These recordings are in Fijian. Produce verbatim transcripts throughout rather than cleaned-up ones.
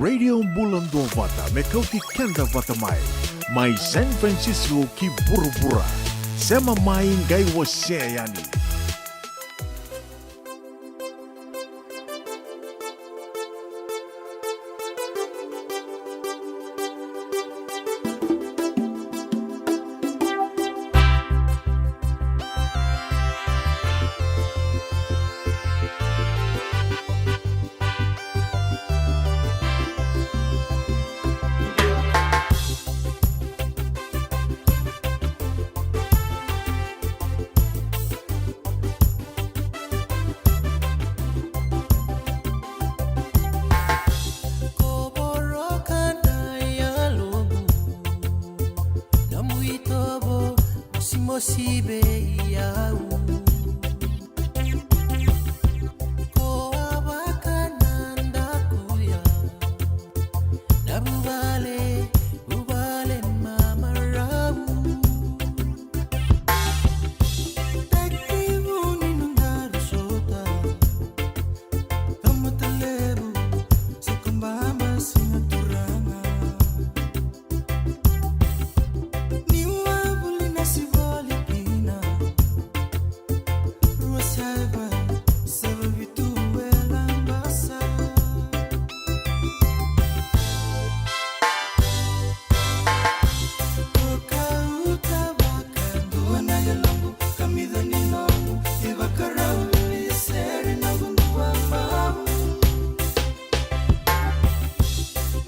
Radio Bula Duavata me kauti keda vata mai. Mai San Francisco ki vuravura. Sema mai qai wasea yani. Ko voroka na yaloqu, nomu itovo mosimosi vei au. Ko a vaka na dakuya, na vuvale, vuvale mamarau. Tekivu ni noda rosota, tamata levu, Sokobaba, Siga Turaga. Niu a vuli na sivoli kina, rua saiva, saiva vitu e Labasa. Ko kauta vakadua na yaloqu, kamica ni noqu ivakarau, vili sere noqu duabau.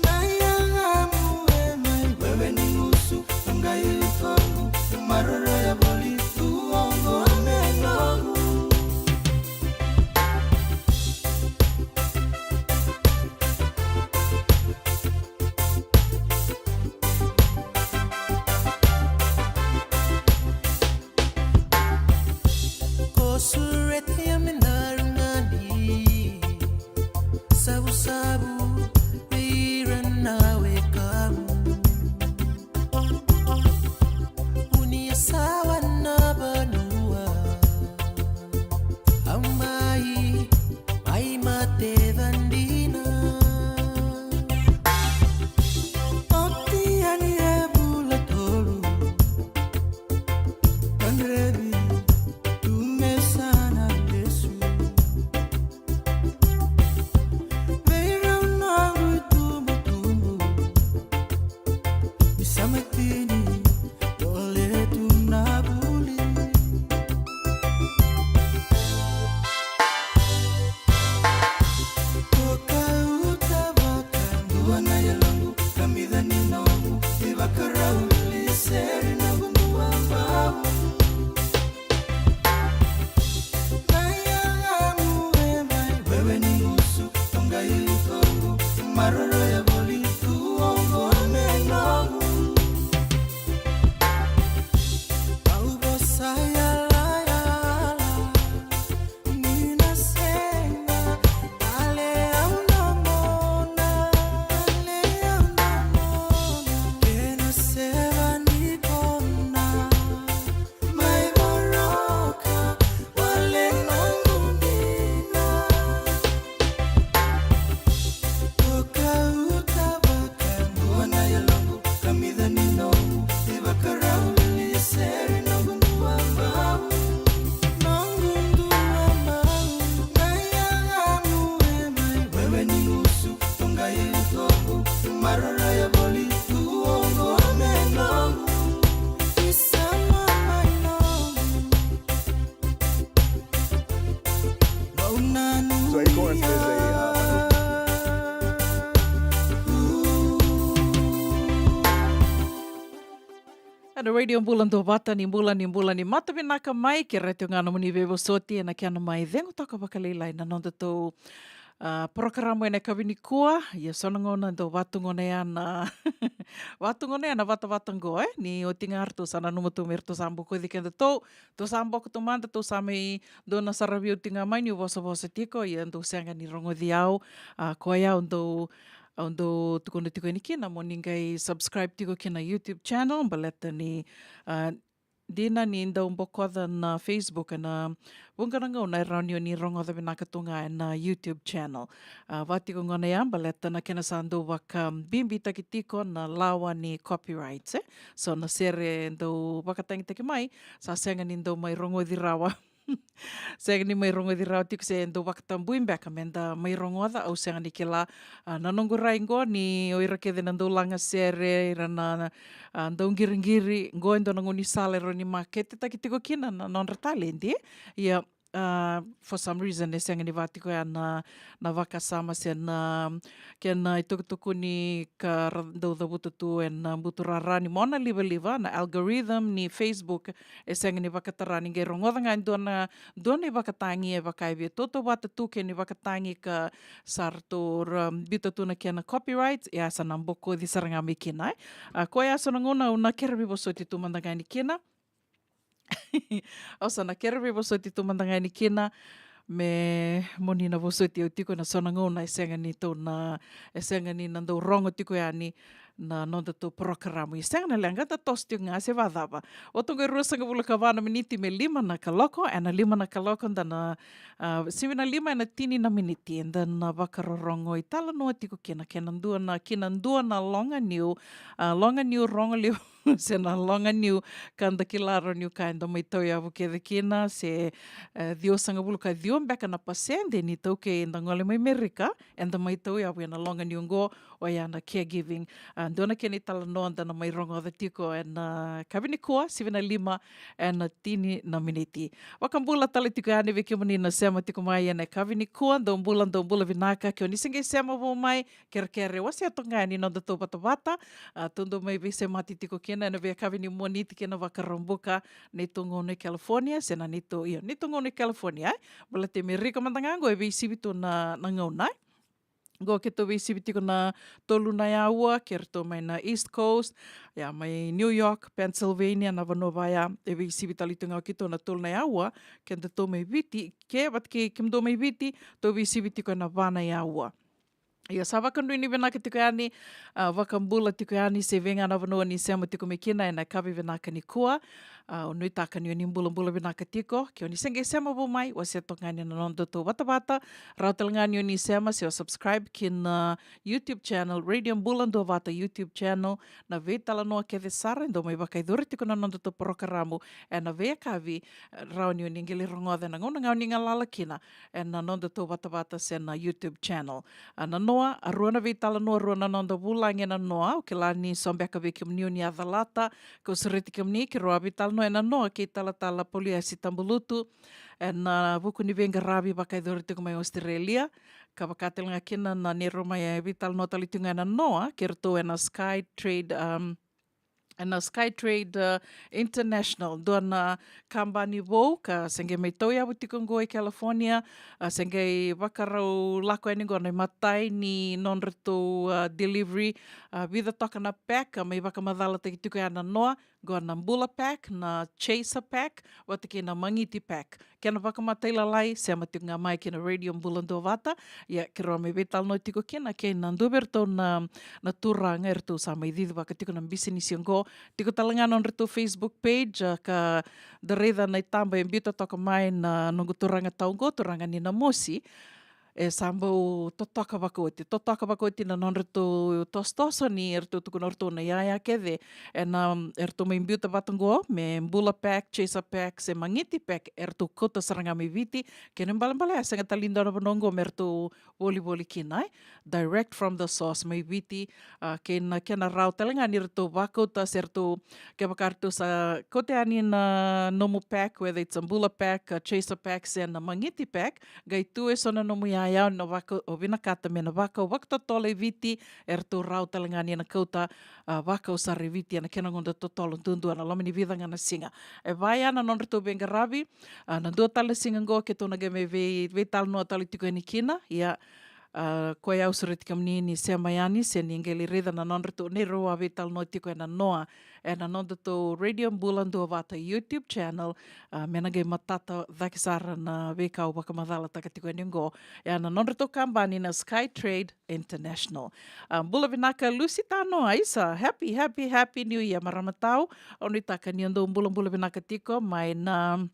Na yagamu e mai wewe ni gusu, toqai utoqu, maroroya voli tu oqo me noqu. Ko sureta ya me daru gadi, savusavu vei ira na wekamu. Uni a sawa na vanua, au mai, mai mate vadina. Oti yani e vula tolu, Kadrevi tu me sa na lesu. Vei rau noqu itubutubu, ni sa mai tini, vole tu na vuli. Ko kauta vakadua na yaloqu, kamica ni noqu ivakarau, vili sere noqu duabau. Na yagamu e mai wewe ni gusu, toqai utoqu, maroroya voli tu oqo me noqu. Au vosa yalayala, ni na sega, ale au na mona, ale au na mona. Kena seva ni kona, mai voroka, wale noqu dina. Ko kauta vakadua na yaloqu, kamica ni noqu ivakarau, vili sere noqu duabau. Noqu duabau, na yagamu e mai wewe ni gusu, toqai utoqu, maroroya voli tu oqo me noqu. Isama mai noqu. So, e ko as they say, uh, Ena Radio Bula Duavata, ni bula, ni bula, ni mata vinaka mai, kerea tiko ga nomuni veivosoti ena kena mai cegu toka vakalailai na nodatou, ah, porokaramu ena yakavi nikua. Ia so na gauna dau vatugoneya na, vatugoneya na vatavata qo, e? Ni oti ga ratou sa nanuma tu me ratou sa bokoci kedatou, tou sa boko tu mada, tou sa mai dua na saravi oti ga mai niu vosavosa tiko, ia dou sega ni rogoci au, ah, koya au dau, au dau tukuna tiko yani kina mo ni qai subscribe tiko ki na YouTube channel, baleta ni, ah, dina ni dau bokoca na Facebook ena vuqa na gauna e rawa ni o ni rogoca vinaka tu ga ena YouTube channel. A, va tiko gona ya baleta na kena sa dau vakabibitaki tiko na lawa ni copyright, e. So na sere dau vakatagitaki mai, sa sega ni dau mai rogoci rawa. Sega ni mai rogoci rawa tiko se dau vakatabui beka me da mai rogoca, au sega ni kila. A, na noqu rai qo ni o ira kece na dau laga sere, ira na, a, dau qiriqiri, qo e dua na gaunisala e rawa ni maketetaki tiko kina na nodra taledi. Ia, a, for some reason, e sega ni va tiko ya na, na vakasama se na, kena itukutukuni ka ra dau cavuta tu ena buturara ni mona livaliva, na algorithm ni Facebook, e sega ni vakatara ni qai rogoca ga e dua na, dua na ivakatagi e vaka e via tautauvata tu kei na ivakatagi ka sa ratou ra biuta tu na kena copyright, ia sa na bokoci sara ga mai kina, e. A, koya so na gauna au na kere veivosoti tu mada ga yani kina. Au sa na kere veivosoti tu mada ga yani kina, me mo ni na vosoti au tiko ena so na gauna e sega ni tou na, e sega ni na dau rogo tiko yani na nodatou porokaramu. E sega na leqa, da toso tiko ga se vacava. Oti qo e ruasagavulu ka va na miniti me lima na kaloko, ena lima na kaloko da na, a, sivi na lima ena tini na miniti, da na vakarorogo italanoa tiko kina, kena dua na, kina dua na loga niu, a, loga niu rogo levu se na loga niu ka da kila rawa niu ka eda mai tauyavu kece kina, se, e, ciwasagavulu ka ciwa beka na pasede ni taukei eda gole mai Merika, eda mai tauyavu ena loga niu qo, oya na caregiving. A, dua na kena italanoa da na mai rogoca tiko ena, a, yakavi nikua, sivi na lima ena tini na miniti. Vakabula tale tiko yani vei kemuni na sema tiko mai ena yakavi nikua, dou bula, dou bula vinaka, ke o ni se qai sema vou mai, kerekere, wasea toka ga yani nodatou vatavata, a, tou dau mai veisemati tiko kina ena veiyakavi ni Moniti kei na Vakaraubuka, neitou gauna i California, se na neitou, io, neitou gauna i California, e. Baleta e Merika mada ga qo e veisivi tu na, na gauna, e. Qo keitou veisivi tiko na tolu na yaua, kei ratou mai na East Coast, ia mai New York, Pennsylvania, na vanua vaya, e veisivi tale tu ga o keitou na tolu na yaua, kedatou mai Viti, ke vata kei kemudou mai Viti, tou veisivi tiko ena va na yaua. Ia sa vakanuinui vinaka tiko yani, a, vakabula tiko yani, se vei ga na vanua ni sema tiko mai kina ena yakavi vinaka nikua. A, au nuitaka ni o ni bulabula vinaka tiko, ke o ni se qai sema vou mai, wasea toka ga yani na nodatou vatavata, rawa tale ga ni o ni sema se o subscribe ki na YouTube channel Radio Bula Duavata YouTube channel, na veitalanoa kece sara e dau mai vakayacori tiko na nodatou porokaramu ena veiyakavi, e, rawa ni o ni qai lai rogoca ena gauna ga o ni galala kina ena nodatou vatavata se na YouTube channel. A, na noa, a rua na veitalanoa, rua na noda vulagi ena noa, au kila ni so beka vei kemuni o ni a calata, kau sureti kemuni, keirau a veitalanoa ena noa kei Talatala Pauliasi Tabulutu, ena vuku ni veiqaravi vakayacori tiko mai Australia, ka vaka tale ga kina na neirau mai veitalanoa tale tiko ga ena noa, kei ratou ena Sky Trade, um, ena Sky Trade, uh, International, dua na kabani vou ka se qai mai tauyavu tiko qo i California, a, se qai vakarau lako yani qo na imatai ni nodratou, uh, delivery, uh, vica toka na pack, a, mai vakamacalataki tiko ya na noa, qo na Bula Pack, na Chaser Pack, vata kei na Magiti Pack. Kena vakamatailalai, sema tiko ga mai kei na Radio Bula Duavata. Ia, keirau mai veitalanoa tiko kina kei na dua vei iratou na, na turaga eratou sa mai cicivaka tiko na bisinisi oqo. Tiko tale ga na nodratou Facebook page, a, ka da raica na itaba e biuta toka mai na noqu turaga tau oqo, turaga ni Namosi. E sa bau totoka vakaoti, totoka vakaoti na nodratou tosotoso ni eratou tukuna o ratou na iyaya kece. Ena, eratou mai biuta vata oqo me Bula Pack, Chaser Pack, se Magiti Pack, eratou kauta sara ga mai Viti. Kena ibalebale, a sega tale ni dua na vanua oqo me ratou volivoli kina, e. Direct from the source mai Viti, a, kei na kena rawa tale ga ni ratou vakauta se ratou, kevaka ratou sa kauta yani na nomu pack, whether it's a Bula Pack, a Chaser Pack, se na Magiti Pack, qai tu eso na nomu iyaya o na vaka, o vinakata me na vakau vakatotolo i Viti, eratou rawa tale ga ni na kauta, a, vakau sara i Viti ena kena gauna totolo duadua ena loma ni vica ga na siga. E va ya na nodratou veiqaravi, a, na dua tale na siga oqo keitou na qai mai vei, veitalanoa tale tiko yani kina, ia, A, koya au sureti kemuni ni sema yani se ni qai lai raica na nodratou, neirau a veitalanoa tiko ena noa ena nodatou Radio Bula Duavata YouTube channel. A, me na qai matata cake sara na veika au vakamacalataka tiko yani oqo, ena nodratou kabani na Sky Trade International. A, bula vinaka Lucy Tanoa, isa, happy, happy, happy New Year, marama tau. Au nuitaka ni o dou bulabula vinaka tiko mai na,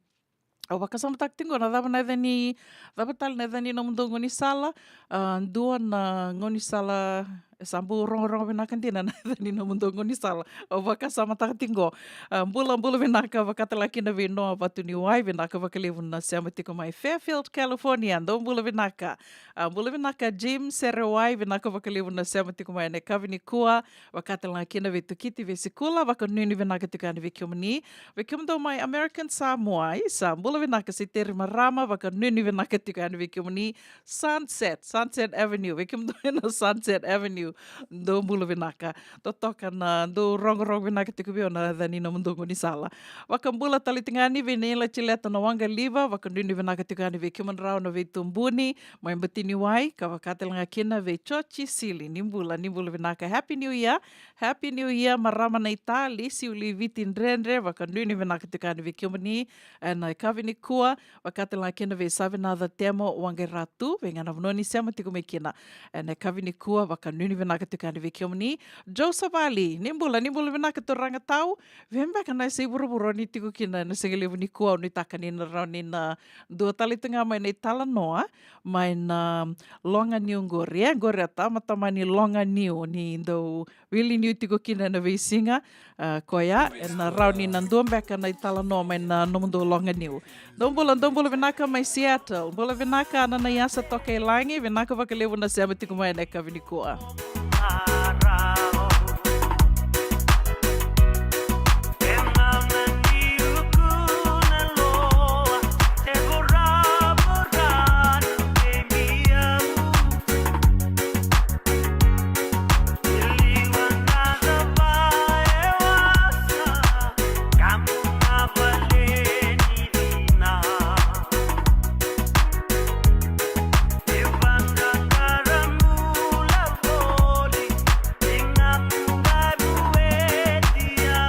au vakasamataka tiko na cava na yaca ni, cava tale na yaca ni nomudou gaunisala. A, dua na gaunisala, e sa bau rogorogo vinaka dina na yaca ni nomudou gaunisala. Au vakasamataka tiko. A, bula, bula vinaka, vakatalega kina vei Noa Vatuniwai, vinaka vakalevu na sema tiko mai Fairfield, California. Dou bula vinaka. A, bula vinaka Jim Serewai, vinaka vakalevu na sema tiko mai ena yakavi nikua. Vakatalega kina vei Tukiti Vesikula, vakanuinui vinaka tiko yani vei kemuni. Vei kemudou mai American Samoa, isa, bula vinaka Seteri Marama, vakanuinui vinaka tiko yani vei kemuni. Sunset, Sunset Avenue, vei kemudou ena Sunset Avenue, dou bula vinaka. Totoka na dou rogorogo vinaka tiko vei au na yaca ni nomudou gaunisala. Vakabula tale tiko yani vei Neila Tileta na Waqaliva, vakanuinui vinaka tiko yani vei kemudrau na veitubuni mai Batiniwai, ka vakatalega kina vei Chochi Sili, ni bula, ni bula vinaka. Happy New Year, Happy New Year, marama naita Lisi Uliviti Dredre, vakanuinui vinaka tiko yani vei kemuni ena yakavi nikua. Vakatalega kina vei Savinaca Temo Waqairatu, vei ga na vanua ni sema tiko mai kina ena yakavi nikua, vakanuinui vinaka tiko yani vei kemuni. Joe Savali, ni bula, ni bula vinaka turaga tau. Vei beka na yasa i vuravura ni tiko kina ena sigalevu nikua, au nuitaka ni na rawa ni na dua tale tu ga mai na italanoa mai na loganiu qori, e qori a tamatama ni loganiu ni dau wili niu tiko kina ena veisiga. A, koya ena rawa ni na dua beka na italanoa mai na nomudou loganiu. Dou bula, dou bula vinaka mai Seattle. Bula vinaka Ananaiasa Tokailagi, vinaka vakalevu na sema tiko mai ena yakavi nikua.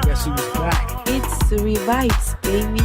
Guess who's back? It's Revives, baby.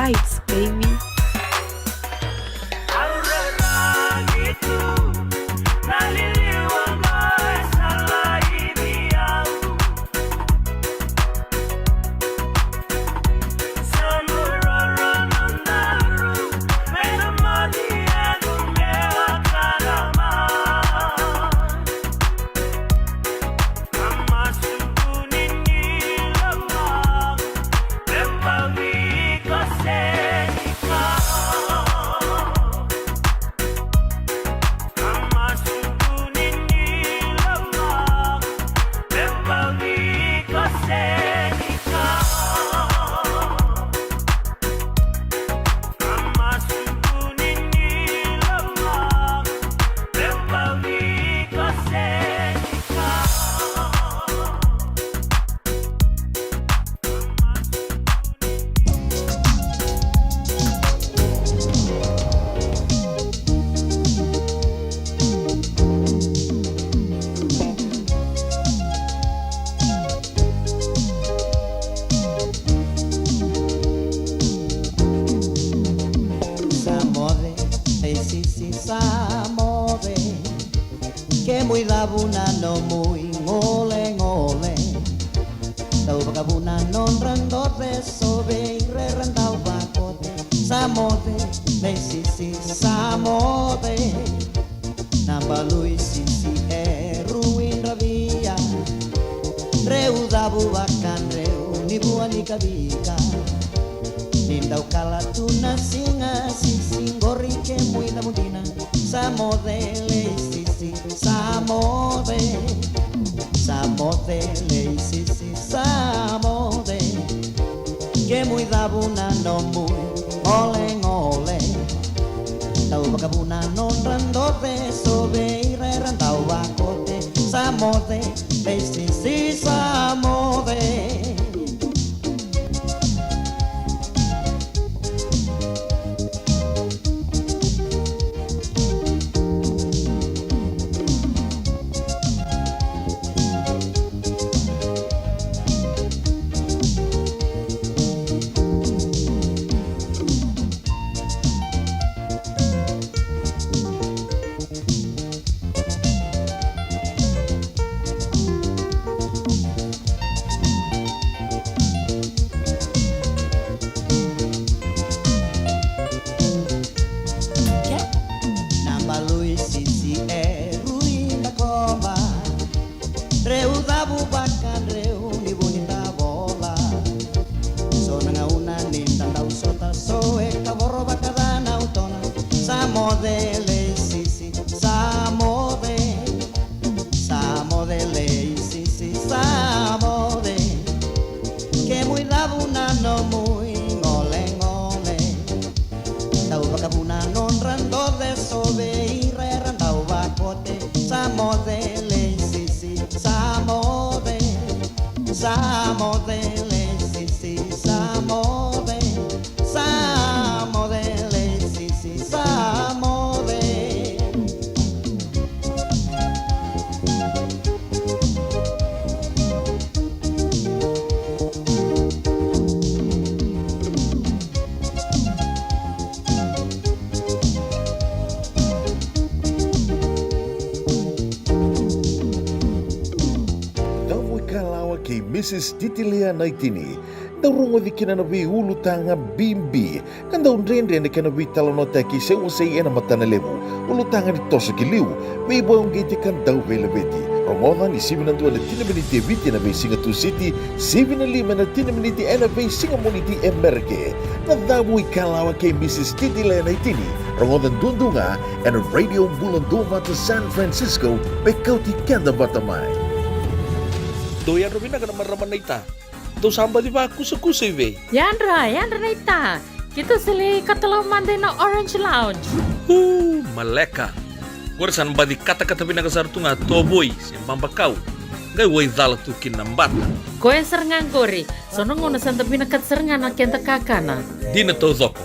Ice baby. Sa moce, e sisi, sa moce. Kemu i cavu na nomu i golegole. Dau vakavuna nodra doce, sovei ira era dau vakote. Sa moce, me sisi, sa moce. Na balu i sisi e rui dravia. Dreu cavu vakadreu ni vua ni kavika. Ni dau kala tu na siga, sisi qori kemu i cavu dina. Sa moce lei sisi, sa moce. Sa moce lei sisi, sa moce. Kemu i cavu na nomu i golegole. Dau vakavuna nodra doce, sovei ira era dau vakote. Sa moce lei sisi, sa moce. Na balui sisi e rui da koba. Dreu cavu vakadreu ni vu ni tavola. So na gauna ni da dau sota, so e kavoro vakaca na utona. Sa moce lei sisi, sa moce. Sa moce lei sisi, sa moce. Kemu i cavu na nomu i golegole. Dau vakavuna nodra doce, sovei ira era dau vakote. Sa moce lei sisi, sa moce. Sa moce lei sisi, sa moce. Sa moce lei sisi, sa moce. Davo i Kalawa kei Mrs Titilea Naitini. Dau rogoci kina na veiulutaga bibi ka dau dredre na kena veitalanoataki se wasei ena matana levu. Ulutaga ni toso ki liu, veivakauqeti ka dau veilaveti. Rogoca ni sivi na dua na tini na miniti e Viti ena veisiga Tusiti, sivi na lima ena tini na miniti ena veisiga Moniti e Merika. Na Davo i Kalawa kei Mrs Titilea Naitini. Rogoca duadua ga ena Radio Bula Duavata San Francisco, me kauti keda vata mai. Dou yadra vinaka na marama naita. Dou sa baci vakusakusa i vei? Yadra, yadra naita. Keitou sa lai katalau mada ina Orange Lounge. Uu, maleka. Qori sa na baci katakata vinaka sara tu ga tovoi se babakau. Qai waicala tu kina na bata. Koya sara ga qori. So na gauna sa da vinakata sara ga na keda kakana. Dina taucoko.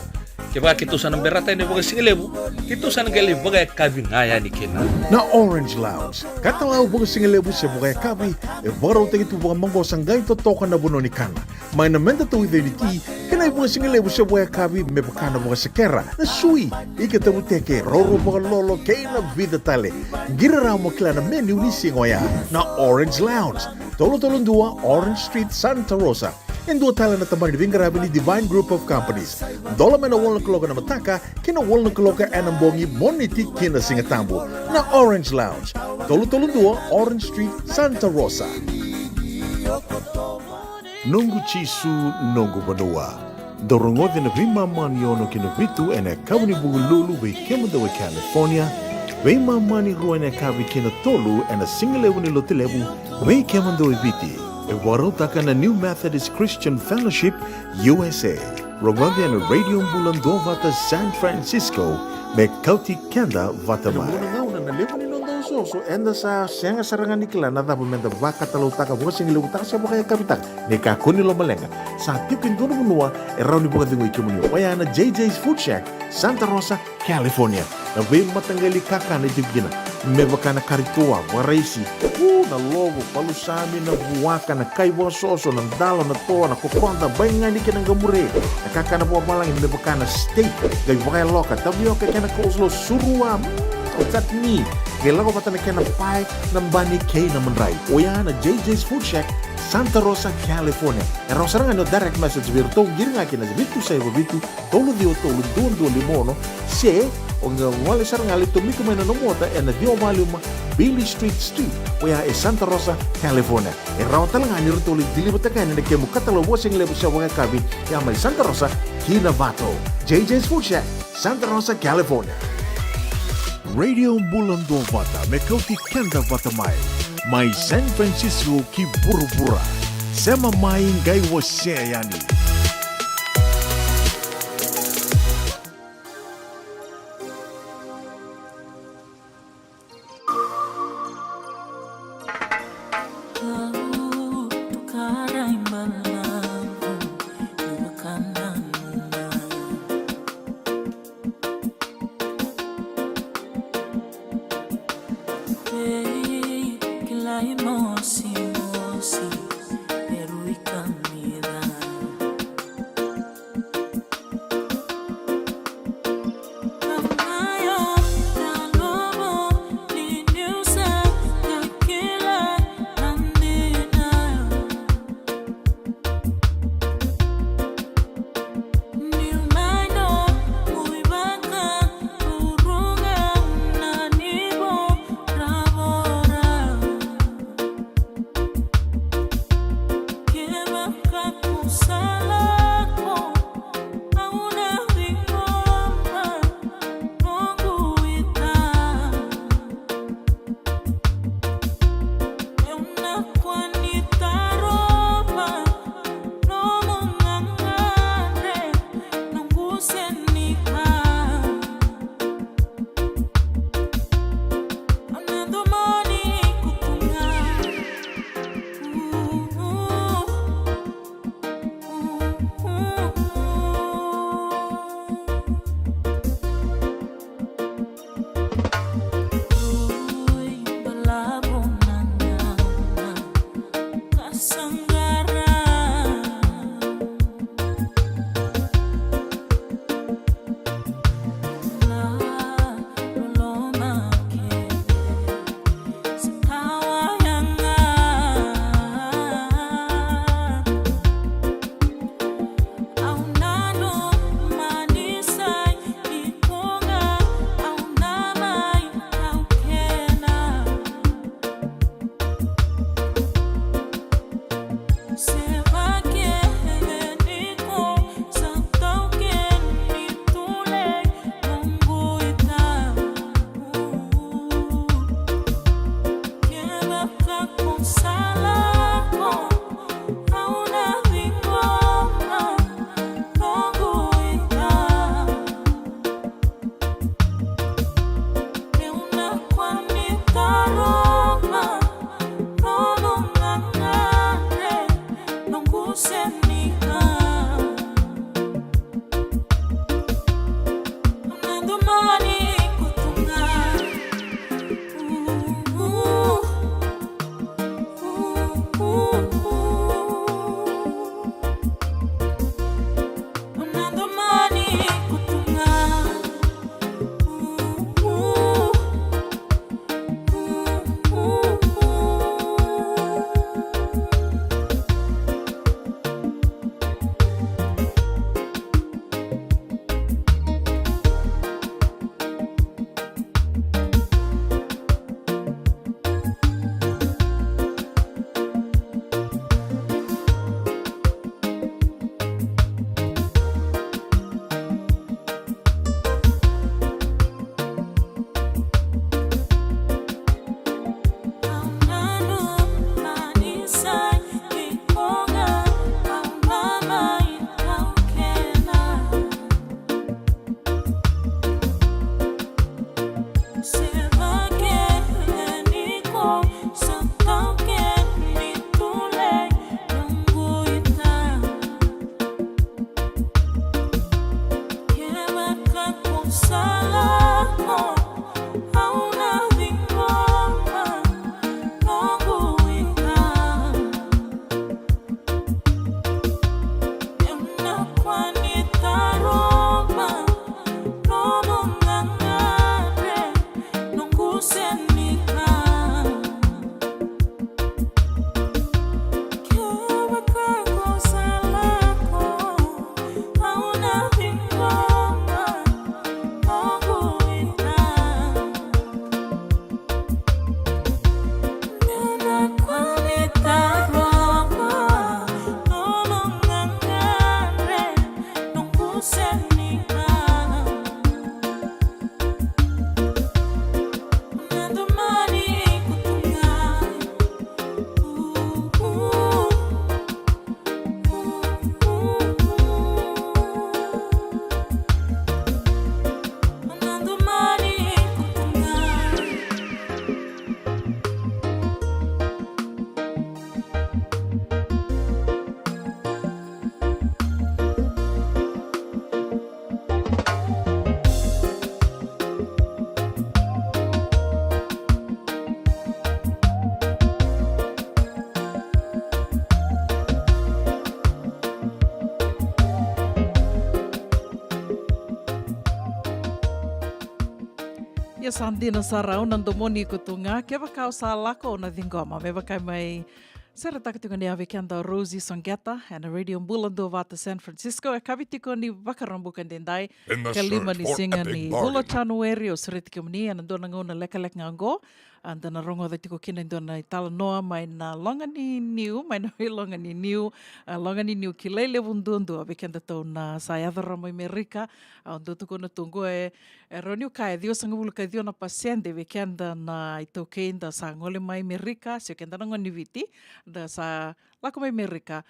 Kevaka keitou sa na berata yani vakasigalevu, keitou sa na qai lai vakayakavi ga yani kina. Na Orange Lounge, katalau vakasigalevu se vakayakavi, e vakarautaki tu vakamaqosa qai totoka na vanua ni kana. Mai na meda tauica ni ti, kei na ivakasigalevu se vakayakavi me vaka na vakasekera, na sui, ika tavuteke, roro vakalolo, kei na vica tale. Qiri rawa mo kila na menu ni siga oya. Na Orange Lounge, tolu tolu dua Orange Street, Santa Rosa. E dua tale na tabana ni veiqaravi ni Divine Group of Companies. Dola mai na walu na kaloko ena mataka ki na walu na kaloko ena bogi, Moniti ki na Sigatabu. Na Orange Lounge, tolu tolu dua Orange Street, Santa Rosa. Noqu Jisu, noqu vanua. Dou rogoca na veimama ni ono ki na vitu ena yakavi ni Vukelulu vei kemudou e California, veimama ni rua ena yakavi ki na tolu ena sigalevu ni Lotulevu vei kemudou e Viti. E vakarautaka na New Methodist Christian Fellowship U S A. Rogoca ena Radio Bula Duavata San Francisco me kauti keda vata mai. Ena gauna na levu ni noda osooso, eda sa sega sara ga ni kila na cava meda vakatalautaka, vakasigalevu taka se vakayakavi taka. Ni kakua ni lomaleqa, sa tiko e dua na vanua e rawa ni vakacegui kemuni. Oya na J J's Food Shack, Santa Rosa, California. Na veimataqali kakana e tiko kina, me vaka na kari toa, vakaraisi, u, na lovo, palusami, na vuaka, na kai vakasoso, na dalo, na toa, na kokoda, baigani kei na qamure. Na kakana vakavalagi me vaka na steak, qai vakayaloka, tavioka kei na coleslaw, surua, mm, o chutney. Qai lako vata na kena pae, na bani kei na madrai. Oya na J J's Food Shack, Santa Rosa, California. E rawa sara ga ni o direct message vei iratou, qiri ga ki na vitu saiva vitu, tolu ciwa tolu, dua dua lima ono, se o qai gole sara ga lai tomika mai na nomu ota ena ciwa walu lima Beale Street Suite, oya e Santa Rosa, California. E rawa tale ga ni ratou lai deliver-taka yani na kemu katalau vakasigalevu se vakayakavi, ya mai Santa Rosa ki Novato. J J's Food Shack, Santa Rosa, California. Radio Bula Duavata me kauti keda vata mai, mai San Francisco ki vuravura. Sema mai qai wasea yani. Sa dina sara, au na domoni iko tu ga. Kevaka o sa lako, au na ciqoma. Me vaka e mai seretaka tiko ni a vei keda o Rosie Songeta ena Radio Bula Duavata San Francisco. E kavi tiko ni Vakaraubuka edaidai, ena ka lima ni siga ni vula o Janueri. Au sureti kemuni ena dua na gauna lekaleka ga oqo, a, da na rogoca tiko kina e dua na italanoa mai na loga ni niu, mai na veiloga ni niu, a, loga ni niu kilai levu duadua vei kedatou na sa yaco rawa mai Merika. A, au dau tukuna tu oqo e, e rawa niu kaya e ciwasagavulu ka ciwa na pasede vei keda na iTaukei da sa gole mai Merika, se o keda na gone ni Viti da sa lako mai Merika.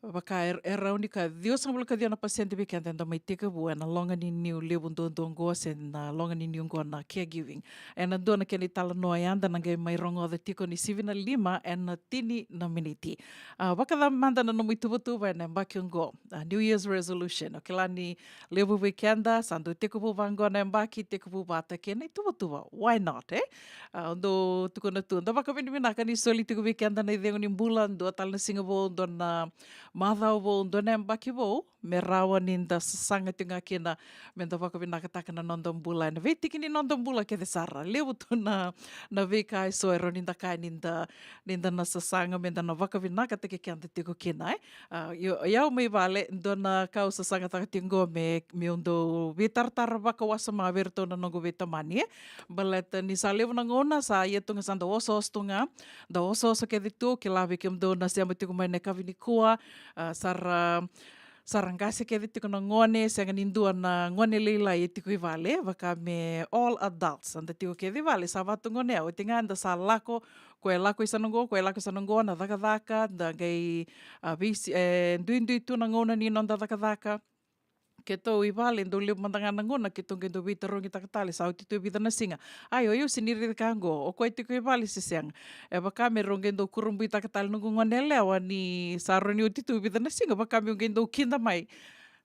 Vaka e, e rawa ni ka ciwasagavulu ka ciwa na pasede vei keda eda mai tekivu ena loga ni niu levu duadua oqo, se na loga ni niu oqo na caregiving. Ena dua na kena italanoa ya da na qai mai rogoca tiko ni sivi na lima ena tini na miniti. A, vakacava mada na nomu ituvatuva ena yabaki oqo, a, New Year's resolution? O kila ni levu vei keda sa dau tekivu vaqo na yabaki, tekivu vata kei na ituvatuva. Why not, e? A, au dau tukuna tu, da vakavinavinaka ni soli tiko vei keda na icegu ni bula, dua tale na siga vou, dua na macawa vou, dua na yabaki vou, me rawa ni da sasaga tiko ga kina me da vakavinakataka na noda bula ena veitiki ni noda bula kece sara. Levu tu na, na veika eso e rawa ni da kaya ni da, ni da na sasaga me da na vakavinakataki keda tiko kina, e? A, io, o yau mai vale, dua na ka au sasagataka tiko oqo me, meu dau veitaratara vakawasoma vei iratou na noqu veitamani, e? Baleta ni sa levu na gauna sa ia tu ga, sa dau osooso tu ga, dau osooso kece tu, kila vei kemudou na sema tiko mai na yakavi nikua, a, sa ra, sa ra qase kece tiko na gone, sega ni dua na gone lailai e tiko i vale, vaka me all adults, eda tiko kece i vale, sa vatu gone, a, oti ga eda sa lako, ko e lako i sana oqo, ko e lako i sana oqo, na cakacaka, da qai, a, veisi-, e, duidui tu na gauna ni noda cakacaka. Keitou i vale, dau levu mada ga na gauna keitou qai dau veitarogitaka tale, sa oti tu e vica na siga. Ai, o yau sega ni raica ka oqo, o koya tiko i vale se sega. E vaka me rau qai dau kurabuitaka tale noqu gone yalewa ni sa rawa ni oti tu e vica na siga, vaka meu qai dau kida mai.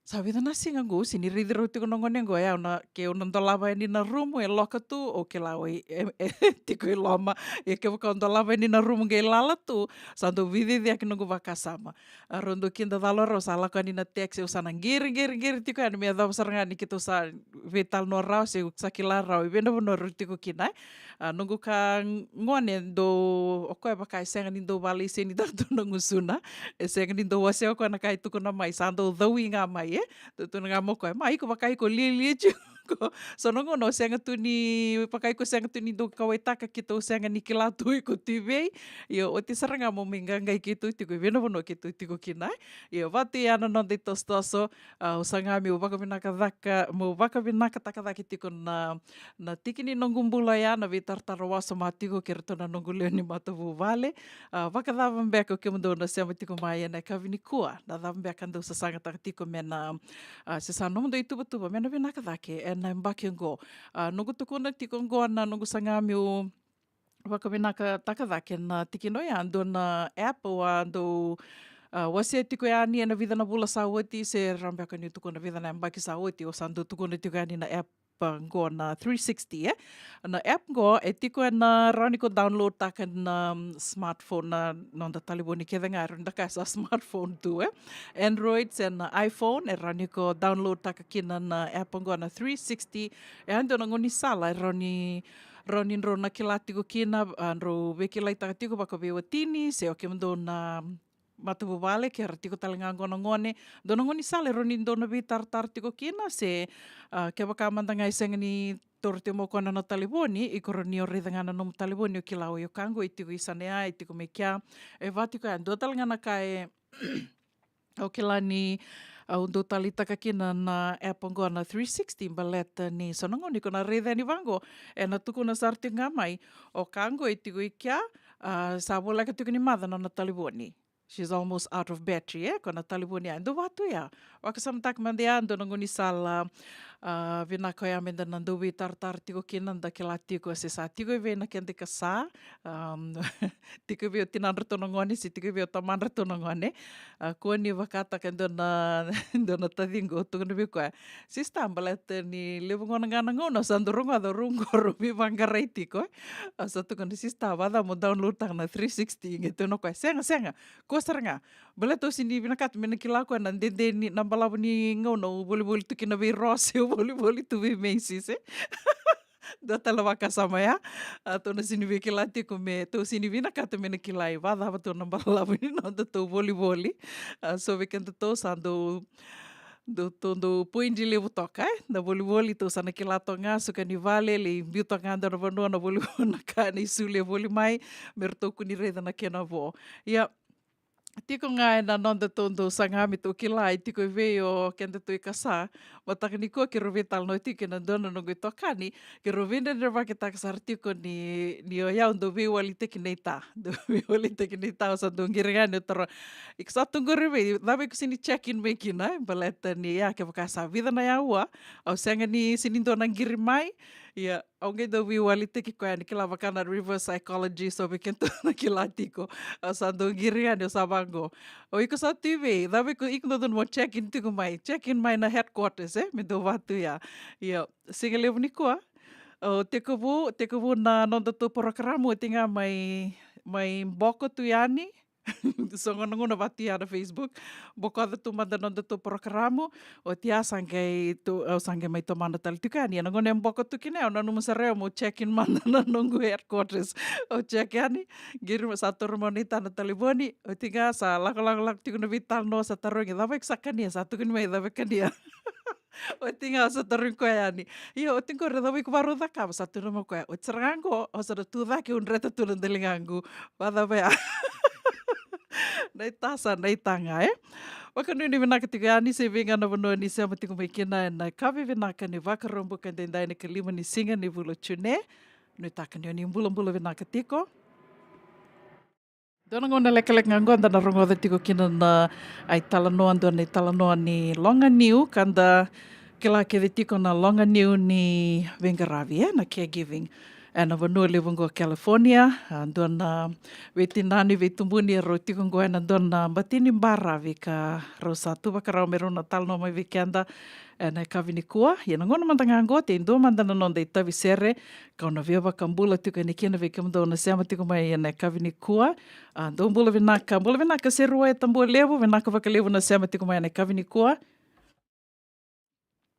Sa vica na siga oqo, sega ni raici rau tiko na gone oqo, e, au na, keu na dolava yani na rumu, e loka tu, o kila o i, e, e, tiko i loma. Ia kevaka o dolava yani na rumu qai lala tu, sa dau veiciciyaki noqu vakasama. A, rau dau kidacala rau, sa lako yani na taxi, au sa na qiriqiriqiri tiko yani me yacova sara ga ni keitou sa veitalanoa rawa, se au sa kila rawa i vei na vanua rau tiko kina, e. A, noqu ka gone dau, o koya vaka e sega ni dau valesenitaka tu na gusuna, e sega ni dau wasea o koya na ka e tukuna mai, sa dau caui ga mai, e. Dau tukuna ga mai o koya, ma iko vaka iko lialia tiko. So na gauna o sega tu ni, vaka iko sega tu ni dau kauwaitaka keitou sega ni kila tu iko tu i vei. Io, oti sara ga mo mai qaqai keitou tiko i vei na vanua keitou tiko kina, e. Io, vatu ya na noda itosotoso, a, au saga meu vakavinakataka, meu vakavinakataka cake tiko na, na tiki ni noqu bula ya, na veitaratara wasoma tiko kei iratou na noqu lewe ni matavuvale. A, vakacava beka o kemudou na sema tiko mai ena yakavi nikua? Na cava beka dou sasagataka tiko me na, a, se sa nomudou ituvatuva me na vinaka cake ena yabaki oqo? A, noqu tukuna tiko oqo na noqu saga meu vakavinakataka cake na tikina oya, dua na app au a dau, a, wasea tiko yani ena vica na vula sa oti, se rawa beka niu tukuna vica na yabaki sa oti, au sa dau tukuna tiko yani na app oqo na three sixty, e. Na app oqo e tiko ena rawa ni ko download taka na, mm, smartphone, na noda talevoni kece ga, e rawa ni da kaya sa smartphone tu, e. Android se na iPhone, e rawa ni ko download taka kina na app oqo na three sixty. E a dua na gaunisala e rawa ni, rawa ni drau na kila tiko kina, a, drau veikilaitaka tiko vakaveiwatini, se o kemudou na matavuvale, ke ra tiko tale ga oqo na gone, dua na gaunisala e rawa ni dou na veitaratara tiko kina, se, a, kevaka mada ga e sega ni taura tiko mai o koya na nona talevoni, iko rawa ni o raica ga na nomu talevoni, o kila o iko oqo, e tiko i sana ya, e tiko mai kea, e vaka tiko ya, dua tale ga na ka e, au kila ni, a, au dau taleitaka kina na app oqo na three sixty, baleta ni so na gauna iko na raica yani vaqo, ena tukuna sara tiko ga mai, o ka oqo e tiko i kea, a, sa voleka tiko ni maca na nona talevoni. She's almost out of battery, e, ko na talevoni ya. Dou vatu ya. Vakasamataka mada ya, dua na gaunisala, a, vinaka oya me da na dau veitaratara tiko kina, da kila tiko se sa tiko i vei na keda ikasa, am, tiko i vei o tinadratou na gone, se tiko i vei o tamadratou na gone. A, kua ni vakataka e dua na, dua na taciqu, au tukuna vei koya, sista, baleta ni levu gona ga na gauna au sa dau rogoca o rau qo rau veivaqarai tiko, e. Au sa tukuna, sista, vacava mo download taka na three sixty, qai tukuna o koya, sega, sega, kua sara ga. Baleta au sega ni vinakata me na kila o koya na dede ni, na balavu ni gauna au volivoli tu kina vei Ross, au volivoli tu vei Macy's, e. Dua tale vakasama ya. A, tou na sini vei kila tiko me, tou sini vinakata me na kila i vacava tou na balavu ni noda tou volivoli. A, so vei keda tou sa dou, dou, tou dou poidi levu toka, e? Na volivoli tou sa na kila toka ga, suka ni vale, lai biu toka ga dua na vanua na volivoli na ka ni sulu e voli mai, me ratou kua ni raica na kena vo. Ia, tiko ga ena noda tou dou saga me tou kila e tiko i vei o keda tou i kasa. Mataka nikua keirau veitalanoa tiko kei na dua na noqu itokani, keirau veidredrevakitaka sara tiko ni, ni o yau dau veiwalitaki na ita. Dau veiwalitaki na ita, au sa dau qiri ga ni o taro. Iko sa tu qori vei, cava iko sini check in mai kina, e? Baleta ni ya kevaka sa vica na yaua, au sega ni sini dua na qiri mai. Ia, au qai dau veiwalitaki koya ni kila vaka na reverse psychology, so vei keda tou na kila tiko. Au sa dau qiri yani, au sa vaqo. O iko sa tu i vei, cava iko, iko dodonu mo check in tiko mai. Check in mai na headquarters, e? Me dau vatu ya. Ia, siga levu nikua. O tekivu, tekivu na noda tou porokaramu, oti ga mai, mai boko tu yani. Sogo na gauna vatu ya na Facebook. Bokoca tu mada noda tou porokaramu. Oti ya sa qai tu, au sa qai mai tomana tale tiko yani. Ena gauna e boko tu kina, au nanuma sara au mo check in mada na noqu headquarters. Au check yani, qiri mai sa toro mai na ita na talevoni. Oti ga sa lako, lako, lako tiko na veitalanoa, sa tarogi, cava iko sa kania, sa tukuni mai cava e kania. Oti ga sa tarogi koya yani. Ia, oti qori cava iko varau cakava, sa tukuna mai koya. Oti sara ga qo, au sa na tu cake, au dreta tu na daligaqu. Vacava ya? Na ita sa na ita ga, e? Vakanuinui vinaka tiko yani, se vei ga na vanua ni sema tiko mai kina ena yakavi vinaka ni Vakaraubuka edaidai, na ikalima ni siga ni vula o June. Nuitaka ni o ni bulabula vinaka tiko. Dua na gauna lekaleka ga qo da na rogoca tiko kina na italanoa, dua na italanoa ni loga niu, ka da kila kece tiko na loga niu ni veiqaravi, e, na caregiving. Ena vanua levu qo California, a, dua na veitinani, veitubuni, e rau tiko qo ena dua na bati ni baravi ka rau sa tu vakarau me rau na talanoa mai vei keda ena yakavi nikua. Ia na gauna mada ga qo, tei dua mada na noda itavi sere, kau na via vakabula tiko yani kina vei kemudou na sema tiko mai ena yakavi nikua. A, dou bula vinaka, bula vinaka Serua e Tabua Levu, vinaka vakalevu na sema tiko mai ena yakavi nikua.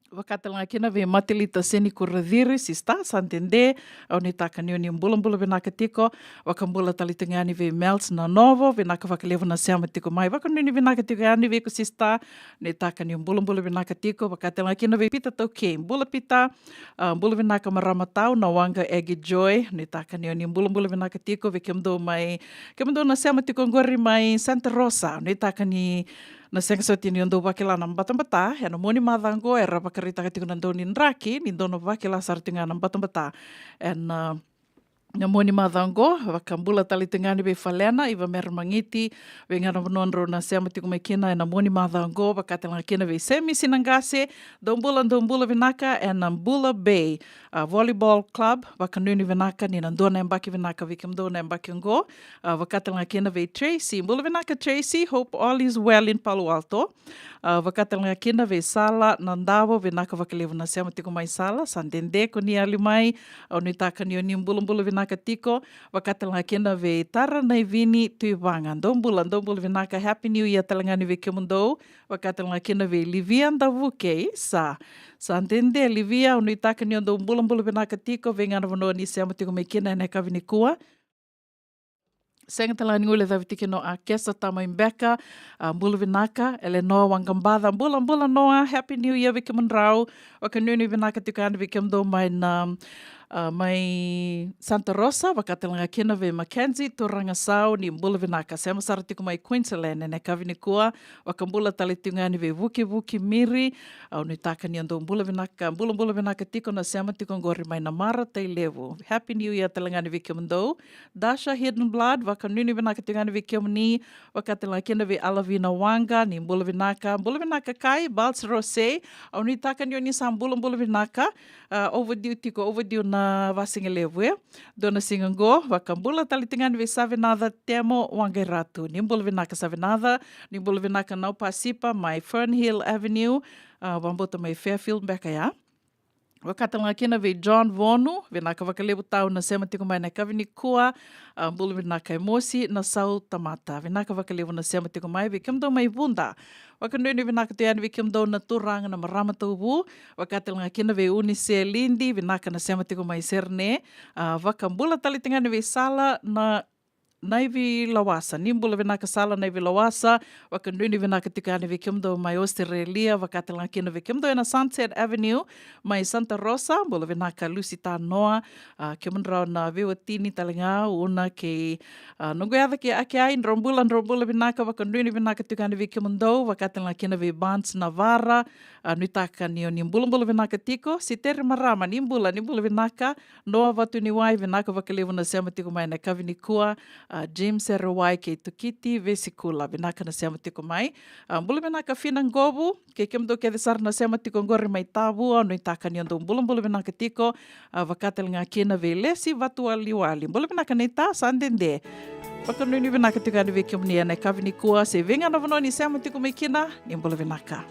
Vaka tale ga kina vei Matelita Senikura Ciri, sista, sa dede, au nuitaka ni o ni bulabula vinaka tiko. Vakabula tale tiko yani vei Mels Nanovo, vinaka vakalevu na sema tiko mai. Vakanuinui vinaka tiko yani vei iko sista, nuitaka ni bulabula vinaka tiko. Vaka tale ga kina vei Pita Taukei, bula Pita. A, bula vinaka marama tau na waqa Egi Joy, nuitaka ni o ni bulabula vinaka tiko. Vei kemudou mai, kemudou na sema tiko qori mai Santa Rosa, nuitaka ni na sega soti ni o dou vakila na batabata ena mua ni macawa qo, era vakaraitaka tiko na dau ni draki ni dou na vakila sara tiko ga na batabata ena, a, na mua ni macawa qo. Vakabula tale tiko ga yani vei Falena, Iva Mere Magiti, vei ga na vanua drau na sema tiko mai kina ena mua ni macawa qo. Vaka tale ga kina vei Semi Sinaqase, dou bula, dou bula vinaka ena Bula Bay, a, Volleyball Club. Vakanuinui vinaka ni na dua na yabaki vinaka vei kemudou na yabaki qo. A, vaka tale ga kina vei Tracy, bula vinaka Tracy, hope all is well in Palo Alto. A, vaka tale ga kina vei Sala Nadavo, vinaka vakalevu na sema tiko mai Sala, sa dede ko ni yali mai. Au nuitaka ni o ni bulabula vinaka tiko. Vaka tale ga kina vei Tara Naivini Tuivaga, dou bula, dou bula vinaka, Happy New Year tale ga ni vei kemudou. Vaka tale ga kina vei Livia Davuke, sa, sa dede Livia, au nuitaka ni o dou bulabula vinaka tiko, vei ga na vanua ni sema tiko mai kina ena yakavi nikua. Sega tale ga ni guilecavi tiko kina o Akesa Tamai Beka, a, bula vinaka, Elenoa Waqabaca, bula, bula Noa, Happy New Year vei kemudrau. Vakanuinui vinaka tiko yani vei kemudou mai na, a, mai Santa Rosa, vaka tale ga kina vei Mackenzie Turaga Sau, ni bula vinaka, sema sara tiko mai Queensland ena yakavi nikua. Vakabula tale tiko ga yani vei Vukivuki Miri, au nuitaka ni o dou bula vinaka, bulabula vinaka tiko na sema tiko qori mai Namara, Tailevu. Happy New Year tale ga yani vei kemudou. Dasha Hidden Blood, vakanuinui vinaka tiko ga yani vei kemuni. Vaka tale ga kina vei Alavina Waqa, ni bula vinaka, bula vinaka Kai, Balts Rose, au nuitaka ni o ni sa bulabula vinaka. A, overdue tiko, overdue na vasigalevu, e? Dua na siga qo. Vakabula tale tiko ga yani vei Savenaca Temo Waqairatu, ni bula vinaka Savenaca, ni bula vinaka Naupasipa mai Fernhill Avenue, a, vakabauta mai Fairfield beka ya. Vaka tale ga kina vei John Vonu, vinaka vakalevu tau na sema tiko mai na yakavi nikua. A, bula vinaka e Mosi na Sau Tamata, vinaka vakalevu na sema tiko mai. Vei kemudou mai Vuda, vakanuinui vinaka tu yani vei kemudou na turaga na marama tauvu. Vaka tale ga kina vei Unise Lidi, vinaka na sema tiko mai Serene. A, vakabula tale tiko yani vei Sala na Naivi Lawasa, ni bula vinaka Sala Naivi Lawasa. Vakanuinui vinaka tiko yani vei kemudou mai Australia, vaka tale ga kina vei kemudou ena Sunset Avenue mai Santa Rosa, bula vinaka Lucy Tanoa. A, kemudrau na veiwatini tale ga, Una kei, a, noqu yaca kei Akeai, drau bula, drau bula vinaka. Vakanuinui vinaka tiko yani vei kemudou, vaka tale ga kina vei Barnes Navara. A, nuitaka ni o ni bulabula vinaka tiko. Siteri Marama, ni bula, ni bula vinaka. Noa Vatuniwai, vinaka vakalevu na sema tiko mai na yakavi nikua. A, James Serewai kei Tukiti Vesikula, vinaka na sema tiko mai. A, bula vinaka Fina Qovu, kei kemudou kece sara na sema tiko qori mai Tavua, nuitaka ni o dou bulabula vinaka tiko. A, vaka tale ga kina vei Lesi Vatuwaliwali, bula vinaka naita, sa dede. Vakanuinui vinaka tiko yani vei kemuni ena yakavi nikua, se vei ga na vanua ni sema tiko mai kina, ni bula vinaka.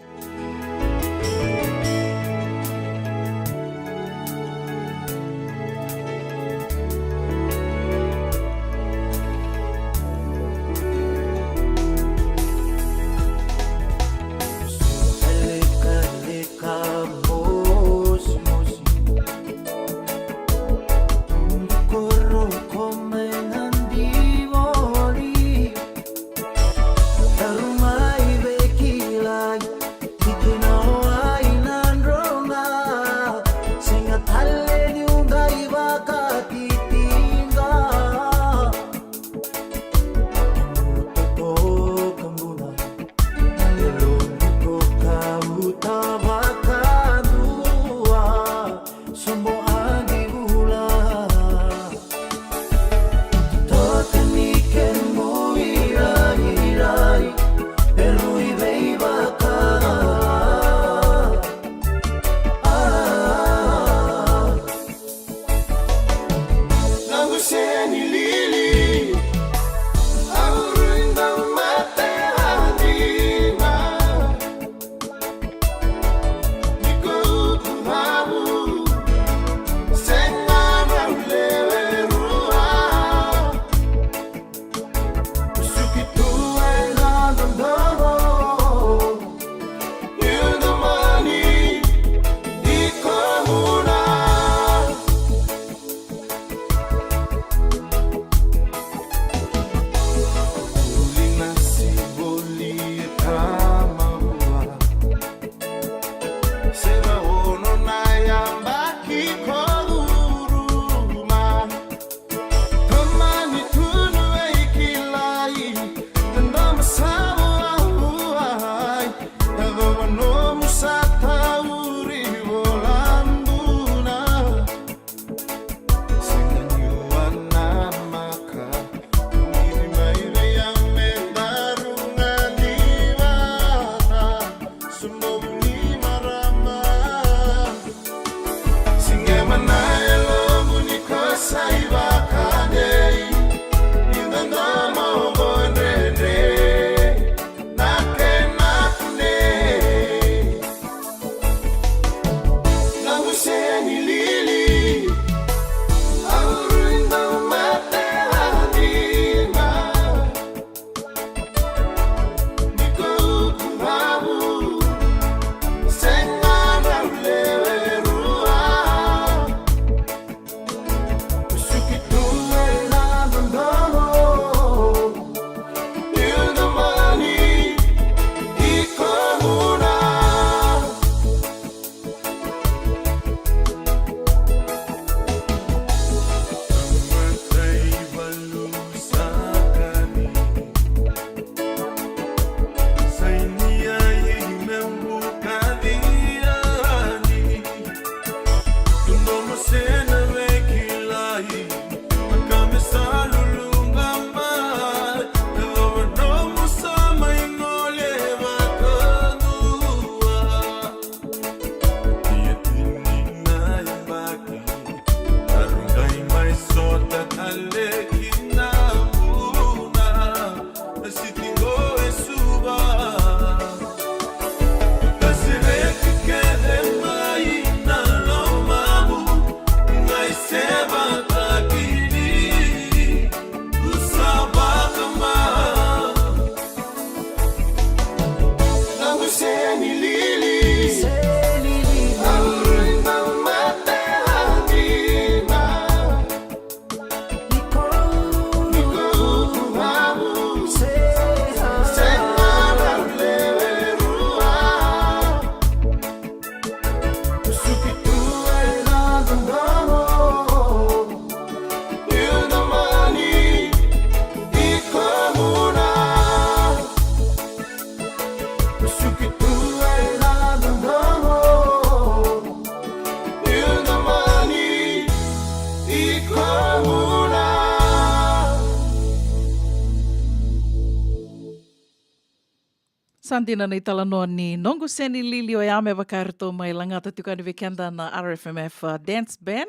Sa dina na italanoa ni noqu seni lili oya me vaka eratou mai lagata tiko yani vei keda na R F M F, uh, Dance Band.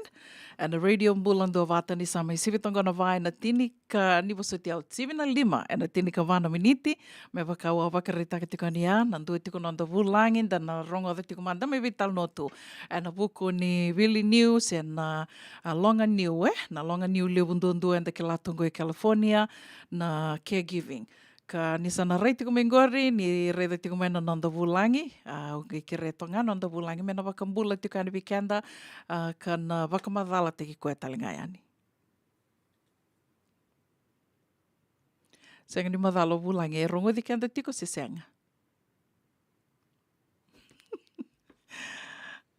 Ena Radio Bula Duavata ni sa mai sivi toka na va ena tini ka, ni vosoti au, sivi na lima ena tini ka va na miniti. Me vaka au a vakaraitaka tiko yani ya, na dua tiko noda vulagi da na rogoca tiko mada mai veitalanoa tu ena vuku ni vili niu se na, a, loga niu, e, na loga niu levu duadua eda kila tu qo e California, na caregiving. Ka ni sa na rai tiko mai qori, ni raica tiko mai na noda vulagi, a, au qai kerea toka ga na noda vulagi me na vakabula tiko yani vei keda, a, ka na vakamacalataki koya tale ga yani. Sega ni macala o vulagi, e rogoci keda tiko se sega?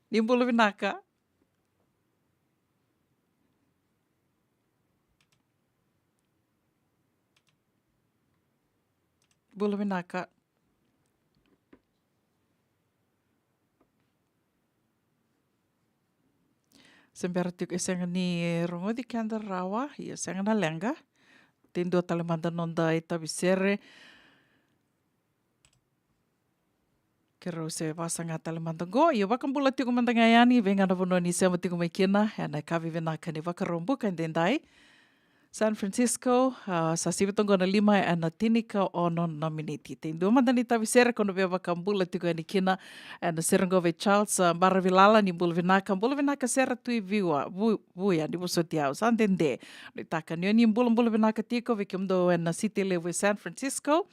Ni bula vinaka. Bula vinaka. Se bera tiko, e sega ni rogoci keda rawa, ia sega na leqa. Tei dua tale mada noda itavi sere. Keirau se vasaga tale mada qo. Ia vakabula tiko mada ga yani, vei ga na vanua ni sema tiko mai kina, ena yakavi vinaka ni Vakaraubuka edaidai. San Francisco, a, sa sivi toka qo na lima ena tini ka ono na miniti. Tei dua mada na itavi sere ko na via vakabula tiko yani kina, ena sere qo vei Charles, a, Baravilala, ni bula vinaka, bula vinaka Sera Tui Viua, vu, Vuya, ni vosoti au, sa dede. Nuitaka ni o ni bulabula vinaka tiko vei kemudou ena siti levu e San Francisco.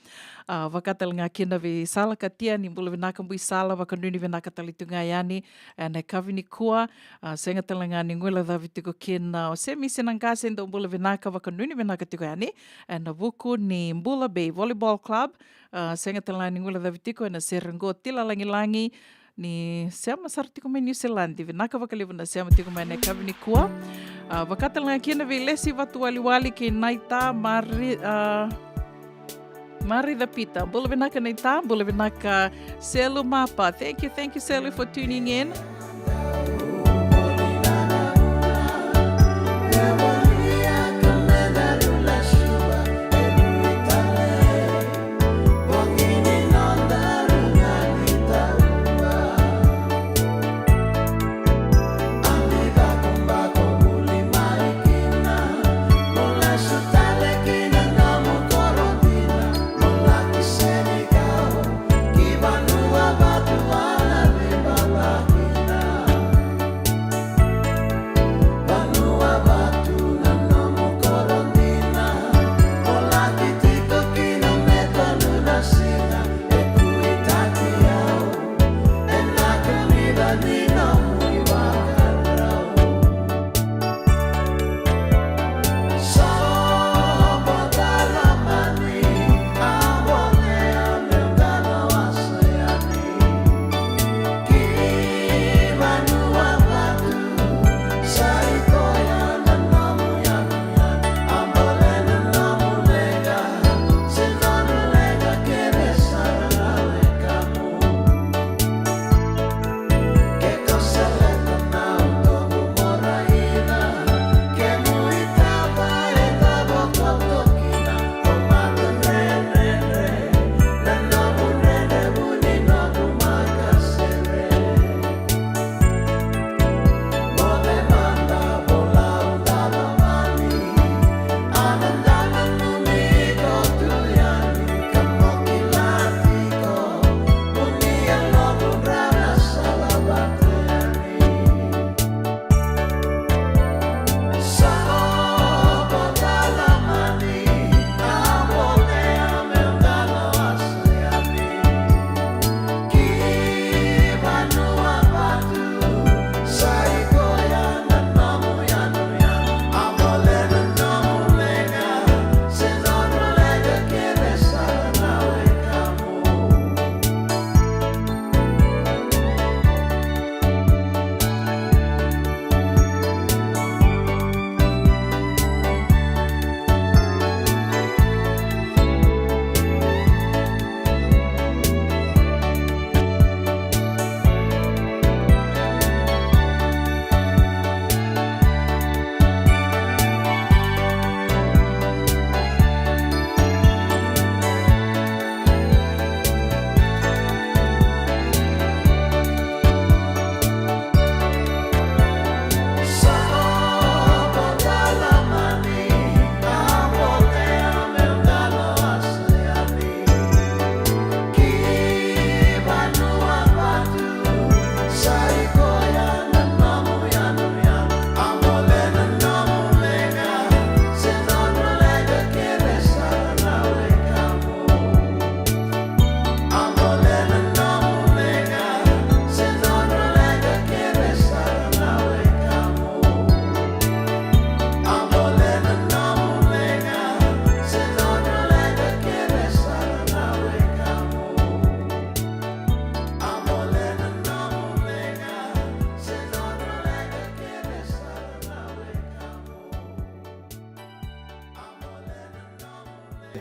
A, vaka tale ga kina vei Sala Katia, ni bula vinaka bui Sala, vakanuinui vinaka tale tu ga yani ena yakavi nikua. A, sega tale ga ni guilecavi tiko kina o Semisi Naqase, dou bula vinaka, vakanuinui vinaka tiko yani ena vuku ni Bula Bay Volleyball Club. A, sega tale ga ni guilecavi tiko ena sere qo Tila Lagilagi, ni sema sara tiko mai Niusiladi. Vinaka vakalevu na sema tiko mai ena yakavi nikua. A, vaka tale ga kina vei Lesi Vatuwaliwali kei Naita Mari, a, Mari Capita. Bula vinaka Naita, bula vinaka Selu Mapa. Thank you, thank you Selu for tuning in.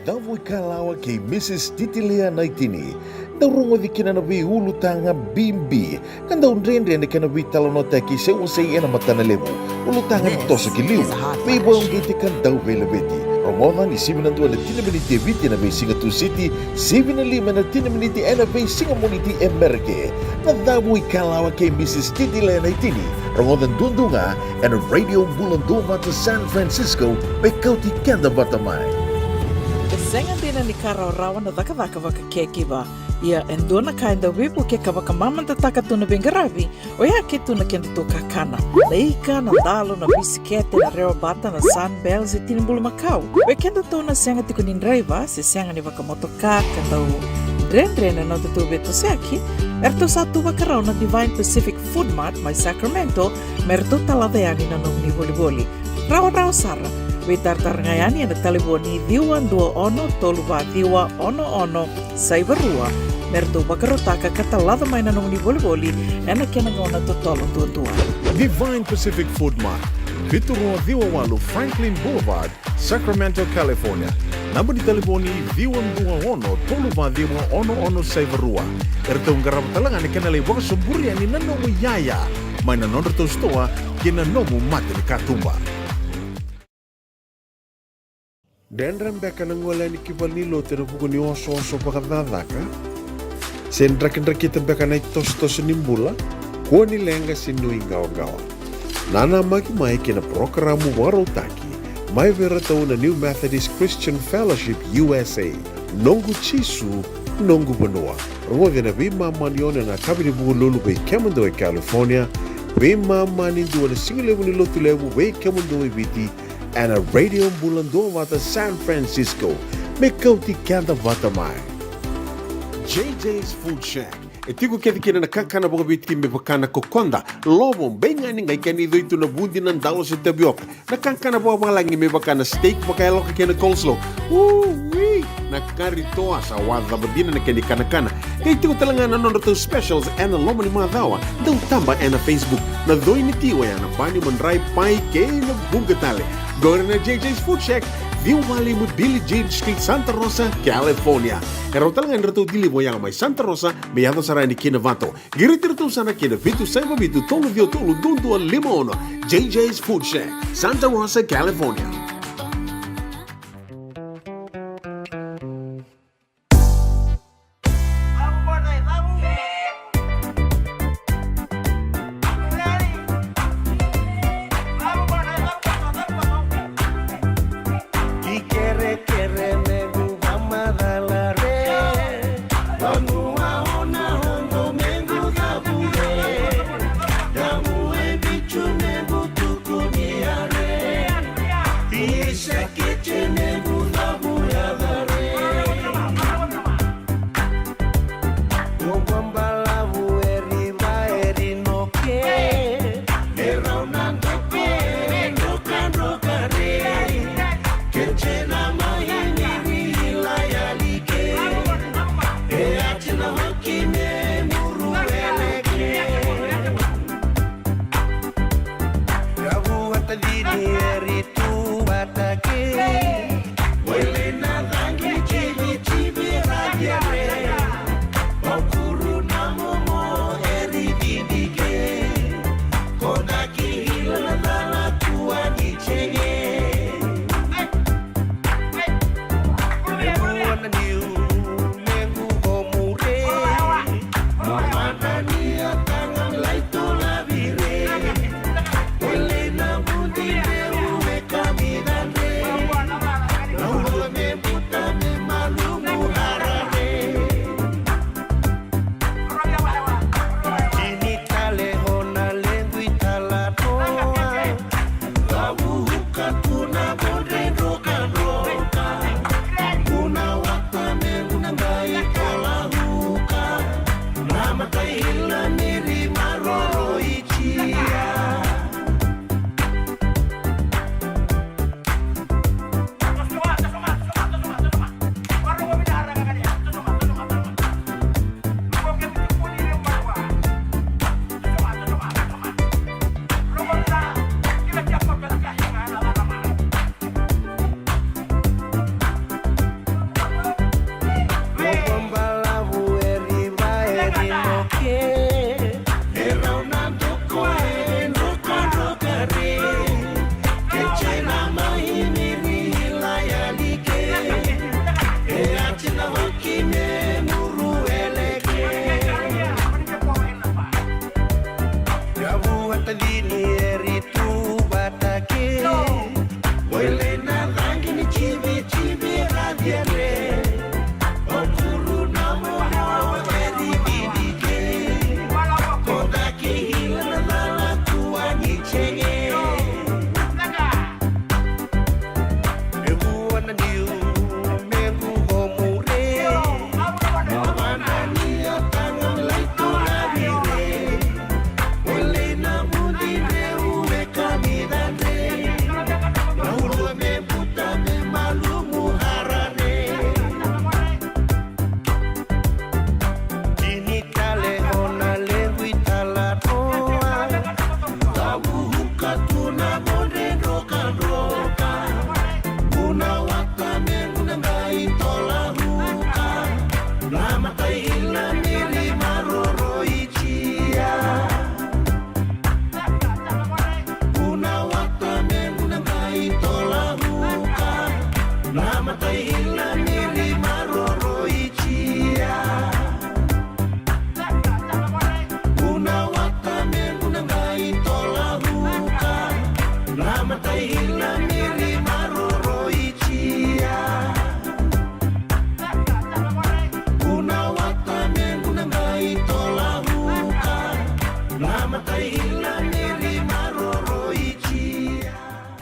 Davu ikalawa kei Mrs Titilea Naitini. Dau rogoci kina na veiulutaga bibi ka dau dredre na kena veitalanoataki se wasei ena matana levu. Ulutaga ni toso ki liu, veivauqeti ka dau veilaveti. Rogoca ni sivi na dua ena tini na miniti e Viti ena veisiga Tusiti, sivi na lima ena tini na miniti ena veisiga Moniti e Merika. Na Davu ikalawa kei Mrs Titilea Naitini. Rogoca duadua ga ena Radio Bula Duavata San Francisco, me kauti keda vata mai. E sega dina ni ka rawarawa na cakacaka vaka caregiver. Ia e dua na ka e dau veivuke ka vakamamadataka tu na veiqaravi, oya ke tu na kedatou kakana. Na ika, na dalo, na bisikete, na rewa bata, na Sunbell se tini bulumakau. Vei kedatou na sega tiko ni draiva se sega ni vakamotoka ka dau dredre na nodatou veitosoyaki, eratou sa tu vakarau na Divine Pacific Food Mart mai Sacramento me ratou talaca yani na nomuni volivoli. Rawarawa sara, veitaratara ga yani ena talevoni ciwa dua ono tolu va ciwa ono ono saiva rua me ratou vakarautaka ka talaca mai na nomuni volivoli ena kena gauna totolo duadua. Divine Pacific Food Mart, vitu rua ciwa walu Franklin Boulevard, Sacramento, California. Naba ni talevoni ciwa dua ono tolu va ciwa ono ono saiva rua. Eratou qarava tale ga na kena lai vakasoburi yani na nomu iyaya mai na nodratou sitoa ki na nomu matanikatuba. Dredre beka na gole yani ki valenilotu ena vuku ni osooso vakacakacaka? Se drakidrakita beka na itosotoso ni bula? Kua ni leqa se nuiqawaqawa. Nanamaki mai ki na parokaramu vakarautaki mai vei iratou na New Methodist Christian Fellowship U S A, Noqu Jisu, Noqu Vanua. Rogoci ena veimama ni ono ena yakavi ni Vukelulu vei kemudou e California, veimama ni dua ena sigalevu ni Lotulevu vei kemudou e Viti, ena Radio Bula Duavata San Francisco, me kauti keda vata mai. J J's Food Shack. E tiko kece kina na kakana vakaviti me vaka na kokoda, lovo, beigani, qai kena icoi tu na vudi, na dalo se tavioka. Na kakana vakavalagi me vaka na steak vakayaloka kei na coleslaw. Ui! Na kari toa, sa wacava dina na kena ikanakana. Qai tiko tale ga na nodratou specials ena loma ni macawa. Dau taba ena Facebook. Na coi ni ti oya na bani, madrai, pai kei na vuqa tale. Qori na J J's Food Shack, ciwa walu lima Billie Jean Street, Santa Rosa, California. E rawa tale ga ni ratou deliver oya mai Santa Rosa me yaco sara yani ki Novato. Qiriti iratou sara ki na vitu saiva vitu tolu ciwa tolu dua dua lima ono. J J's Food Shack, Santa Rosa, California. Ikerekere mequ vamacala re, vanua o na rogo mequ cavu re, damu e vicu mequ tukunia re, isa kece mequ cavu yaca re. O vabalavu e riva e rinoke, e rau na doke, e drokadroka re. Kece na mai miri ila yali ke, e ati na hoki me muru eleke. Ravu vata cini e ri tu vata ke. Wele na cagi civi civi radia re. Vaukuru na momo e ri didi ke. Kodaki ila na cala tua ni cege. E mua na niu lequ o mure. Mo mana ni a taga lai tola vire. Wele na vudi reu e kamidadre. Rau me buta me malumu harare. Kini tale hona lequ i tala toa. Vavuka tu na vodre drokadroka. Kuna wata me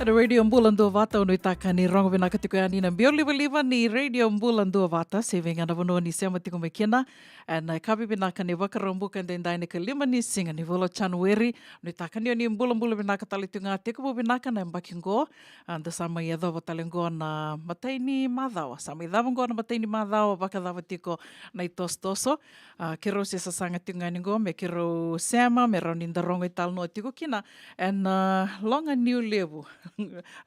Radio Bula Duavata, au nuitaka ni rogo vinaka tiko yani na biau livaliva ni Radio Bula Duavata, se vei ga na vanua ni sema tiko mai kina. Ena yakavi vinaka ni Vakaraubuka edaidai, na ikalima ni siga ni vula o Janueri. Nuitaka ni o ni bulabula vinaka tale tu ga, tekivu vinaka na yabaki qo. A, da sa mai yacova tale qo na matai ni macawa, sa mai cava qo na matai ni macawa, vakacava tiko na itosotoso. A, keirau se sasaga tiko ga ni qo me keirau sema, me rawa ni da rogo italanoa tiko kina ena, a, loga niu levu.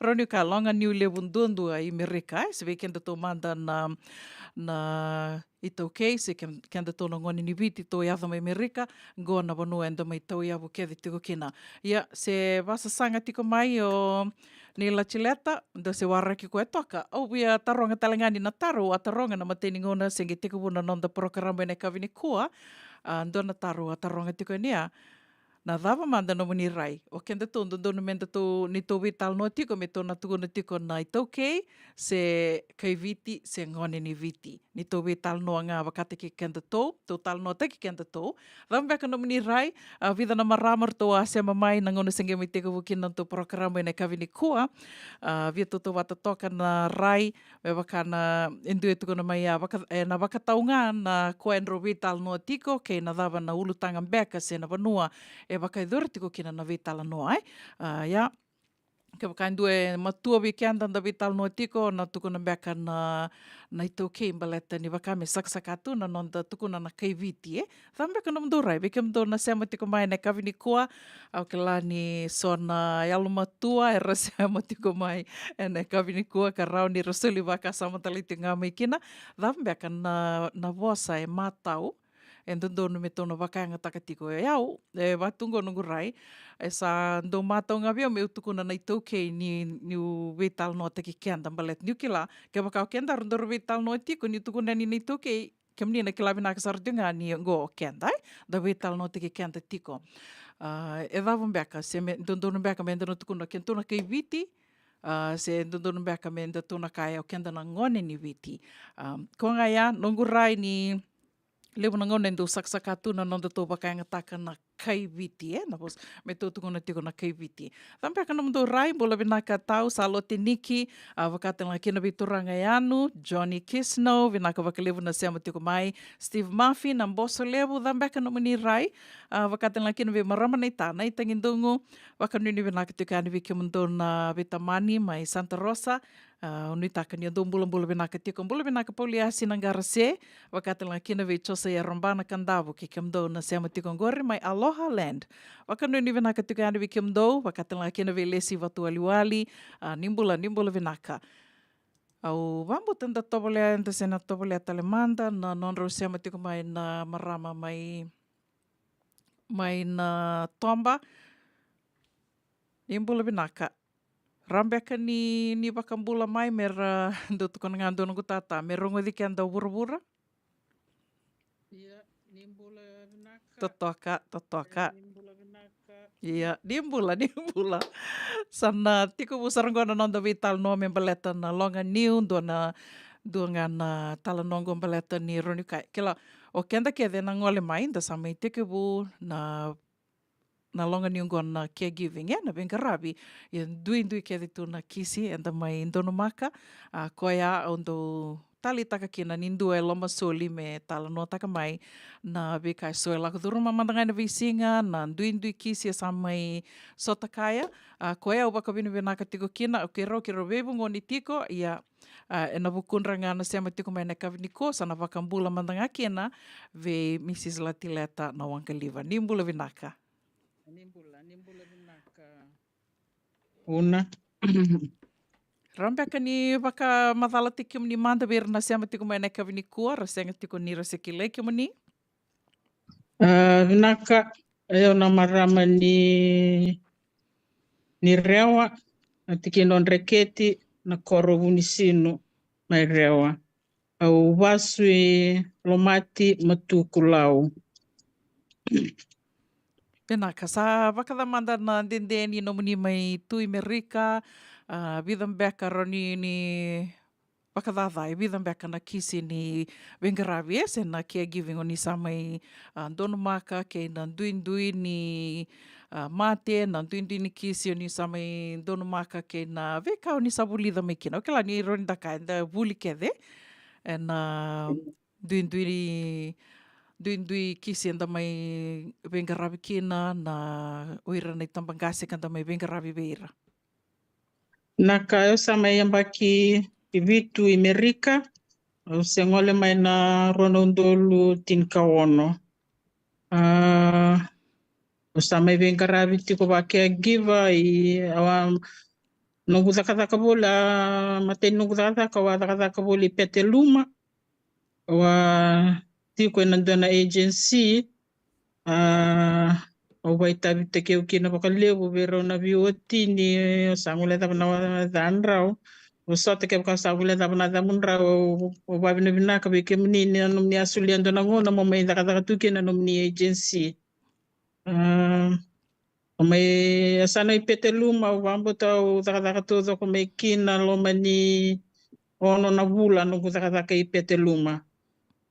Rawa niu kaya loga niu levu duadua i Merika, e, se vei kedatou mada na, na iTaukei, se ke-, kedatou na gone ni Viti tou yaco mai Merika, qo na vanua eda mai tauyavu kece tiko kina. Ia, se vasasaga tiko mai o Nila Tileta, da se waraki koya toka. Au via taroga tale ga ni na taro au a taroga na matai ni gauna se qai tekivu na noda porokaramu ena yakavi nikua. A, dua na taro au a taroga tiko yani, a, na cava mada nomuni rai? O kedatou dodonu me datou, ni tou veitalanoa tiko, me tou na tukuna tiko na iTaukei, se kai Viti, se gone ni Viti. Ni tou veitalanoa ga vakataki kedatou, tou talanoataki kedatou. Cava beka nomuni rai? A, vica na marama ratou a sema mai na gauna se qai mai tekivu kina na nodatou porokaramu ena yakavi nikua. A, via tautauvata toka na rai, me vaka na e dua e tukuna mai, a, vaka, ena vakatau ga na koya e drau veitalanoa tiko, kei na cava na ulutaga beka se na vanua e vakayacori tiko kina na veitalanoa, e. A, ia, kevaka e dua e matua vei keda da veitalanoa tiko, na tukuna beka na, na iTaukei baleta ni vaka me sakasaka tu na noda tukuna na kai Viti, e. Cava beka nomudou rai, vei kemudou na sema tiko mai ena yakavi nikua? Au kila ni so na yalomatua era sema tiko mai ena yakavi nikua ka rawa ni ra soli vakasama tale tiko ga mai kina. Cava beka na, na vosa e matau e dodonu me tou na vakayagataka tiko? E au, e vaka tu qo noqu rai, e sa dau matau ga vei au meu tukuna na iTaukei ni, niu veitalanoataki keda, baleta niu kila, kevaka o kedaru daru veitalanoa tiko, niu tukuna yani na iTaukei, kemuni na kila vinaka sara tiko ga ni qo o keda, e, da veitalanoataki keda tiko. A, e cava beka, se me dodonu beka me da na tukuna kedatou na kai Viti, a, se dodonu beka me datou na kaya o keda na gone ni Viti? A, koya ga ya, noqu rai ni levu na gauna e dau sakasaka tu na nodatou vakayagataka na kai Viti, e, na vosa, me tou tukuna tiko na kai Viti. Cava beka nomudou rai? Bula vinaka tau, Salote Niki, a, vaka tale ga kina vei turaga Yanu, Johnny Kisno, vinaka vakalevu na sema tiko mai, Steve Murphy, na Boso Levu, cava beka nomuni rai? A, vaka tale ga kina vei marama na ita, na ita Gidogu, vakanuinui vinaka tiko yani vei kemudou na veitamani mai Santa Rosa. A, au nuitaka ni o dou bulabula vinaka tiko. Bula vinaka Pauliasi Naqarase, vaka tale ga kina vei Josaia Robana Kadavu kei kemudou na sema tiko qori mai Aloha Land. Vakanuinui vinaka tiko yani vei kemudou, vaka tale ga kina vei Lesi Vatuwaliwali, a, ni bula, ni bula vinaka. Au vakabauta da tovolea, da se na tovolea tale mada na nodrau sema tiko mai na marama mai, mai na toba. Ni bula vinaka. Ra beka ni, ni vakabula mai me ra dau tukuna ga dua noqu tata, me rogoci keda o vuravura. Ia, ni bula vinaka. Totoka, totoka. Ia, ni bula vinaka. Ia, ni bula, ni bula. Sa na tekivu sara qo na noda veitalanoa me baleta na loga niu, dua na, dua ga na talanoa qo baleta ni rawa ni kaya. Kila, o keda kece na gole mai, da sa mai tekivu na na loga niu qo na caregiving, e, na veiqaravi. Ia duidui kece tu na kisi eda mai donumaka, a, koya au dau taleitaka kina ni dua e lomasoli me talanoataka mai na veika eso e lako curuma mada ga ena veisiga, na duidui kisi e sa mai sota kaya. A, koya au vakavinavinaka tiko kina, au keirau, keirau veivugoni tiko, ia, a, ena vukudra ga na sema tiko mai na yakavi nikua, sa na vakabula mada ga kina vei Mrs Latileta Nawaqaliva. Ni bula vinaka. Ni bula, ni bula vinaka. Una. Ra beka ni vakamacalataki kemuni mada vei ira na sema tiko mai na yakavi nikua, ra sega tiko ni ra se kilai kemuni. A, vinaka, o yau na marama ni, ni Rewa, na tikina o Dreketi, na koro Vunisinu, mai Rewa. Au vasu i Lomati, Matuku, Lau. Vinaka, sa vakaca mada na dede ni nomuni mai tu i Merika, a, vica beka rawa ni, ni vakacaca, e vica beka na kisi ni veiqaravi, e, se na caregiving o ni sa mai, a, donumaka, kei na duidui ni, a, mate, na duidui ni kisi o ni sa mai donumaka, kei na veika o ni sa vulica mai kina. O kila ni rawa ni da kaya, eda vuli kece ena duidui, duidui kisi eda mai veiqaravi kina, na o ira na itabaqase ka da mai veiqaravi vei ira. Na ka, au sa mai yabaki vitu i Merika, au se gole mai na rua na udolu tinikaono. A, au sa mai veiqaravi tiko vaka caregiver i, au a, noqu cakacaka voli, a, matai ni noqu cakacaka, au a cakacaka voli i Petaluma. Au a tiko ena dua na agency, a, au vakaitavitaki au kina vakalevu vei rau na veiwatini, au sa guilecava na yacadrau. Au sota kevaka au sa guilecava na yacamudrau, au, au vakavinavinaka vei kemuni ni na nomuni a solia dua na gauna mo mai cakacaka tu kina na nomuni agency. A, o mai yasana i Petaluma, au vakabauta au cakacaka taucoko mai kina loma ni ono na vula noqu cakacaka i Petaluma.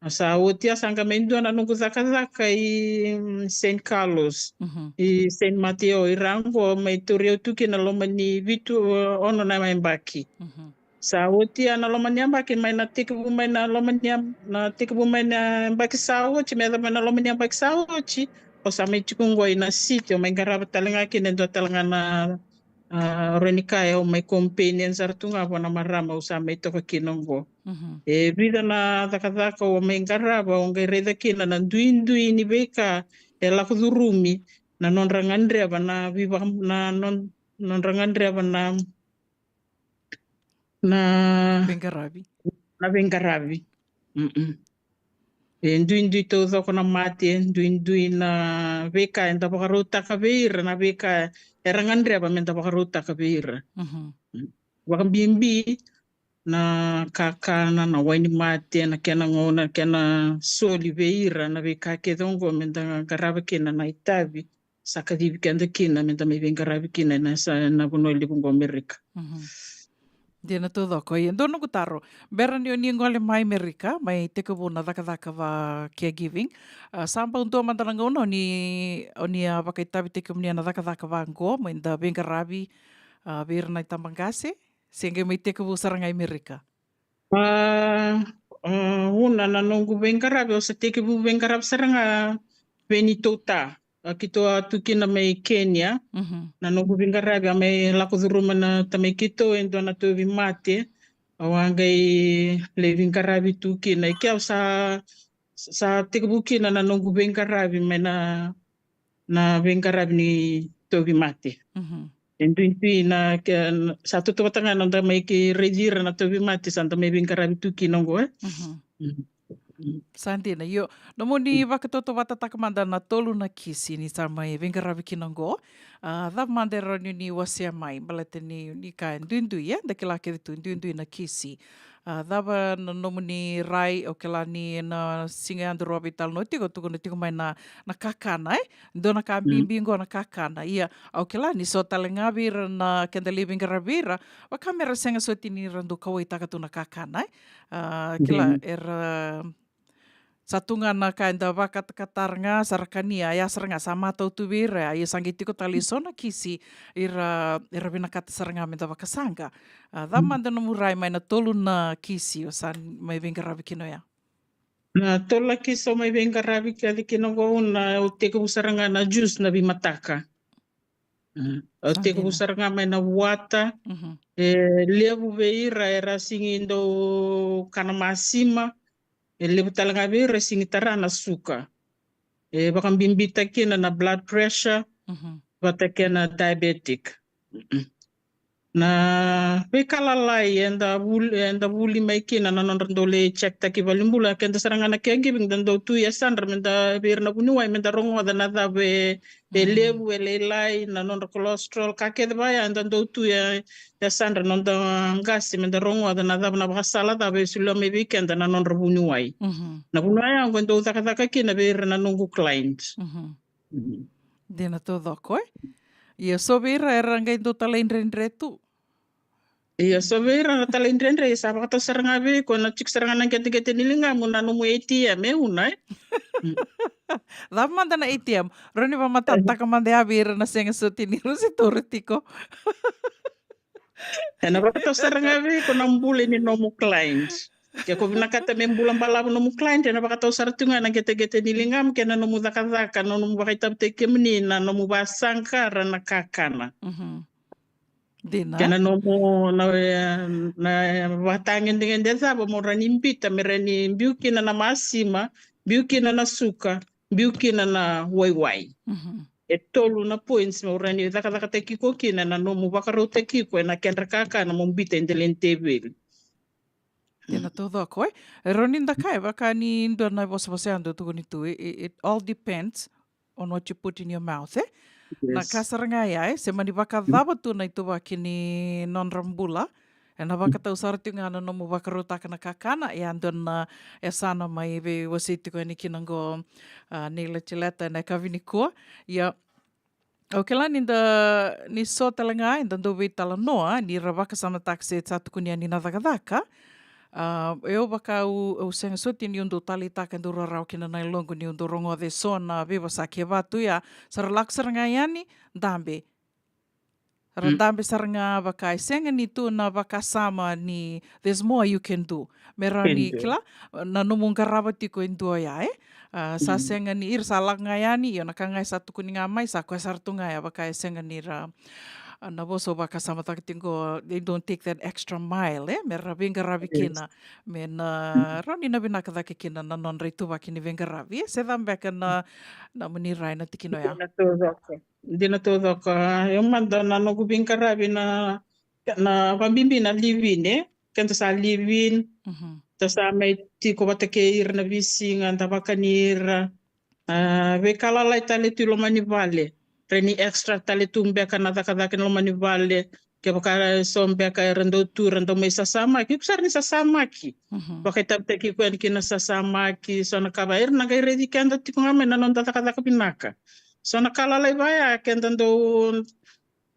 A sa oti a sa qai mai dua na noqu cakacaka i, mm, Saint Carlos, Mhm. i Saint Mateo, i ra qo mai tauri au tu kina loma ni vitu, ono na yabaki. Mhm. Sa oti a na loma ni yabaki mai na tekivu mai na loma ni yab-, na tekivu mai na yabaki sa oti, me yaco mai na loma ni yabaki sa oti, au sa mai tiko qo ina city, au mai qarava tale ga kina e dua tale ga na, a, rawa ni kaya au mai companion sara tu ga vua na marama au sa mai toka kina qo. Mhm. E vica na cakacaka au mai qarava, au qai raica kina na duidui ni veika e lako curumi, na nodra gadreva na viva-, na non-, nodra gadreva na na Veiqaravi. na veiqaravi. Mm-mm. E duidui taucoko na mate, duidui na veika eda vakarautaka vei ira, na veika era gadreva meda vakarautaka vei ira. Mhm. Mm. Vakabibi na kakana, na wainimate, na kena gauna, na kena soli vei ira, na veika kece oqo meda qarava kina na itavi sa kacivi keda kina meda mai veiqaravi kina ena sa-, na vanua levu qo Amerika. Mhm. Dina taucoko. Ia, dua noqu taro. Bera ni o ni gole mai Amerika, mai tekivu na cakacaka va caregiving. A, sa bau dua mada na gauna o ni, o ni a vakaitavitaki kemuni ena cakacaka va qo, mai da veiqaravi, a, vei ira na itabaqase, se qai mai tekivu sara ga i Amerika? A, a, una na noqu veiqaravi, au sa tekivu veiqaravi sara ga vei neitou ta. A, keitou a tu kina mai Kenya. Mhm. Na noqu veiqaravi a mai lako curuma na tamai keitou e dua na tauvimate. Au a qai lai veiqaravi tu kina. I ke au sa, sa tekivu kina na noqu veiqaravi mai na, na veiqaravi ni tauvimate. Mhm. E duidui na ke, sa tautauvata ga na noda mai ki raici ira na tauvimate, sa da mai veiqaravi tu kina oqo, e? Mhm. Mm. Mm. Sa dina, io. Nomuni vakatautauvatataka mada na tolu na kisi ni sa mai veiqaravi kina oqo. A, cava mada e rawa ni ni wasea mai, baleta ni, ni ka e duidui, e? Da kila kece tu, duidui na kisi. A, cava na nomuni rai, au kila ni na siga yadru au veitalanoa tiko, tukuna tiko mai na, na kakana, e? Dua na ka Mm. bibi qo na kakana. Ia, au kila ni so tale ga vei ira na keda lai veiqaravi vei ira, vaka mera sega soti ni ra dau kauwaitaka tu na kakana, e? A, kila, Dina. era sa tu ga na ka eda vakatakatara ga, sa ra kania, ia sara ga sa matau tu vei ira, ia sa qai tiko tale i so na kisi, ira, ira vinakata sara ga meda vakasaqa. A, cava Mm. mada nomu rai mai na tolu na kisi o sa mai veiqaravi kina oya? Na tolu na kisi au mai veiqaravi kece kina oqo, au na, au tekivu sara ga na juice na veimataka. Mm. Au Sa tekivu dina. sara ga mai na water. Mhm. E levu vei ira era sigi dau kana masima. E levu tale ga vei ira sigi tara na suka. E vakabibitaka kina na blood pressure, Mhm. vata kei na diabetic. Mm-mm. Na veika lalai eda vuli, eda vuli mai kina na nodra dau lai check taki valenibula, keda sara ga na caregiving da dau tu i yasadra meda vei ira na vuniwai meda rogoca na cava e, e Mhm. levu, e lailai, na nodra cholesterol, ka kece vaya eda dau tu i ya, yasadra noda qase meda rogoca na cava na vakasala cava e solia mai vei keda na nodra vuniwai. Mhm. Na vanua ya qo e dau cakacaka kina vei ira na noqu client. Mhm. Mhm. Dina taucoko, e? Ia so vei ira era qai dau talaidredre tu. Ia, so vei ira na talaidredre, sa vakatau sara ga vei iko na tiko sara ga na qeteqete ni ligamu na nomu A T M, e una, e? Mm. Cava mada na A T M? Rawa ni vamatatataka mada ya vei ira na sega soti ni rusi toro tiko. Ena vakatau sara ga vei iko na bula ni nomu client. Ke ko vinakata me bula balavu nomu client, ena vakatau sara tu ga na qeteqete ni ligamu kei na nomu cakacaka, na nomu vakaitavitaki kemuni, na nomu vasaqara na kakana. Mhm. Dina. Kei na nomu, na, na vatagedegede cava mo rawa ni bita, me rawa ni biu kina na masima, biu kina na suka, biu kina na waiwai. Mhm. E tolu na points mo rawa ni cakacakataki iko kina na nomu vakarautaki iko ena kedra kakana mo bita e dela ni teveli. Dina taucoko, e. E rawa ni da kaya, vaka ni dua na vosavosa ya dau tukuni tu, it, it all depends on what you put in your mouth, e? Na ka sara ga ya, e? Se mani vakacava tu na ituvaki ni nodra bula, ena vakatau sara tiko ga na nomu vakarautaka na kakana, ia dua na yasana mai veiwasei tiko yani kina qo, a, nei Letileta ena yakavi nikua. Ia, au kila ni da, ni so tale ga eda dau veitalanoa ni ra vakasamataka se sa tukuni yani na cakacaka. A, e, au vaka au, au sega soti niu dau taleitaka, e dau rarawa kina na yaloqu niu dau rogoca e so na veivosaki e vatu ya, sa ra lako sara ga yani, dabe. Ra dabe sara ga vaka e sega ni tu na vakasama ni there's more you can do. Me rawa ni kila, na nomu qarava tiko e dua ya, e? A, sa sega ni, ira sa lako ga yani, io na ka ga e sa tukuni ga mai, sa koya sara tu ga ya vaka e sega ni ra, a, na vosa au vakasamataka tiko, they don't take that extra mile, e? Me ra veiqaravi kina, me na rawa ni na vinaka cake kina na nodra ituvaki ni veiqaravi, e? Se cava beka na, na nomuni rai na tikina oya? Dina taucoko. Dina taucoko. A, io mada na noqu veiqaravi na, na vabibi na live-in, e? Keda sa live-in, da sa mai tiko vata kei ira na veisiga, da vakani ira. A, veika lalai tale tu i loma ni vale. Rawa ni extra tale tu beka na cakacaka ni loma ni vale. Kevaka e so beka era dau tu, era dau mai sasamaki, iko sara ni sasamaki. Vakaitavitaki iko yani kina sasamaki, so na ka va, era na qai raici keda tiko ga mai na noda cakacaka vinaka. So na ka lalai vaya, keda dau,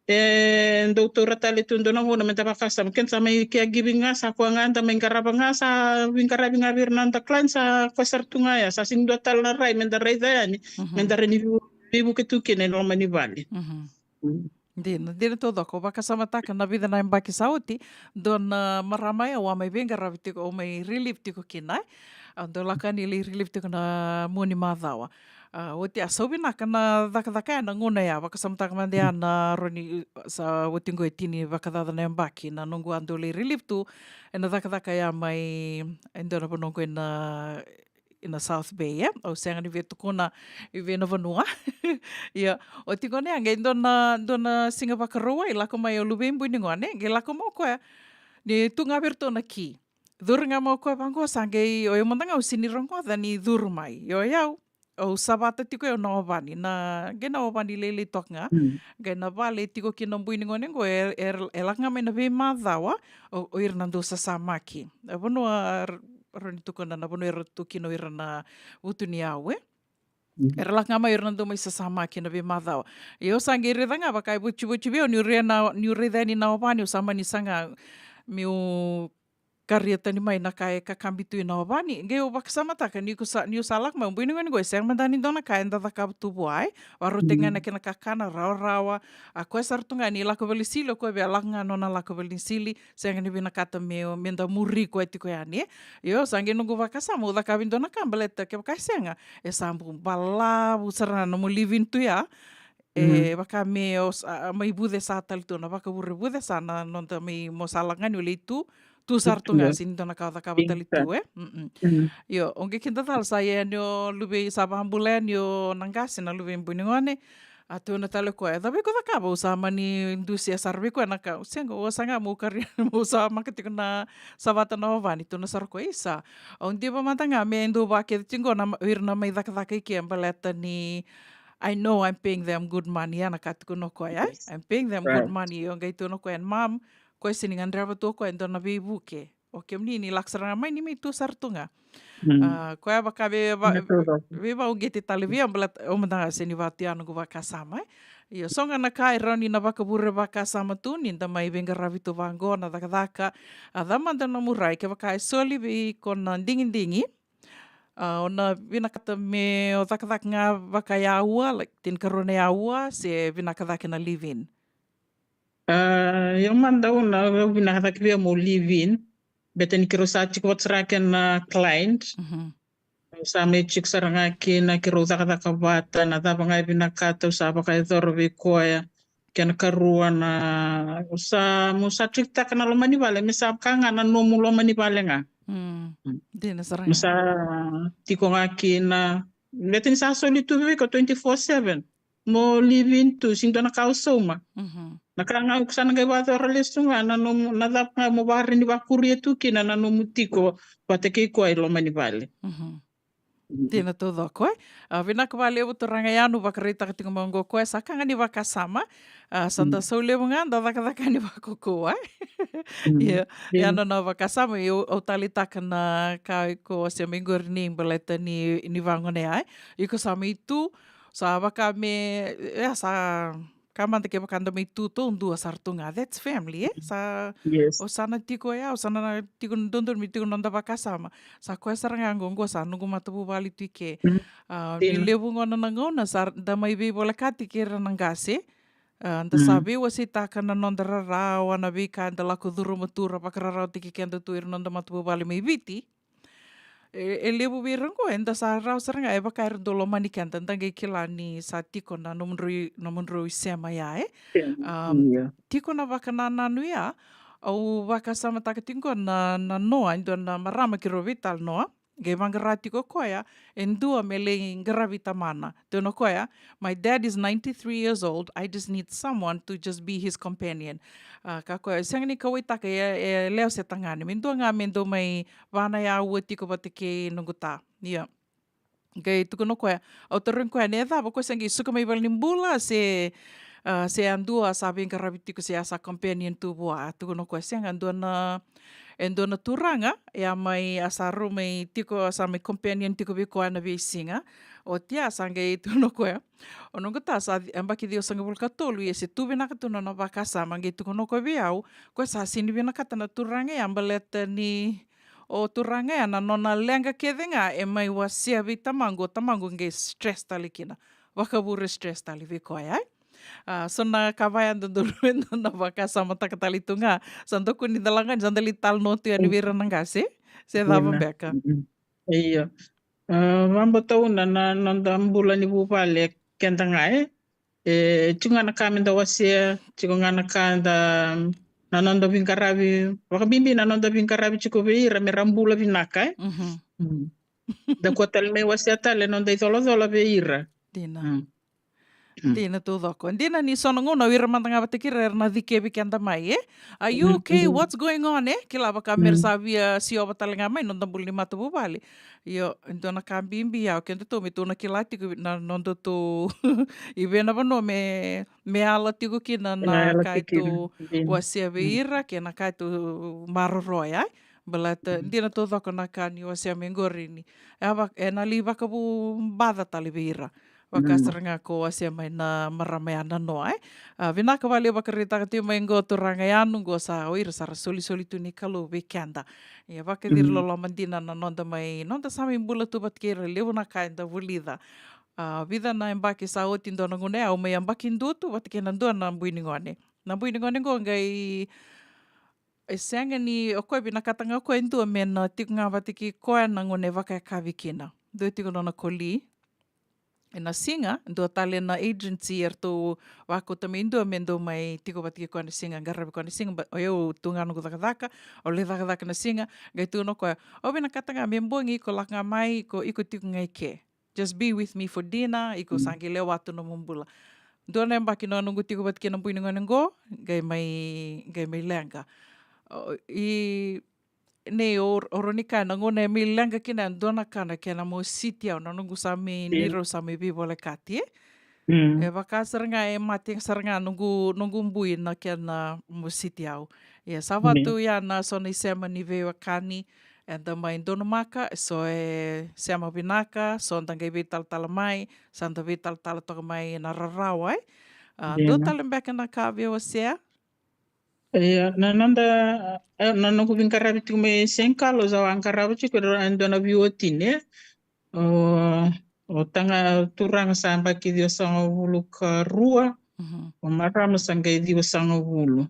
e, dau taura tale tu dua na gauna meda vakasama. Keda sa mai caregiving ga, sa koya ga da mai qarava ga, sa veiqaravi ga vei ira na noda client, sa koya sara tu ga ya, sa sega ni dua tale na rai meda raica yani, meda rawa ni veivu-, veivuke tu kina e loma ni vale. Dina, dina taucoko. Vakasamataka na vica na yabaki sa oti, dua na marama ya au a mai veiqaravi tiko, au mai relief tiko kina, e. Au dau lako yani lai relief tiko na mua ni macawa. A, oti a sau vinaka na cakacaka ya na gauna ya, vakasamataka mada ya na rawa ni, sa oti qo e tini vakacaca na yabaki na noqu a dau lai relief tu ena cakacaka ya mai e dua na vanua qo ena ina South Bay, e? Au sega ni via tukuna i vei na vanua. Ia, oti gona ya, qai dua na, dua na siga Vakarauwai, lako mai o luve i bui ni gone, qai lako mai o koya. Ni tu ga vei iratou na ki. Curu ga mai o koya vaqo, sa qai, o yau mada ga au sega ni rogoca ni curu mai. Io, o yau, au savata tiko o yau na ovani, na, qai na ovani lailai toka ga. Qai na vale e tiko kina o bui ni gone qo, e, e, e lako ga mai na veimacawa, o, o ira na dau sasamaki. E vanua, rawa ni tukuna na vanua era tu kina o ira na vutuniyau, e? Era lako ga mai o ira na dau mai sasamaki na veimacawa. Ia au sa qai raica ga vaka e vucivuci vei au niu rai na, niu raica yani na ovani, au sa mani saga meu karia tani mai na ka e kakabi tu ina ovani. Qai au vakasamataka niu sa, niu sa lako mai, o bui ni gone qo e sega mada ni dua na ka eda cakava tu vua, e? Vakarautaki ga na kena kakana rawarawa. A koya sara tu ga ni lako valenisili, o koya via lako ga nona lako valenisili. Sega ni vinakata me, meda muri koya tiko yani, e. Io, sa qai noqu vakasama, au cakava e dua na ka baleta kevaka e sega, e sa bau balavu sara na nomu living tu ya. E vaka me o sa, a, mai vucesa tale tu na vakavure vucesa na noda mai mo sa lako ga ni o lai tu, tu sara tu ga, sega ni dua na ka o cakava tale tu, e. Io, o qai kidacala sa ia yani o luve, sa vakabula yani o na qase na luve i bui ni gone. A tukuna tale o koya, e cava iko cakava? Au sa mani dusia sara vei koya na ka. Sega, au sa ga meu karia, meu sa maka tiko na savata na ovani, tukuna sara o koya, isa. Au diva mada ga me dua vakece tiko na, o ira na mai cakacaka i ke baleta ni, I know I'm paying them good money, ya na ka tukuna o koya, e? I'm paying them good money, o qai tukuna o koya, and mom, koya sega ni gadreva tu o koya e dua na veivuke. O kemuni ni lako sara ga mai ni mai tu sara tu ga. A, koya vaka vei, va, veivauqeti tale vei au baleta, au mada ga sega ni vatu ya noqu vakasama, e? Io, so ga na ka e rawa ni na vakavure vakasama tu ni da mai veiqaravi tu vaqo na cakacaka. A, ca mada na murai kevaka e soli vei iko na digidigi. A, o na vinakata me o cakacaka ga vakayaua, like, tinikarua na yaua, se vinaka cake na live-in? A, io mada, au na, au vinaka cake vei au mo live-in. Beta ni keirau sa tiko vata sara kei na client. Mhm. Au sa mai tiko sara ga kina, keirau cakacaka vata, na cava ga e vinakata au sa vakayacora vei koya. Kena karua na, au sa, mo sa tiko taka na loma ni vale, me sa vaka ga na nomu loma ni vale ga. Mm. Mm. Dina sara ga. Mo sa tiko ga kina, beta ni sa soli tu vei iko twenty-four seven. Mo live-in tu, sega ni dua na ka au sauma. Mhm. Na ka ga au sa na qai vakayacora lesu ga na nomu, na cava ga mo vakarini vakuria tu kina na nomu tiko vata kei koya i loma ni vale. Mhm. Mhm. Dina taucoko, e? A, vinaka vakalevu turaga Yanu, vakaraitaka tiko mai oqo o koya, sa ka ga ni vakasama. A, sa da sau levu ga, da cakacaka ni vakaukauwa, e? Mm. Ia, ia na nona vakasama, ia au, au taleitaka na ka iko wasea mai qori ni baleta ni, ni vagone ya, e? Iko sa mai tu, sa vaka me, e, sa ka mada kevaka da mai tu taudua sara tu ga, that's family, e? Sa, yes, o sa na tiko ya, o sa na tiko dodonu me tiko na noda vakasama. Sa koya sara ga oqo, oqo sa noqu matavuvale tu i ke. Mm. A, ni levu gona na gauna sa da mai veivolekati kei ira na qase. A, da sa, mm, veiwaseitaka na noda rarawa, na veika eda lako curuma tu ra vakararawataki keda tu ira na noda matavuvale mai Viti. E, e levu vei ira oqo, eda sa rawa sara ga, e vaka era dau lomani keda, da qai kila ni sa tiko na nomudrau, nomudrau isema ya, e? Sema, a, ia. Tiko na vakanananu ya, au vakasamataka tiko na, na noa, e dua na marama keirau veitalanoa, qai vaqara tiko o koya e dua me lai qaravi tamana. Tukuna o koya, "My dad is ninety-three years old, I just need someone to just be his companion." A, kaya o koya, sega ni kauwaitaka e, e yalewa se tagane, me dua ga me dau mai va na yaua tiko vata kei noqu ta. Ia. Qai tukuna o koya, au tarogi koya na cava, o koya se qai suka mai valenibula se, a, se a dua sa veiqaravi tiko se a sa companion tu vua. Tukuna o koya, sega, e dua na, e dua na turaga, e a mai, a sa rau mai tiko, a sa mai companion tiko vei koya na veisiga. Oti ya sa qai tukuna o koya, o noqu ta sa yabaki ciwasagavulu ka tolu, ia se tu vinaka tu na nona vakasama. Qai tukuna o koya vei au, o koya sa sega ni vinakata na turaga ya baleta ni o turaga ya na nona leqa kece ga e mai wasea vei tamaqu, o tamaqu qai stress tale kina. Vakavure stress tale vei koya, e? A, so na ka vaya dodonu me da na vakasamataka tale tu ga. Sa dodonu ni da lako yani, sa da lai talanoa tu yani vei ira na qase, se cava beka. Mm. Io. A, vakabauta na, na noda bula ni vuvale keda ga, e? E tiko ga na ka me da wasea, tiko ga na ka da, na noda veiqaravi, vakabibi na noda veiqaravi tiko vei ira me ra bula vinaka, e? Mhm. Mm. Da kua tale me wasea tale na noda icolacola vei ira. Dina. Mm. Mm. Dina taucoko. Dina ni so na gauna o ira mada ga vata kei ira era na cikevi keda mai, e? Are you okay? Mm, mm. What's going on, e? Kila vaka me ra, mm, sa via siova tale ga mai na noda bula ni matavuvale. Io, e dua na ka bibi ya, o kedatou me tou na kila tiko na nodatou i vei na vanua me, me yala tiko kina na ka e tou wasea vei ira, kei na ka e tou maroroya, e? Baleta, mm, dina taucoko na ka ni wasea mai qori ni, e va-, e na lai vakavubaca tale vei ira. Vaka sara ga ko wasea mai na marama ya na noa, e? A, vinaka vakalevu vakaraitaka tiko mai qo turaga Yanu, qo sa o ira sa ra solisoli tu ni Kalou vei keda. Ia, vakaciriloloma dina na noda mai, noda sa mai bula tu vata kei ira, levu na ka eda vulica. A, vica na yabaki sa oti, dua na gauna ya au mai yabaki dua tu vata kei na dua na bui ni gone. Na bui ni gone qo qai, e sega ni, o koya vinakata ga o koya e dua me na tiko ga vata kei koya na gauna e vakayakavi kina. Dua tiko nona koli. Ena siga, dua tale na agency eratou vakauta mai dua me dou mai tiko vata kei koya na siga, qaravi koya na siga, but o yau tu ga noqu cakacaka, au lai cakacaka na siga, qai tukuna o koya, au vinakata ga me bogi iko lako ga mai, iko, iko tiko ga i ke. Just be with me for dinner, iko sa qai lewa tu nomu bula. Dua na yabaki na noqu tiko vata kei na bui ni gone qo, qai mai, qai mai leqa. O, i, nei o, o rawa ni kaya na gauna e mai leqa kina e dua na ka na kena mositi au, na noqu sa mai, ni rau sa mai veivolekati, e? Mm. E vaka sara ga e mate sara ga noqu, noqu bui na kena mositi au. Ia sa vaka tu ya na so na isema ni veiwekani, eda mai donumaka, so e sema vinaka, so da qai veitalatala mai, sa da veitalatala toka mai na rarawa, e? A, dua tale beka na ka via wasea? Ia, na noda, e, na noqu veiqaravi tiko mai Saint Carlos, au a qarava tiko e dua na V O T, ne? O, o taga turaga sa yabaki ciwasagavulu ka rua, o marama sa qai ciwasagavulu.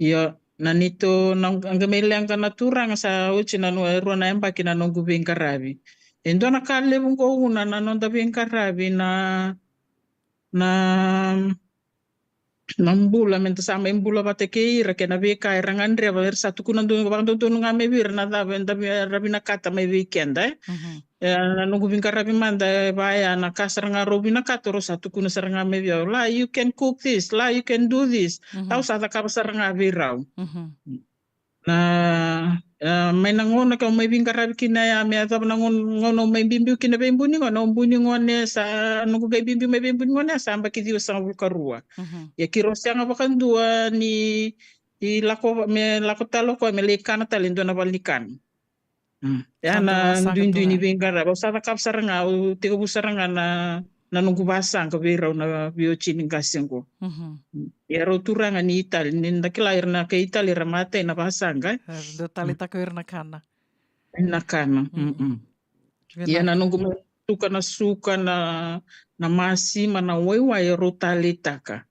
Io, na neitou, na, qai mai leqa na turaga sa oti na no, e rua na yabaki na noqu veiqaravi. E dua na ka levu qo una na noda veiqaravi na, na, na bula, meda sa mai bula vata kei ira kei na veika era gadreva, era sa tukuna donu, vakadodonu ga mai vei ira na cava eda vi-, era vinakata mai vei keda, e. E, na noqu veiqaravi mada e vaya na ka sara ga rau vinakata, rau sa tukuna sara ga mai vei au, la, you can cook this, la, you can do this. Au sa cakava sara ga vei rau. Na, e, mai na gauna kau mai veiqaravi kina ya, me yacova na gauna, gauna au mai biubiu kina vei Bunigone, au Bunigone sa, noqu qai biubiu mai vei Bunigone sa yabaki ciwasagavulu ka rua. Ia keirau sega vakadua ni, i lako, me lako tale o koya me lai kana tale e dua na valenikana. Mm. Ya na duidui ni veiqaravi. Au sa cakava sara ga, au tekivu sara ga na, na noqu vasaqa vei rau na V O T ni qase qo. Mm. Ia rau turaga ni Itali, ni da kila ira na kai Itali era matai na vasaqa, e. Era dau taleitaka ira na kana. Na kana. Mm. Ia na noqu mai suka na suka, na, na masima, na waiwai, e rau taleitaka.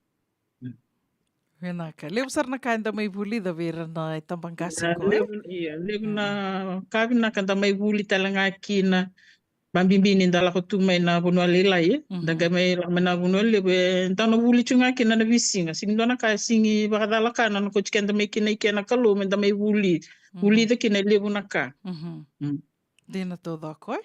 Vinaka. Levu sara na ka eda mai vulica vei ira na itabaqase qo, e? Levu, ia, levu na ka vinaka da mai vuli tale ga kina. Vabibi ni da lako tu mai na vanua lailai, e? Da qai mai lako mai na vanua levu, e, da na vuli tu ga kina na veisiga. Sigi dua na ka, sigi vakacalaka na nona kauti keda mai kina i ke na Kalou, me da mai vuli. Vulica kina e levu na ka. Mm. Dina taucoko, e?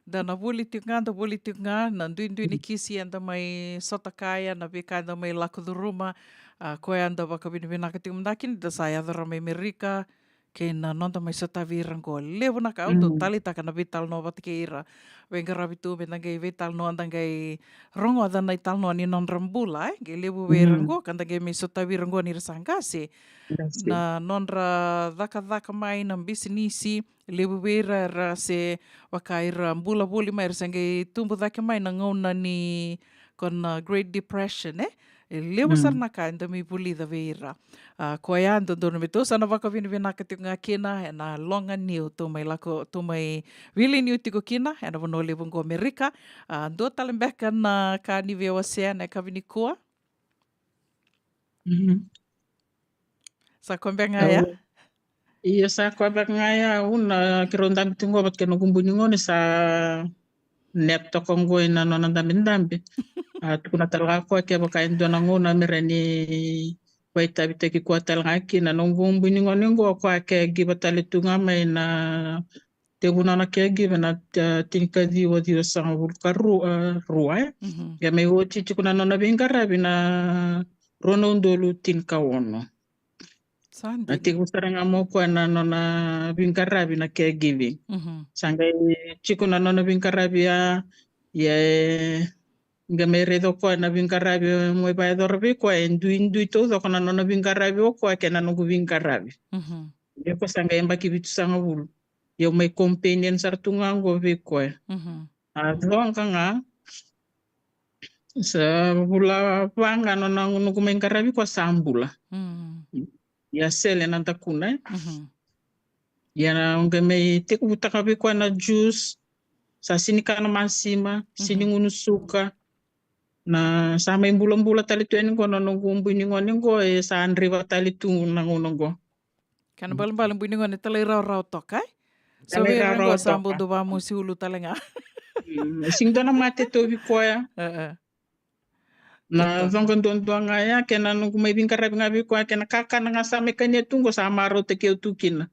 Da na vuli tiko ga, da vuli tiko ga, na duidui ni kisi eda mai sota kaya, na veika eda mai lako curuma, a, koya eda vakavinavinaka tiko mada kina, da sa yaco rawa mai Merika, kei na noda mai sotavi ira qo. Levu na ka, au dau taleitaka na veitalanoa vata kei ira veiqaravi tu, me da qai veitalanoa, da qai rogoca na italanoa ni nodra bula, e? Qai levu vei ira qo, ka da qai mai sotavi ira qo ni ra sa qase. Na nodra cakacaka mai na bisinisi, levu vei ira era se vaka ira bula voli mai, era se qai tubu cake mai na gauna ni ko na Great Depression, e? E levu sara na ka eda mai vulica vei ira. A, koya dodonu me tou sa na vakavinavinaka tiko ga kina ena loga niu tou mai lako, tou mai vili niu tiko kina ena vanua levu qo Amerika. A, dua tale beka na ka ni via wasea ena yakavi nikua? Sa koya beka ga ya? Ia, sa koya beka ga ya, au na, keirau dabe tu qo vata kei noqu bui ni gone sa nap toka qo ena nona dabedabe. A, tukuna tale ga o koya kevaka e dua na gauna me rawa ni vakaitavitaki koya tale ga kina noqu bui ni gone qo, o koya caregiver tale tu ga mai na tekivu nona caregiver na, e, tinikaciwa ciwasagavulu ka rua, e, rua, e. Ia mai oti tiko na nona veiqaravi na rua na udolu tinikaono. Sa dina. Na tekivu sara ga mai o koya na nona veiqaravi na caregiving. Sa qai tiko na nona veiqaravi ya, ia e qai mai raica o koya na veiqaravi mai vakayacora vei koya, e duidui taucoko na nona veiqaravi o koya kei na noqu veiqaravi. Ia o koya sa qai yabaki vitusagavulu. Ia au mai companion sara tu ga qo vei koya. A, coqa ga, sa vula va ga nona noqu mai qaravi koya sa bula. Ia sele na dakuna, e. Ia na qai mai tekivutaka vei koya na juice, sa sini kana masima, sini gunu suka. Na sa mai bulabula tale tu yani qo na noqu bui ni gone qo, e sa draiva tale tu na gauna qo. Kena balebale bui ni gone talairawarawa toka, e? So vei ira qo sa bau dau vamusi ulu tale ga. Mm, sigi dua na mate tauvi koya. Na coqa duadua ga ya, kei na noqu mai veiqaravi ga vei koya, kei na kakana ga sa mai kania tu qo sa marautaki au tu kina.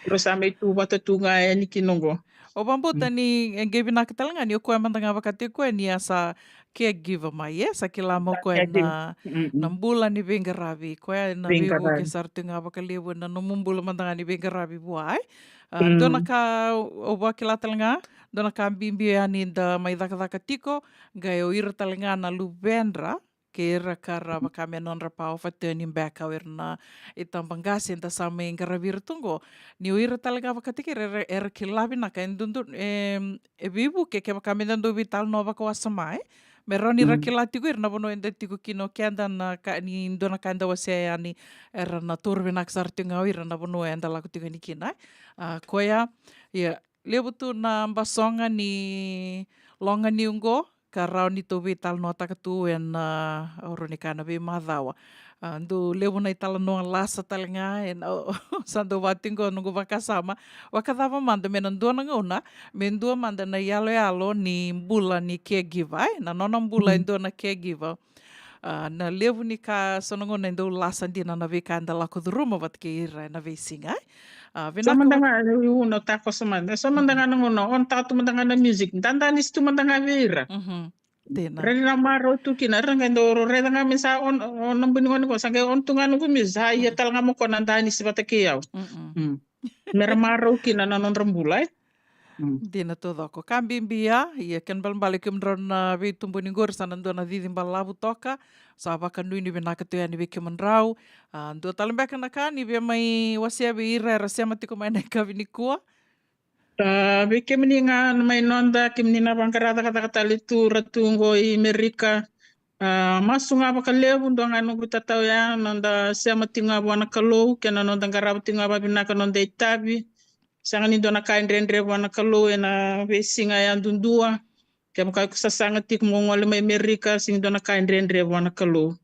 Rau sa mai tu vata tu ga yani kina qo. O vakabauta ni e qai vinaka tale ga ni o koya mada ga vakataki koya ni a sa caregiver mai, e? Sa kila mai o koya na, na bula ni veiqaravi. Koya na veivuke sara tu ga vakalevu na nomu bula mada ga ni veiqaravi vua, e? A, dua na ka au vakila tale ga, dua na ka bibi yani da mai cakacaka tiko, qai o ira tale ga na luvedra, kei ira ka ra vaka me nodra power of attorney beka o ira na itabaqase da sa mai qaravi ira tu qo. Ni o ira tale ga vakataki ira era, era kila vinaka e dodonu, e, e veivuke kevaka me da dau veitalanoa vakawasoma, e? Me rawa ni ra kila tiko ira na vanua eda tiko kina o keda, na ka, ni dua na ka eda wasea yani, era na toro vinaka sara tiko ga o ira na vanua eda lako tiko yani kina, e. A, koya, ia, levu tu na basoga ni loga niu qo, ka rawa ni tou veitalanoataka tu ena, a, au rawa ni kaya na veimacawa. A, dou levu na italanoa lasa tale ga, ena, o, sa dou vati qo noqu vakasama. Vakacava mada me na dua na gauna, me dua mada na iyaloyalo ni bula ni caregiver, e? Na nona bula e dua na caregiver. A, na levu ni ka, so na gauna e dau lasa dina na veika eda lako curuma vata kei ira ena veisiga, e? A, so vinaka mada ga, e, u na takoso mada. So mada ga na gauna, on taka tu mada ga na music. Dadanisi tu mada ga vei ira. Mhm. Dina. Ra na marau tu kina, ra qai dau raica ga me sa on, on na bui ni gone qo, sa qai on tu ga noqu music, sa ia tale ga mo ko na danisi vata kei au. Mm-mm. Mm. Me ra marau kina na nodra bula, e? Mm. Dina taucoko. Ka bibi ya, ia kena balebale kemudrau na veitubuni qori, sa na dua na cici balavu toka, sa vakanuinui vinaka tu yani vei kemudrau. A, dua tale beka na ka ni via mai wasea vei ira era sema tiko mai na yakavi nikua? A, vei kemuni ga mai noda, kemuni na vaqara cakacaka tale tu, ra tu qo i Merika. A, masu ga vakalevu, dua ga noqu itatau ya, noda sema tiko ga vua na Kalou, kei na noda qarava tiko ga vavinaka noda itavi. Sega ni dua na ka e dredre vua na Kalou ena veisiga yadudua. Kevaka iko sasaga tiko mo gole mai Merika, sega ni dua na ka e dredre vua na Kalou.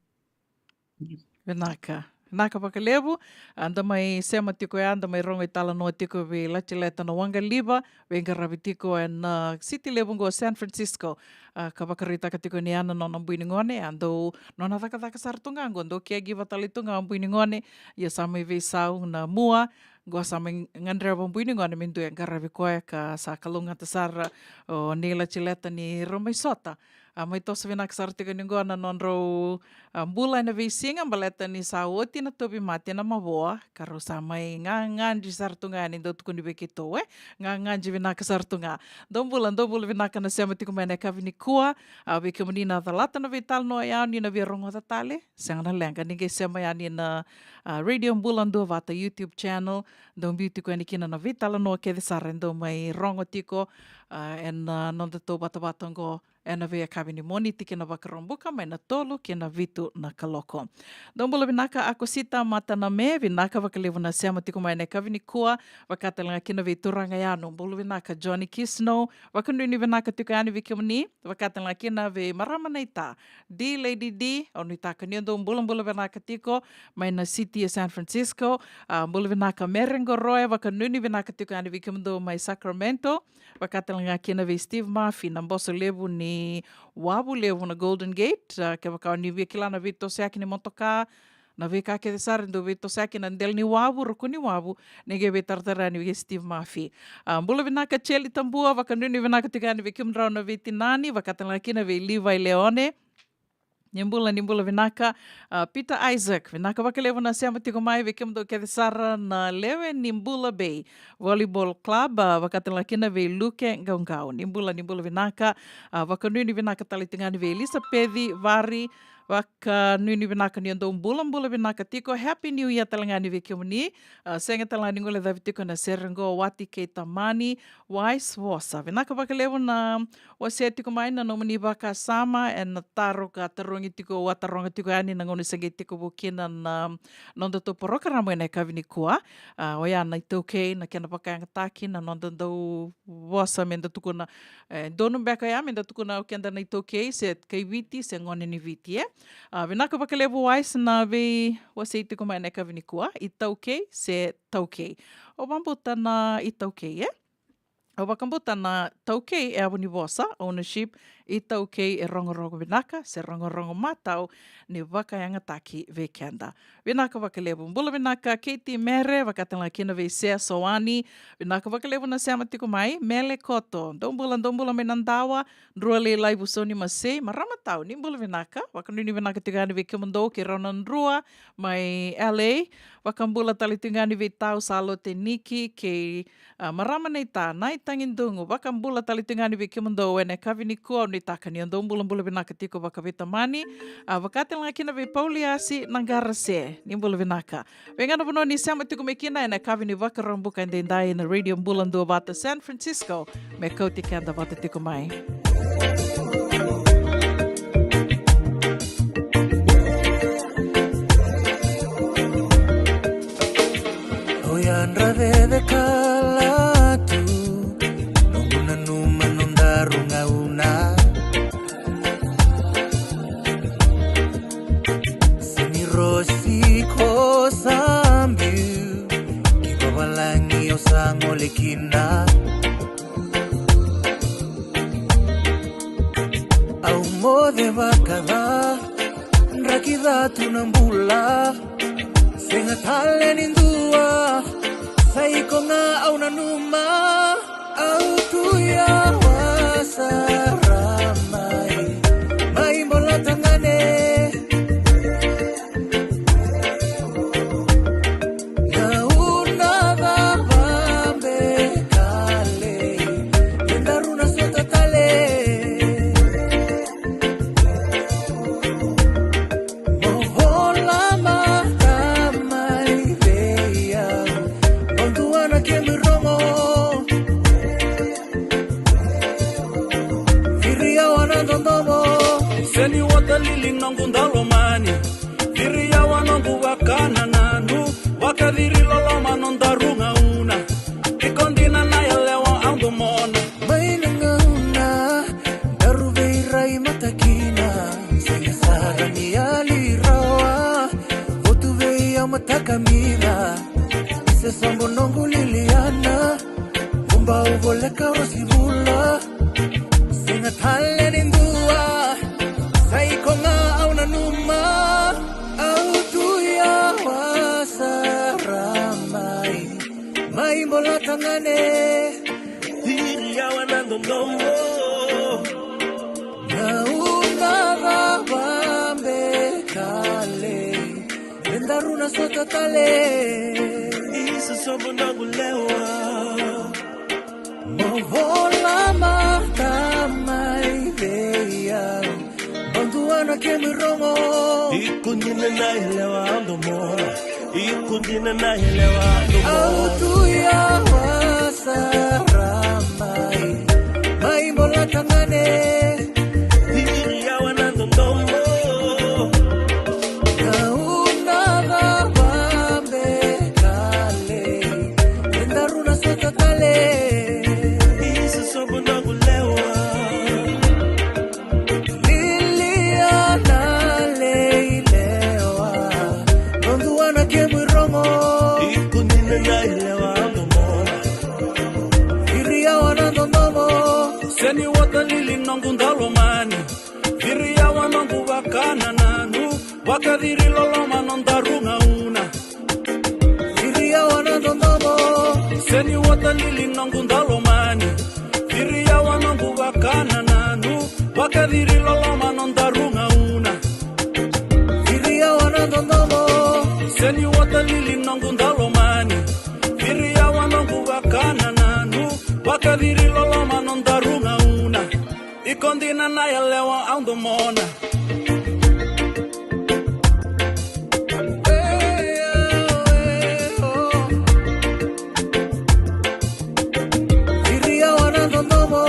Vinaka. Vinaka vakalevu. A, da mai sema tiko ya, da mai rogo italanoa tiko vei Latileta Nawaqaliva, veiqaravi tiko ena, a, siti levu qo San Francisco. A, ka vakaraitaka tiko ni ya na nona bui ni gone, a dau nona cakacaka sara tu ga qo, dau caregiver tale tu ga o bui ni gone, ia sa mai veisau na mua, qo sa mai gadreva o bui ni gone me dua e qaravi koya, ka sa kalougata sara o nei Latileta ni rau mai sota. A, mai toso vinaka sara tiko ni qo na nodrau, a, bula ena veisiga, baleta ni sa oti na tauvimate na mavoa, ka rau sa mai ga, gagadre sara tu ga yani, dau tukuni vei keitou, e? Gagadre vinaka sara tu ga. Dou bula, dou bula vinaka na sema tiko mai na yakavi nikua. A, vei kemuni na calata na veitalanoa ya, ni na via rogoca tale, sega na leqa, ni qai sema yani na, a, Radio Bula Duavata YouTube channel. Dou biu tiko yani kina na veitalanoa kece sara e dau mai rogo tiko, a, ena, a, nodatou vatavata qo ena veiyakavi ni Moniti ki na Vakaraubuka, mai na tolu ki na vitu na kaloko. Dou bula vinaka Akosita Mataname, vinaka vakalevu na sema tiko mai na yakavi nikua, vaka tale ga kina vei Turaga Yanu, bula vinaka Johnny Kisno, vakanuinui vinaka tiko yani vei kemuni, vaka tale ga kina vei marama naita, D Lady D, au nuitaka ni o dou bulabula vinaka tiko mai na siti e San Francisco, a, bula vinaka Mere Qoroya, vakanuinui vinaka tiko yani vei kemudou mai Sacramento, vaka tale ga kina vei Steve Murphy, na boso levu ni wavu levu na Golden Gate. A, kevaka o ni via kila na veitosoyaki ni motoka, na veika kece sara e dau veitosoyaki na dela ni wavu, ruku ni wavu, ni qai veitaratara yani vei Steve Murphy. A, bula vinaka Cheli Tabua, vakanuinui vinaka tiko yani vei kemudrau na veitinani, vaka tale ga kina vei Levi Leone. Ni bula, ni bula vinaka, a, Peter Isaac, vinaka vakalevu na sema tiko mai vei kemudou kece sara na lewe ni Bula Bay Volleyball Club, a, vaka tale ga kina vei Luke Qauqau. Ni bula, ni bula vinaka, a, vakanuinui vinaka tale tiko ga yani vei Elisapeci Vari, vakanuinui vinaka ni o dou bulabula vinaka tiko. Happy New Year tale ga yani vei kemuni. A, sega tale ga ni guilecavi tiko na sere qo, Wati kei Tamani, Wise Vosa. Vinaka vakalevu na wasea tiko mai na nomuni vakasama ena taro ka tarogi tiko, au a taroga tiko yani na gauna se qai tekivu kina na nodatou porokaramu ena yakavi nikua. A, oya na iTaukei, na kena vakayagataki, na noda dau vosa me da tukuna, e, donu beka ya me da tukuna o keda na iTaukei, se kai Viti, se gone ni Viti, e. A, vinaka vakalevu Wise na veiwasei tiko mai ena yakavi nikua, iTaukei se taukei. Au vakabauta na iTaukei, e. Au vakabauta na taukei e yavu ni vosa, ownership, iTaukei e rogorogo vinaka, se rogorogo matau, ni vakayagataki vei keda. Vinaka vakalevu. Bula vinaka Katie Mere, vaka tale ga kina vei Sea Sowani. Vinaka vakalevu na sema tiko mai. Mele Koto. Dou bula, dou bula mai Nadawa. Drua Lailai Vusoni Masei. Marama Tau, ni bula vinaka. Vakanuinui vinaka tiko yani vei kemudou kei rau na drua mai L A. Vakabula tale tiko yani vei Tau Salote Niki kei A, marama naita, Nai Tagidugu, vakabula tale tiko ga yani vei kemudou ena yakavi nikua, au nuitaka ni o dou bulabula vinaka tiko vakaveitamani. A, vaka tale ga kina vei Pauliasi Naqarase, ni bula vinaka. Vei ga na vanua ni sema tiko mai kina ena yakavi ni Vakaraubuka edaidai ena Radio Bula Duavata San Francisco, me kauti keda vata tiko mai. E vakaca, draki ca tu na bula. Sega tale ni dua, sa iko ga au nanuma. Au tu ya, wa sara mai, mai bola tagane. Na una cava be kale, e daru na sota tale. Mo vola mata mai vei au, mo dua na kemu irogo. Viri au a na dodomo. Seni watalili noqu dalomani. Viri au a noqu vakanananu. Vakaciri loloma nodaru gauna. Iko dina na yalewa au domona. Mai na gauna daru veirai mata kina. Sega sara ni yali rawa. Votu vei au mata kamina. Isa sobo noqu liliana. Bau voleka rosi vula. Sega tale ni dua, sa iko ga au nanuma. Au tu ya, wa sara mai, mai bola tagane. Viri au a na dodomo. Na una cava be kale, e daru na sota tale. Isa sobo noqu lewa. Mo vola mata mai vei au, mo dua na kemu irogo. Iko dina na yalewa au domona. Iko dina na yalewa au domona. Au tu ya, wa sara mai, mai bola tagane. Viri au a na dodomo. Na una cava be kale, e daru na sota tale. Isa sobo noqu lewa. Lilia na lei lewa, mo dua na kemu irogo. Iko dina na yalewa au domona. Viri au a na dodomo. Seni watalili noqu dalomani. Viri au a noqu vakanananu. Vakaciri loloma nodaru gauna. Viri au a na dodomo. Seni watalili noqu dalomani. Viri au a noqu vakanananu. Vakaciri loloma nodaru gauna. Viri au a na dodomo. Seni watalili noqu dalomani. Viri au a noqu vakanananu. Vakaciri loloma nodaru gauna. Iko dina na yalewa au domona. Viri au a na dodomo.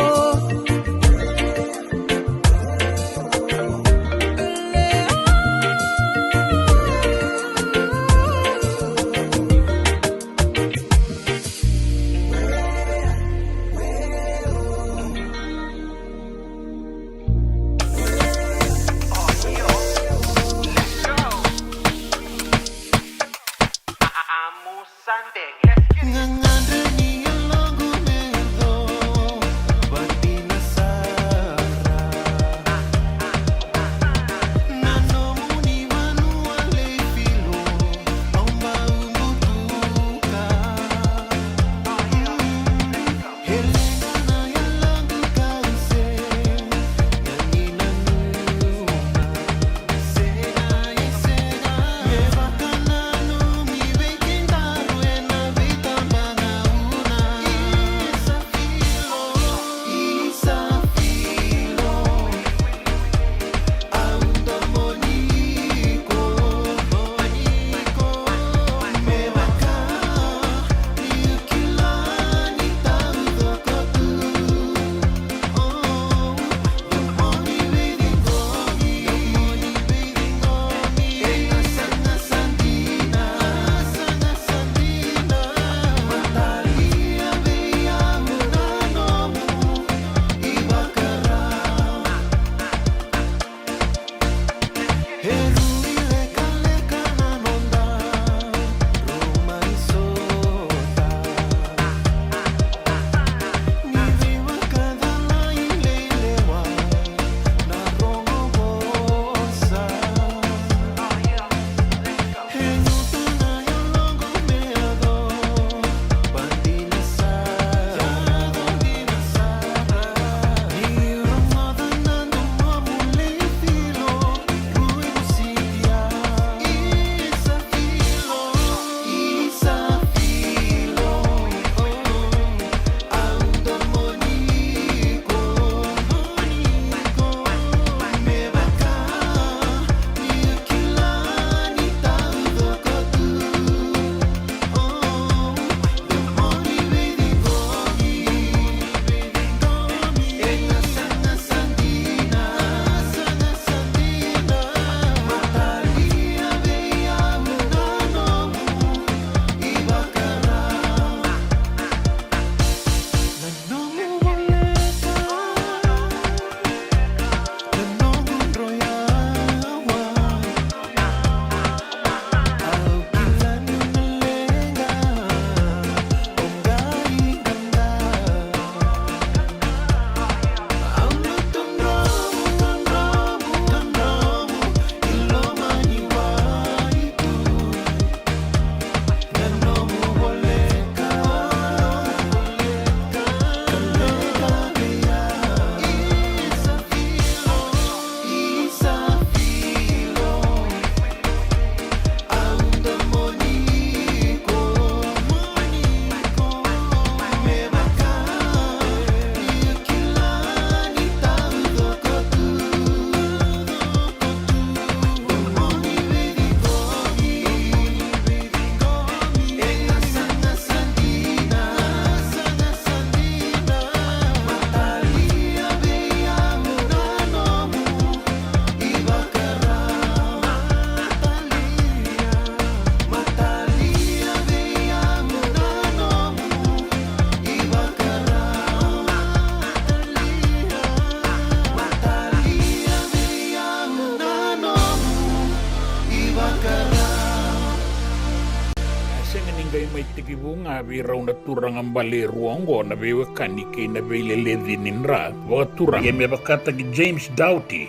Tekivu ga vei rau na turaga bale e rua oqo na veiwekani kei na veileleci ni dra vakaturaga. Ia me vakataki James Doughty,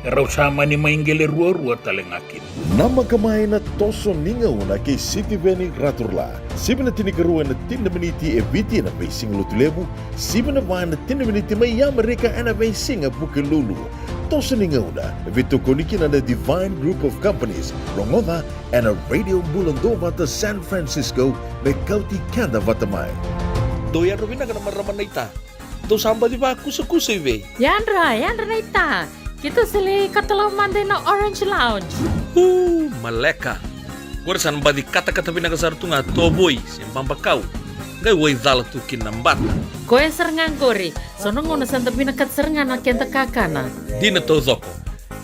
e rau sa mani mai qele ruarua tale ga kina. Namaka mai na toso ni gauna kei Sitiveni Raturla. Sivi na tinikarua ena tini na miniti e Viti ena veisiga Lotulevu, sivi na va ena tini na miniti mai Amerika ena veisiga Vukelulu. Toso ni gauna e veitokoni kina na Divine Group of Companies. Rogoca ena Radio Bula Duavata San Francisco, me kauti keda vata mai. Dou yadra vinaka na marama naita. Dou sa baci vakusakusa i vei? Yadra, yadra naita. Keitou sa lai katalau mada ina Orange Lounge. Uu, maleka. Qori sa na baci katakata vinaka sara tu ga tovoi se babakau. Qai waicala tu kina na bata. Koya sara ga qori. So na gauna sa da vinakata sara ga na keda kakana. Dina taucoko.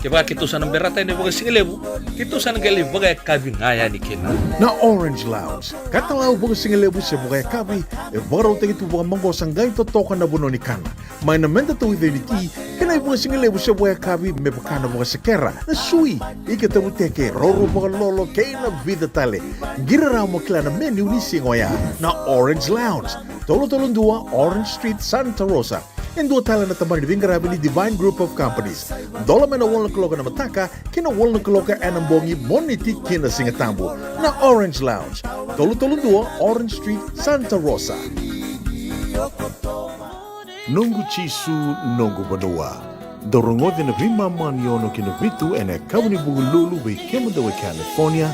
Kevaka keitou sa na berata yani vakasigalevu, keitou sa na qai lai vakayakavi ga yani kina. Na Orange Lounge, katalau vakasigalevu se vakayakavi, e vakarautaki tu vakamaqosa qai totoka na vanua ni kana. Mai na meda tauica ni ti, kei na ivakasigalevu se vakayakavi me vaka na vakasekera, na sui, ika tavuteke, roro vakalolo, kei na vica tale. Qiri rawa mo kila na menu ni siga oya. Na Orange Lounge, tolu tolu dua Orange Street, Santa Rosa. E dua tale na tabana ni veiqaravi ni Divine Group of Companies. Dola mai na walu na kaloko ena mataka ki na walu na kaloko ena bogi, Moniti ki na Sigatabu. Na Orange Lounge, tolu tolu dua Orange Street, Santa Rosa. Noqu Jisu, noqu vanua. Dou rogoci na veimama ni ono ki na vitu ena yakavi ni Vukelulu vei kemudou e California,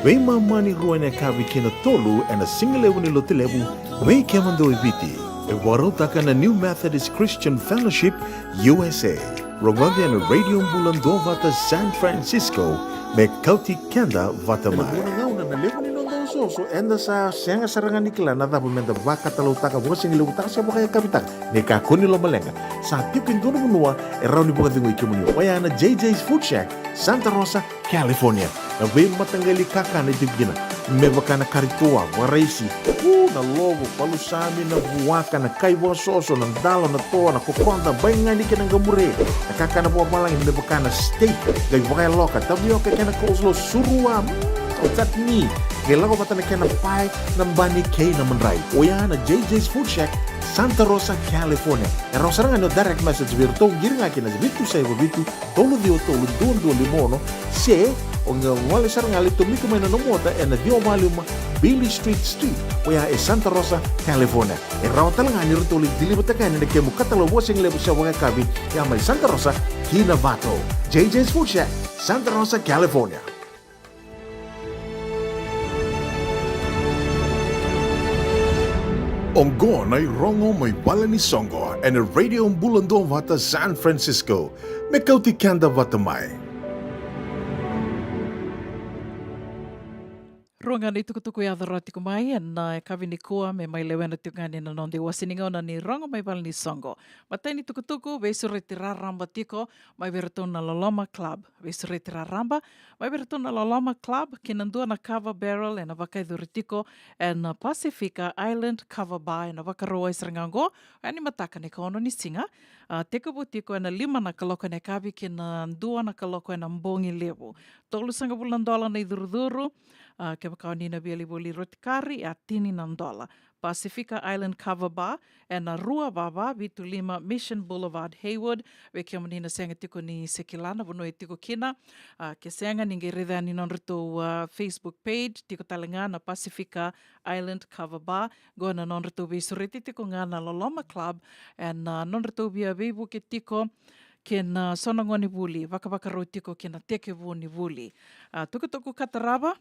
veimama ni rua ena yakavi ki na tolu ena sigalevu ni Lotulevu vei kemudou e Viti. E vakarautaka na New Methodist Christian Fellowship U S A. Rogoci ena Radio Bula Duavata San Francisco, me kauti keda vata mai. Ena gauna na levu ni noda osooso, eda sa sega sara ga ni kila na cava meda vakatalautaka, vakasigalevutaka se vakayakavitaka. Ni kakua ni lomaleqa, sa tiko e dua na vanua e rawa ni vakacegui kemuni. Oya na J J's Food Shack, Santa Rosa, California. Na veimataqali kakana e tiko kina, me vaka na kari toa, vakaraisi, u, na lovo, palusami, na vuaka, na kai vakasoso, na dalo, na toa, na kokoda, baigani kei na qamure. Na kakana vakavalagi me vaka na steak, qai vakayaloka, tavioka kei na coleslaw, surua, mm, o chutney. Qai lako vata na kena pae, na bani kei na madrai. Oya na J J's Food Shack, Santa Rosa, California. E rawa sara ga ni o direct message vei iratou, qiri ga ki na vitu saiva vitu, tolu ciwa tolu, dua dua lima ono, se o qai gole sara ga, lai tomika mai na nomu ota ena ciwa walu lima Beale Street Suite, oya e Santa Rosa, California. E rawa tale ga ni ratou lai deliver-taka yani na kemu katalau vakasigalevu se vakayakavi, ya mai Santa Rosa ki Novato. J J's Food Shack, Santa Rosa, California. Oqo na irogo mai vale ni soqo ena Radio Bula Duavata San Francisco, me kauti keda vata mai. Rua ga na itukutuku e yaco rawa tiko mai ena yakavi nikua me mai lewena tiko ga ni na noda iwase ni gauna ni rogo mai vale ni soqo. Matai ni tukutuku, veisureti raraba tiko mai vei iratou na Loloma Club. Veisureti raraba mai vei iratou na Loloma Club ki na dua na kava barrel ena vakayacori tiko ena Pacifica Island Kava Bar ena Vakarauwai sara ga oqo, yani mataka na ikaono ni siga. A, tekivu tiko ena lima na kaloko ena yakavi ki na dua na kaloko ena bogi levu. Tolusagavulu na dola na icurucuru. A, kevaka o ni na via lai voli roti kari, a, tini na dola. Pacifica Island Kava Bar, ena rua va va vitu lima Mission Boulevard, Hayward. Vei kemuni na sega tiko ni se kila na vanua e tiko kina, a, ke sega, ni qai raica yani nodratou, a, Facebook page, tiko tale ga na Pacifica Island Kava Bar. Qo na nodratou veisureti tiko ga na Loloma Club, ena, a, nodratou via veivuke tiko kei na so na gonevuli vakavakarau tiko kei na tekivu ni vuli. A, tukutuku ka tarava,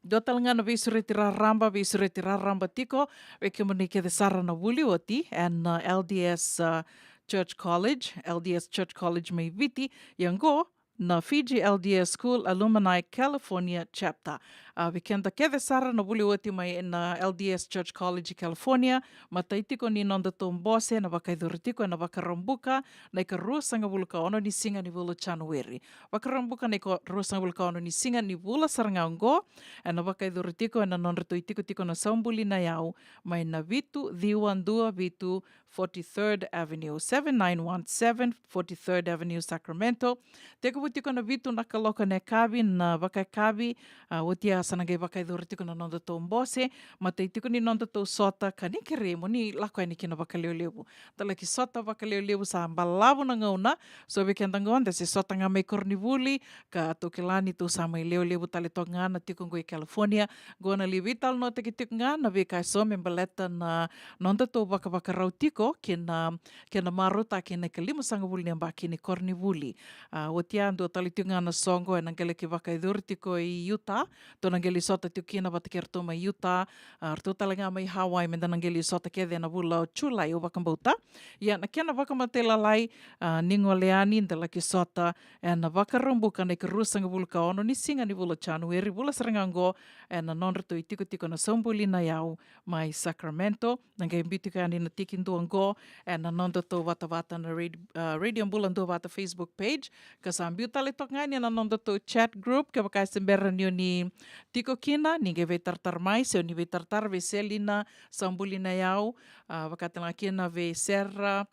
dua tale ga na veisureti raraba, veisureti raraba tiko vei kemuni kece sara na vuli oti ena, a, L D S, a, Church College, L D S Church College mai Viti, ia oqo na Fiji L D S School Alumni California Chapter. A, vei keda kece sara na vuli oti mai na L D S Church College i California, matai tiko ni nodatou bose na vakayacori tiko ena Vakaraubuka na ikaruasagavulu ka ono ni siga ni vula o Janueri. Vakaraubuka na ikaruasagavulu ka ono ni siga ni vula sara ga oqo, ena vakayacori tiko ena nodratou itikotiko na Saubuli na Yau, mai na vitu ciwa dua vitu Forty-third Avenue, seven nine one seven Forty-third Avenue, Sacramento. Tekivu tiko na vitu na kaloko na yakavi na vakayakavi, a, oti ya sa na qai vakayacori tiko na nodatou bose, matai tiko ni nodatou sota, ka ni kerei mo ni lako yani kina vakalevulevu. Da laki sota vakalevulevu, sa balavu na gauna. So vei keda qo da se sota ga mai koronivuli, ka tou kila ni tou sa mai levulevu tale toka ga na tiko qo i California. Qo na lai veitalanoataki tiko ga na veika eso me baleta na nodatou vakavakarau tiko kei na, kei na marautaki na ikalimasagavulu ni yabaki ni koronivuli. A, oti ya dua tale tiko ga na soqo ena qai laki vakayacori tiko i Utah. Tou na qai lai sota tiko kina vata kei ratou mai Utah. A, ratou tale ga mai Hawaii, meda na qai lai sota kece ena vula o Julai, au vakabauta. Ia na kena vakamatailalai, a, ni gole yani da laki sota ena Vakaraubuka na ikaruasagavulu ka ono ni siga ni vula o Janueri, vula sara ga qo, ena nodratou itikotiko na Saubuli na Yau mai Sacramento. Na qai biu tiko yani na tiki dua qo ena nodatou vatavata na rad-, a, Radio Bula Duavata Facebook page. Ka sa biu tale toka ga yani ena nodatou chat group, kevaka e se bera ni o ni tiko kina, ni qai veitaratara mai, se o ni veitaratara vei Selina Saubuli na Yau, a, vaka tale ga kina vei Sera,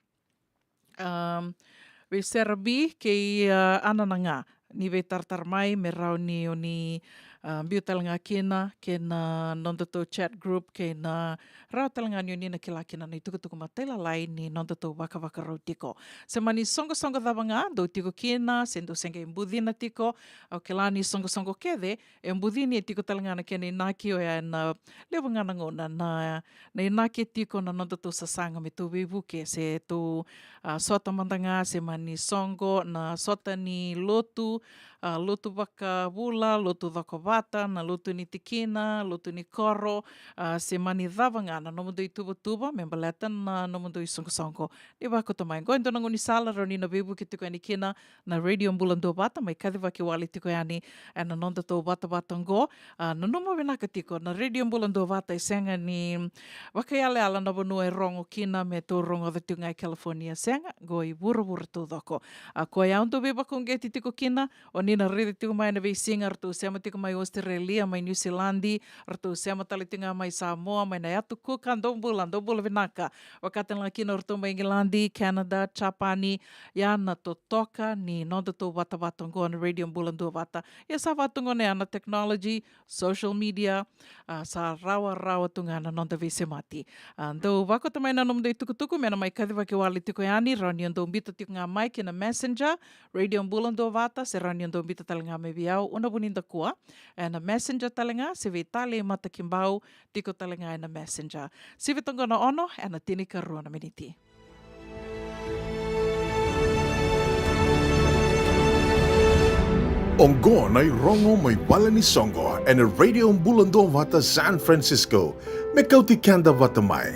am, vei Sera B kei, a, Ana na ga. Ni veitaratara mai me rawa ni o ni, a, biu tale ga kina kei na nodatou chat group, kei na rawa tale ga ni o ni na kila kina na itukutuku matailalai ni nodatou vakavakarau tiko. Se mani soqosoqo cava ga dou tiko kina, se dou se qai bucina tiko, au kila ni soqosoqo kece e bucini, e tiko tale ga na kena inaki, oya ena levu ga na gauna na, na inaki e tiko na nodatou sasaga me tou veivuke, se tou, a, sota mada ga, se mani soqo na sota ni lotu, a, lotu vakavula, lotu cokovata, na lotu ni tikina, lotu ni koro, a, se mani cava ga na nomudou ituvatuva me baleta na nomudou isoqosoqo. Ni vakauta mai, qo e dua na gaunisala rawa ni na veivuke tiko yani kina na Radio Bula Duavata, mai kacivaki wale tiko yani ena nodatou vatavata qo. A, nanuma vinaka tiko, na Radio Bula Duavata e sega ni vakaiyalayala na vanua e rogo kina me tou rogoca tiko ga i California, sega, qo i vuravura taucoko. A, ko ya au dau veivakauqeti tiko kina, o ni na raica tiko mai ena veisiga, ratou sema tiko mai Australia, mai New Zealand, ratou sema tale tiko ga mai Samoa, mai na Yatu Kuka, dou bula, dou bula vinaka. Vaka tale ga kina o ratou mai Igiladi, Canada, Japani, ia na totoka ni nodatou vatavata oqo na Radio Bula Duavata. Ia sa vaka tu gona ya na technology, social media, a, sa rawarawa tu ga na noda veisemati. A, dou vakauta mai na nomudou itukutuku me na mai kacivaki wale tiko yani, rawa ni o dou biuta tiko ga mai ki na Messenger, Radio Bula Duavata, se rawa ni o dou biuta tale ga mai vei au, Una Vunidakua, ena Messenger tale ga, se vei Tale i Matakibau, tiko tale ga ena Messenger. Sivi toqo na ono ena tinikarua na miniti. Oqo na irogo mai vale ni soqo ena Radio Bula Duavata San Francisco. Me kauti keda vata mai.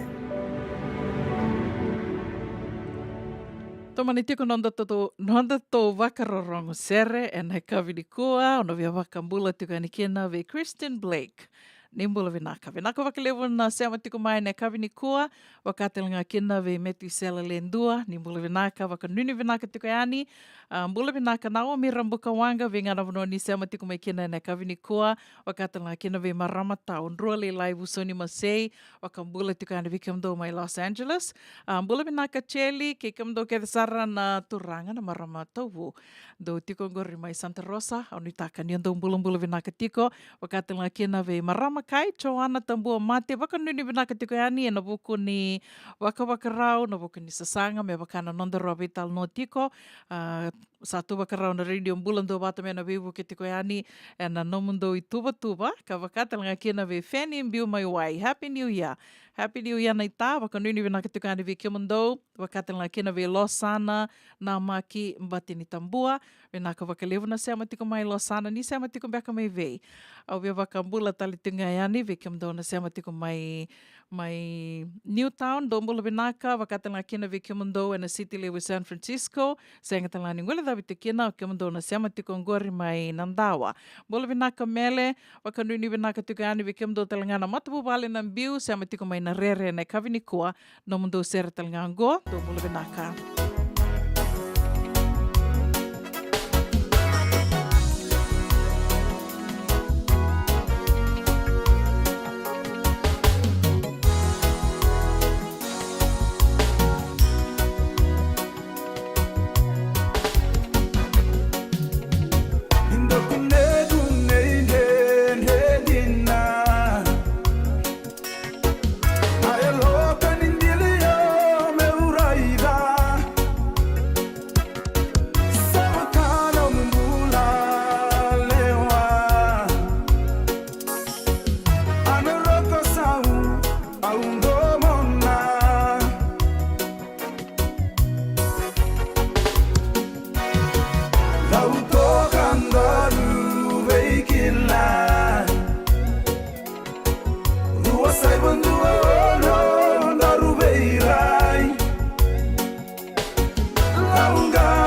Tomani tiko nodatou, nodatou vakarorogo sere ena yakavi nikua, au na via vakabula tiko yani kina vei Kristen Blake. Ni bula vinaka. Vinaka vakalevu na sema tiko mai na yakavi nikua, vaka tale ga kina vei Metu Isela Ledua, ni bula vinaka, vakanuinui vinaka tiko yani. A, bula vinaka Naomi Rabukawaqa, vei ga na vanua ni sema tiko mai kina ena yakavi nikua, vaka tale ga kina vei marama tau, Drua Lailai Vusoni Masei, vakabula tiko yani vei kemudou mai Los Angeles. A, bula vinaka Cheli, kei kemudou kece sara na turaga na marama tauvu. Dou tiko oqori mai Santa Rosa, au nuitaka ni o dou bulabula vinaka tiko, vaka tale ga kina vei marama kai, Joana Tabua Mate, vakanuinui vinaka tiko yani ena vuku ni vakavakarau, na vuku ni sasaga, me vaka na noda rua veitalanoa tiko, a, sa tu vakarau na Radio Bula Duavata me na veivuke tiko yani ena nomudou ituvatuva, ka vaka tale ga kina vei Feni Biu mai Wai. Happy New Year. Happy New Year naita, vakanuinui vinaka tiko yani vei kemudou, vaka tale ga kina vei Losana Namaki Batinitabua, vinaka vakalevu na sema tiko mai Losana, ni sema tiko beka mai vei. Au via vakabula tale tiko ga yani vei kemudou na sema tiko mai, mai Newtown, dou bula vinaka, vaka tale ga kina vei kemudou ena city levu San Francisco, sega tale ga ni guilecavi tiko kina, o kemudou na sema tiko oqori mai Nadawa. Bula vinaka Mele, vakanuinui vinaka tiko yani vei kemudou tale ga na matavuvale na Biu, sema tiko mai Narere ena yakavi nikua, nomudou sere tale ga oqo, dou bula vinaka.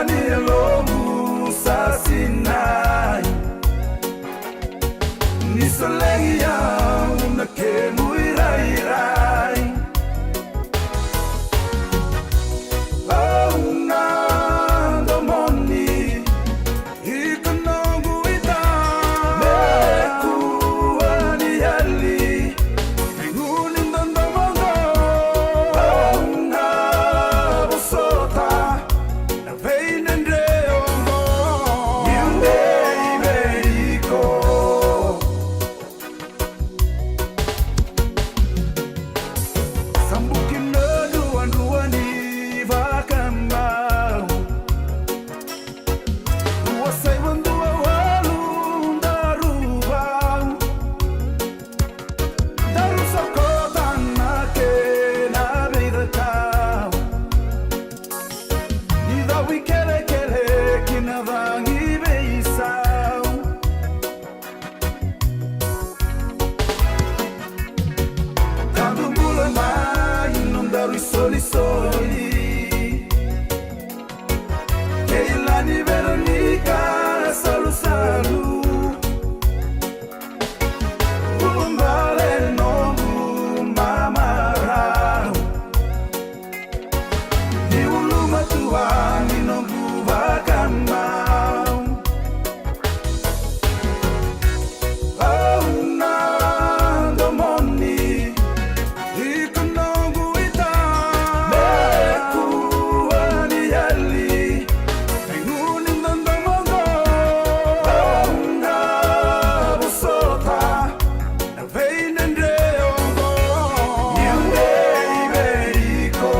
ni yalomu sa sinai. Ni solegi au na kemu irairai. Au na domoni, iko noqu ita. Me kua ni yali, gunu ni dodomo qo. Au na vosota na veidredre oqo. Niu dei vei iko. Sa buki na duadua ni vakamau. Rua saiva dua walu daru va. Daru sokota na kena veicakau. Ni cavuikelekele ki na cagi veisau. Tadu bula mai nodaru isolisoli. Kei Lani Veronika Salusalu. Ulubale noqu mamarau. Ni ulumatua ni noqu vakamau. Au na domoni, iko noqu ita. Me kua ni yali, gunu ni dodomo qo. Au na vosota na veidredre oqo. Niu dei vei iko.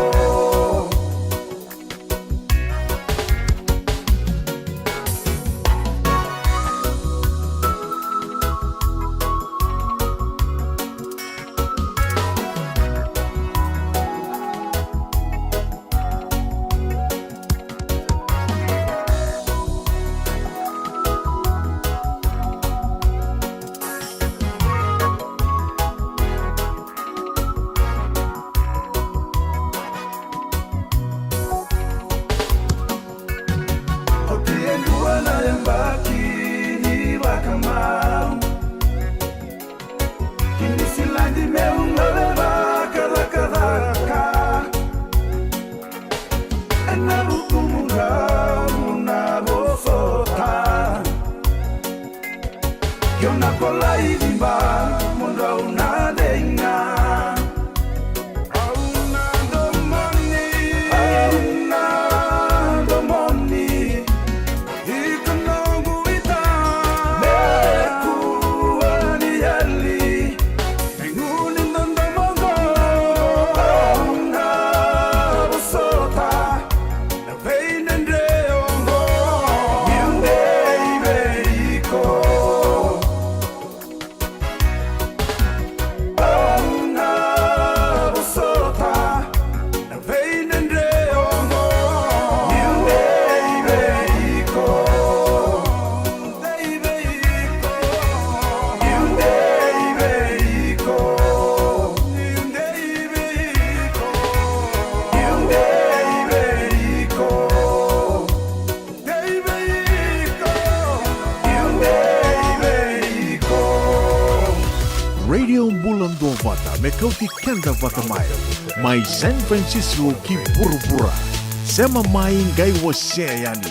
Oti e dua na yabaki ni vakamau. Kini siladi meu gole vakacakacaka. Ena vukumu drau na vosota. Keu na kolai ni ba mo drau na dei ga. Au na domoni, au na domoni. Iko noqu ita. Me kua ni yali, gunu ni dodomo qo. Au na vosota na veidredre oqo. Niu dei vei iko. Au na vosota na veidredre oqo. Niu dei vei iko. Dei vei iko. Niu dei vei iko. Niu dei vei iko. Niu dei vei iko. Dei vei iko. Niu dei vei iko. Radio Bula Duavata, me kauti keda vata mai. Mai San Francisco ki vuravura. Sema mai qai wasea yani.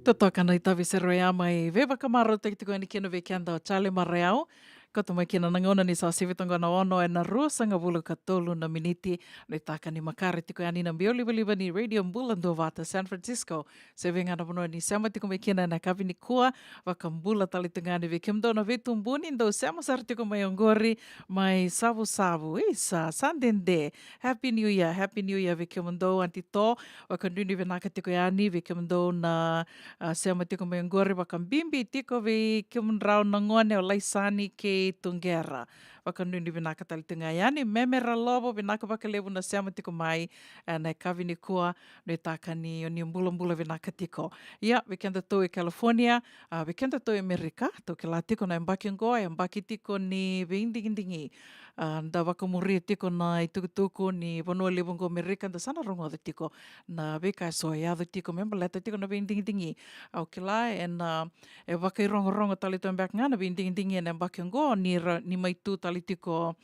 Totoka na itavi sere oya mai veivakamarautaki tiko yani kina vei keda o Charlie Marayau. Koto mai kina na gauna ni sa sivi toka na ono ena ruasagavulu ka tolu na miniti. Nuitaka ni makare tiko yani na biau livaliva ni Radio Bula Duavata San Francisco. Se vei ga na vanua ni sema tiko mai kina ena yakavi nikua, vakabula tale tu ga yani vei kemudou na veitubuni dou sema sara tiko mai oqori, mai Savusavu. Isa, sa dede. Happy New Year, Happy New Year vei kemudou, Aunty To. Vakanuinui vinaka tiko yani vei kemudou na, a, sema tiko mai oqori, vakabibi tiko vei kemudrau na gone o Laisani kei Tuqera. Vakanuinui vinaka tale tu ga yani, Meme Ralovo, vinaka vakalevu na sema tiko mai, e, na yakavi nikua, nuitaka ni o ni bulabula vinaka tiko. Ia, vei kedatou e California, a, vei kedatou e Amerika, tou kila tiko na yabaki oqo, e yabaki tiko ni veidigidigi. A, da vakamuria tiko na itukutuku ni vanua levu oqo Amerika, da sa na rogoca tiko na veika eso e yaco tiko me baleta tiko na veidigidigi. Au kila ena, e vakairogorogo tale tu beka ga na veidigidigi ena yabaki oqo ni ra, ni mai tu tale tiko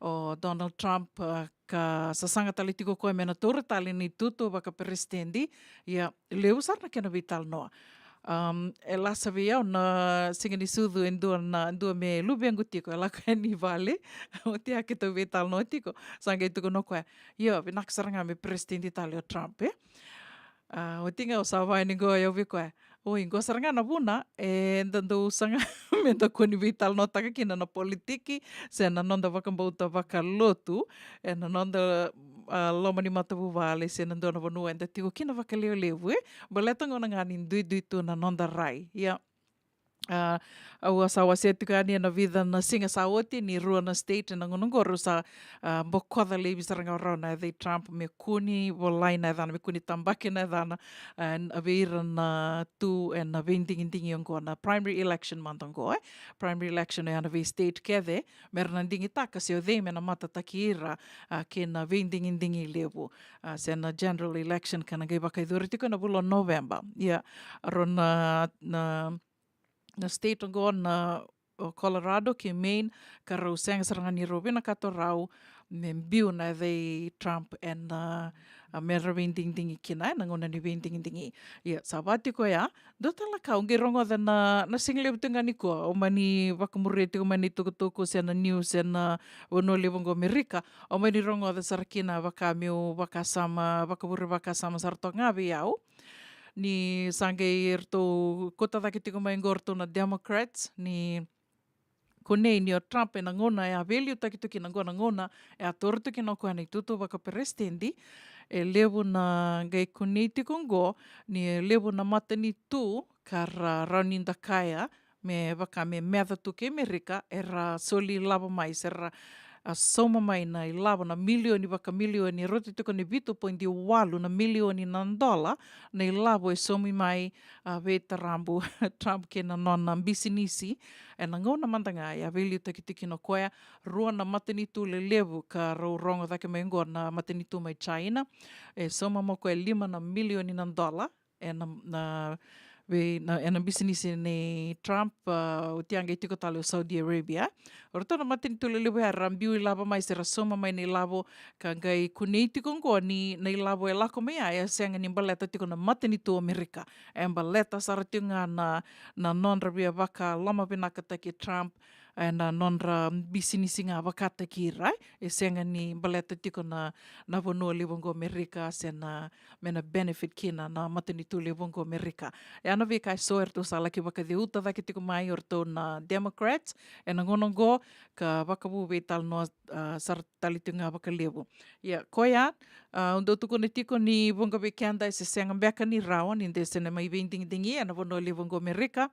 o Donald Trump, a, ka sasaga tale tiko koya me na taura tale na itutu vakaperesitedi. Ia, levu sara na kena veitalanoa. Um, e lasa vei au na siga ni sucu e dua na, dua me luvequ tiko, e lako yani i vale. Oti ya keitou veitalanoa tiko, sa qai tukuna o koya, io, vinaka sara ga me peresitedi tale o Trump, e? A, oti ga au sa vaya ni qo, au vei koya, oi, qo sara ga na vuna eda dau saga me da kua ni veitalanoataka kina na politiki se na noda vakabauta vakalotu, e, na noda, a, loma ni matavuvale se na dua na vanua eda tiko kina vakalevulevu, e, baleta gona ga ni duidui tu na noda rai. Ia, a, au a sa wasea tiko yani ena vica na siga sa oti ni rua na state ena gauna oqo rau sa, a, bokoca laivi sara ga o rau na yaca i Trump me kua ni volai na yacana, me kua ni tabaki na yacana, a, vei ira na tu ena veidigidigi oqo, na primary election mada oqo, e. Primary election oya na vei state kece, me ra na digitaka se o cei me na matataki ira, a, kei na veidigidigi levu, a, se na general election ka na qai vakayacori tiko ena vula o November. Ia, rau na, na, na state oqo na, o Colorado kei Maine, ka rau sega sara ga ni rau vinakata o rau me biu na yaca i Trump ena, a, me ra veidigidigi kina, ena gauna ni veidigidigi. Ia, sa va tiko ya, dua tale na ka au qai rogoca na, na siga levu tiko ga nikua, au mani vakamuria tiko mai na itukutuku se na news ena vanua levu oqo Amerika, au mani rogoca sara kina, vaka meu vakasama, vakavure vakasama sara toka ga vei au. Ni sa qai ratou kauta cake tiko mai oqo ratou na Democrats, ni kunei ni o Trump ena gauna e a veiliutaki tu kina oqo, na gauna e a taura tu kina o koya na itutu vakaperesitedi, e levu na qai kunei tiko oqo ni e levu na matanitu ka ra rawa ni da kaya me vaka me meca tu kei Amerika, era soli ilavo mai se ra, a, sauma mai na ilavo, na milioni vakamilioni, e rauta tiko ni vitu poidi walu na milioni na dola na ilavo e saumi mai, a, veitarabu Trump kei na nona bisinisi. Ena gauna mada ga e a veiliutaki tiko kina o koya, rua na matanitu lelevu ka rau rogo cake mai oqo, na matanitu mai China, e sauma mai o koya lima na milioni na dola ena, na, vei, na, ena bisinisi nei Trump, a, oti ya qai tiko tale o Saudi Arabia. O ratou na matanitu lelevu ya era biu ilavo mai se ra sauma mai na ilavo ka qai kunei tiko oqo ni na ilavo e lako mai ya e sega ni baleta tiko na matanitu o Amerika. E baleta sara tiko ga na, na nodra via vakalomavinakataki Trump, ena nodra bisinisi ga vakataki ira, e sega ni baleta tiko na, na vanua levu oqo Amerika se na, me na benefit kina na matanitu levu oqo Amerika. Ia na veika eso eratou sa laki vakaceuta cake tiko mai o ratou na Democrats ena gauna oqo, ka vakavu veitalanoa, a, sara tale tiko ga vakalevu. Ia, koya, a, au dau tukuna tiko ni vuqa vei keda e se sega beka ni rawa ni da se na mai veidigidigi ena vanua levu oqo Amerika.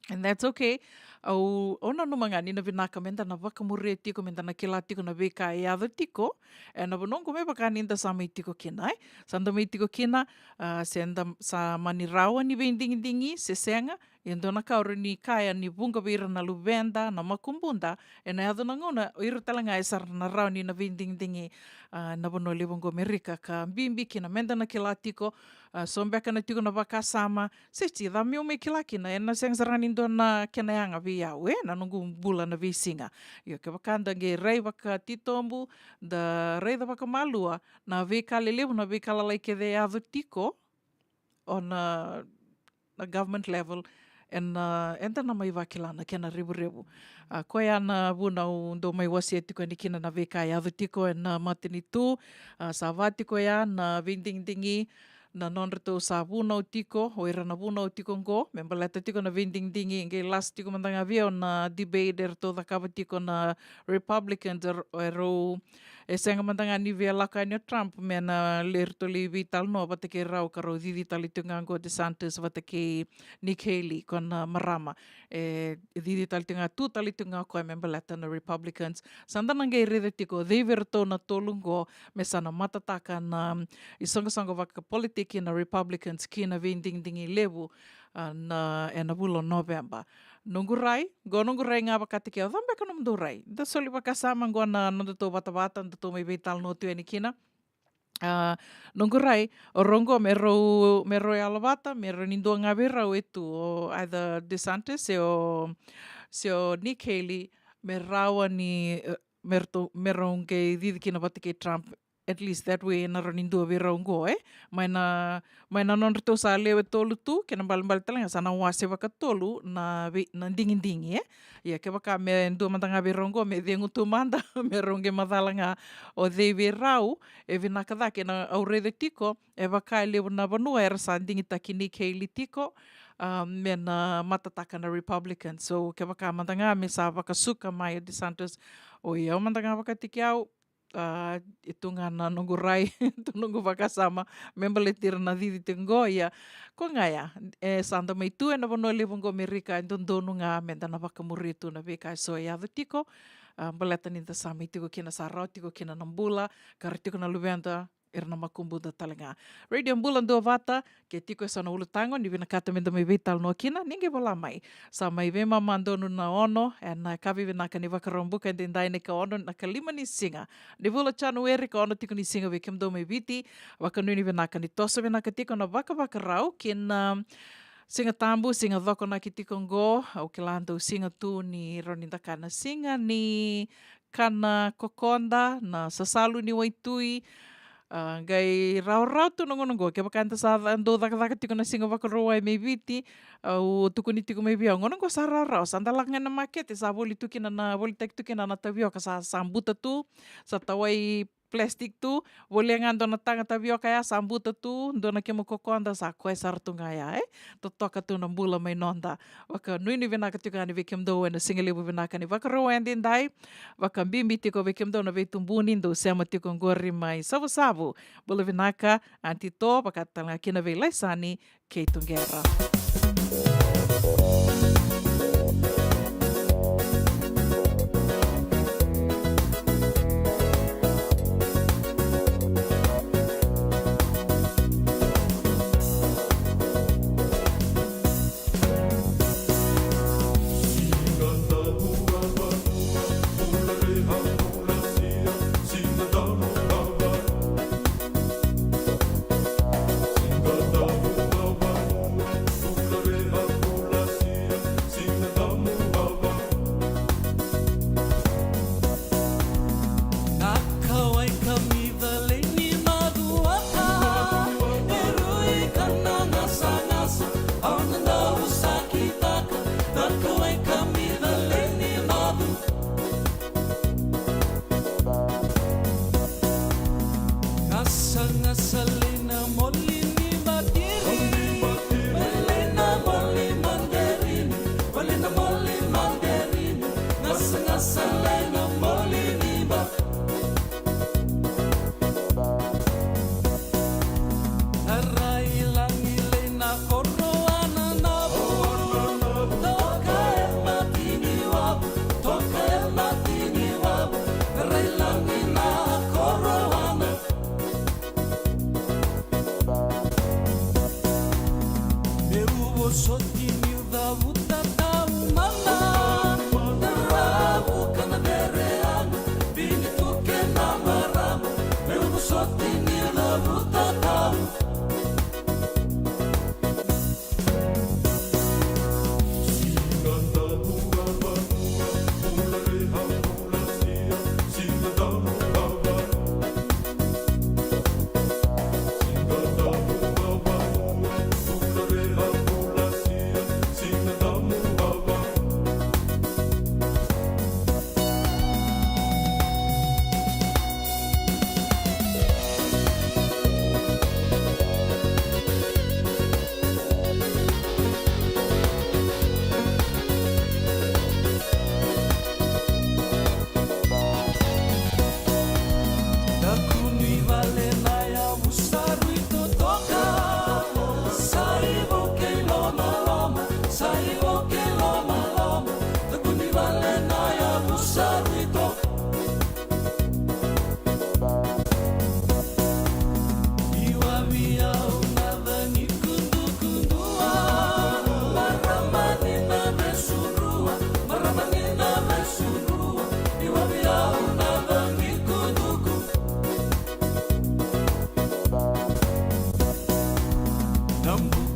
And that's okay. Au, au nanuma ga ni na vinaka me da na vakamuria tiko, me da na kila tiko na veika e yaco tiko ena vanua oqo me vaka ni da sa mai tiko kina, e? Sa da mai tiko kina, a, se da sa mani rawa ni veidigidigi se sega. E dua na ka au rawa ni kaya ni vuqa vei ira na luveda, na makubuda, ena yaco na gauna o ira tale ga e sa na rawa ni na veidigidigi, a, na vanua levu oqo Amerika, ka bibi kina me da na kila tiko, a, so beka na tiko na vakasama, se ti, cava meu mai kila kina, ena sega sara ni dua na kena yaga vei au, e, na noqu bula na veisiga. Io, kevaka da qai rai vakatitobu, da raica vakamalua na veika lelevu, na veika lalai kece e yaco tiko, o na na government level, ena, eda na mai vakila na kena revurevu. A, koya na vuna au dau mai wasea tiko yani kina na veika e yaco tiko ena matanitu. A, sa va tiko ya na veidigidigi na nodratou sa vunau tiko, o ira na vunau tiko qo, me baleta tiko na veidigidigi, qai lasa tiko mada ga vei au na debate eratou cakava tiko na Republicans, er-, erau, e sega mada ga ni via lako yani o Trump, me na lai ratou lai veitalanoa vata kei rau ka rau cici tale tiko ga qo DeSantis vata kei Nikki Haley, ko na marama. E cici tale tiko ga, tu tale tiko ga o koya me baleta na Republicans. Sa da na qai raica tiko, cei vei iratou na tolu qo, me sa na matataka na isoqosoqo vakapolitiki na Republicans ki na veidigidigi levu, a, na, ena vula o Noveba. Noqu rai, qo noqu rai ga vakataki au, cava beka nomudou rai? Da soli vakasama qo na nodatou vatavata, datou mai veitalanoa tu yani kina. A, noqu rai, o rau qo me rau, me rau yalo vata, me rau ni dua ga vei rau e tu, o either DeSantis, se o, se o Nikki Haley, me rawa ni, e, me ratou, me rau qai cici kina vata kei Trump, at least that way, na rau ni dua vei rau qo, e? Mai na, mai na nodratou sa lewe tolu tu, kena balebale tale ga sa na wase vakatolu na vei, na digidigi, e? Ia, kevaka me dua mada ga vei rau qo, me cegu tu mada, me rau qai macala ga o cei vei rau, e vinaka cake na au raica tiko, e vaka e levu na vanua era sa digitaki Nikki Haley tiko, a, me na matataka na Republicans. So, kevaka mada ga me sa vakasuka mai o DeSantis, o i au mada ga vakataki au, a, e tu ga na noqu rai, tu noqu vakasama, me baleti ira na cici tiko qo, ia, ko ga ya, e sa da mai tu ena vanua levu qo Amerika, e dodonu ga me da na vakamuri tu na veika e so e yaco tiko, a, baleta ni da sa mai tiko kina, sa rawa tiko kina na bula, ka ra tiko na luveda, ira na makubuda tale ga. Radio Bula Duavata, ke tiko e so na ulutaga o ni vinakata me da mai veitalanoa kina, ni qai vola mai. Sa mai veimama donu na ono, ena yakavi vinaka ni Vakaraubuka edaidai, na ika ono na kalima ni siga ni vula o Janueri, ka ono tiko ni siga vei kemudou mai Viti. Vakanuinui vinaka ni toso vinaka tiko na vakavakarau ki na Siga Tabu, siga Cokonaki tiko qo, au kila dau siga tu ni rawa ni da kaya na siga ni kana kokoda, na sasalu ni waitui, a, qai rawarawa tu na gauna qo, kevaka eda sa ca-, dau cakacaka tiko na Siga Vakarauwai mai Viti, au tukuni tiko mai vei au, gauna qo sa rawarawa, sa da lako ga ina makete, sa voli tu kina na, volitaki tu kina na tavioka, sa, sa buta tu, sa tawai plastic tu, volia ga dua na taga tavioka ya, sa buta tu, dua na kemu kokoda, sa koya sara tu ga ya, e? Totoka tu na bula mai noda. Vakanuinui vinaka tiko yani vei kemudou ena siga levu vinaka ni Vakarauwai edaidai. Vakabibi tiko vei kemudou na veitubuni dou sema tiko qori mai Savusavu. Bula vinaka, Aunty To, vaka tale ga kina vei Laisani kei Tuqera.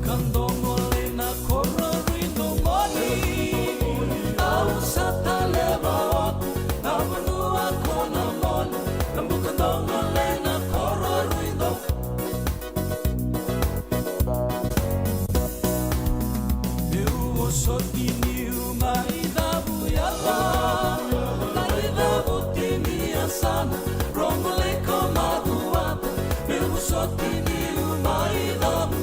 Domo lei na koro rui domoni, au sa taleva oti na vanua ko na moni, na buka domo lei na koro rui do. Eu vosoti niu mai cavu yala, mai cavu tini yasana, rogo lei ko macuata, eu vosoti niu mai cavu.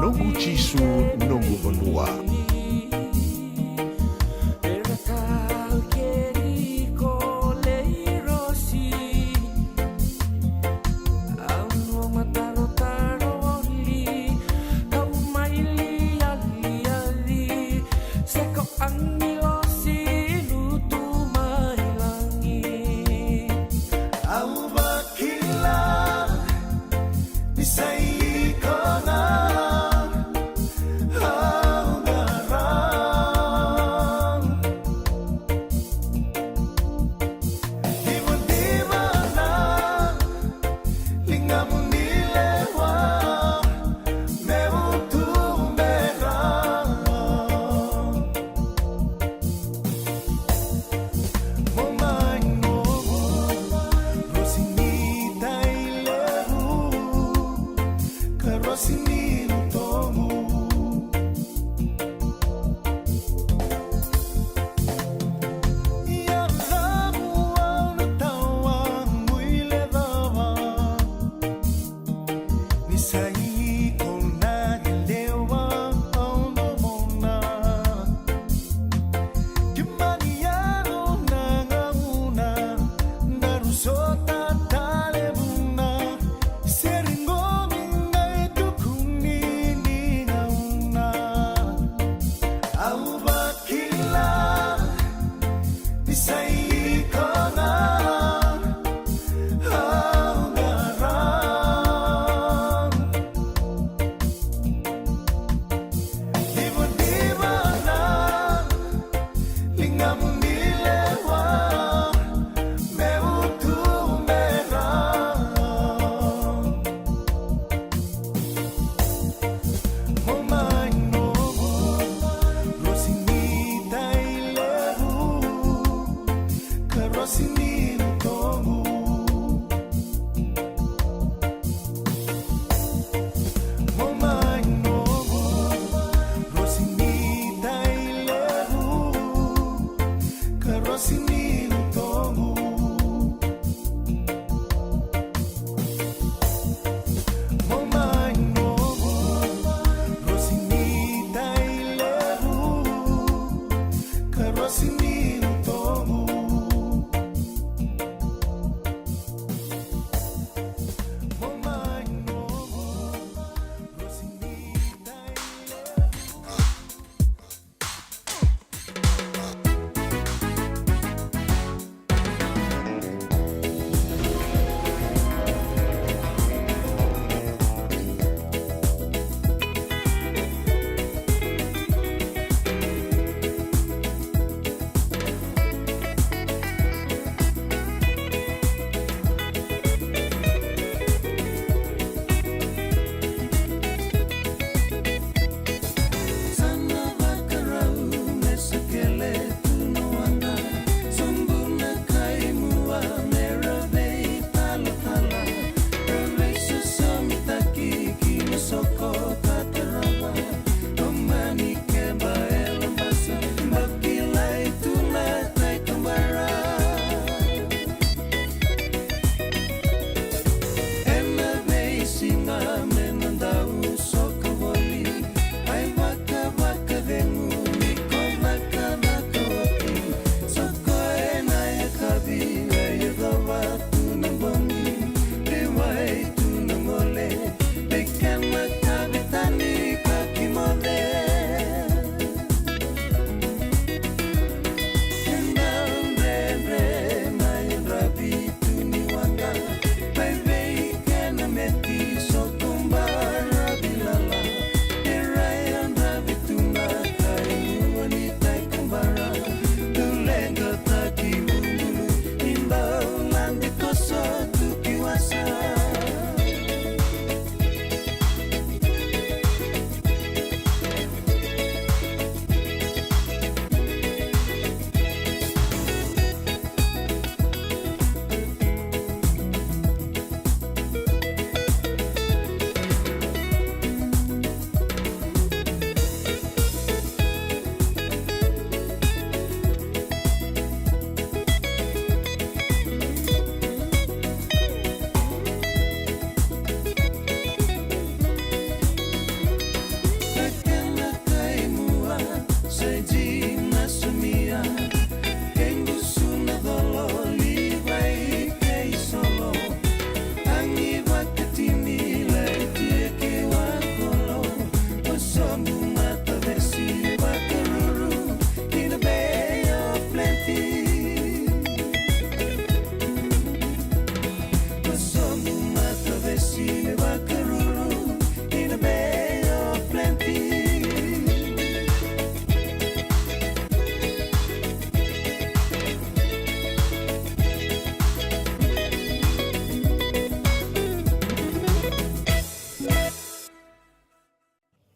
Noqu Jisu, noqu vanua.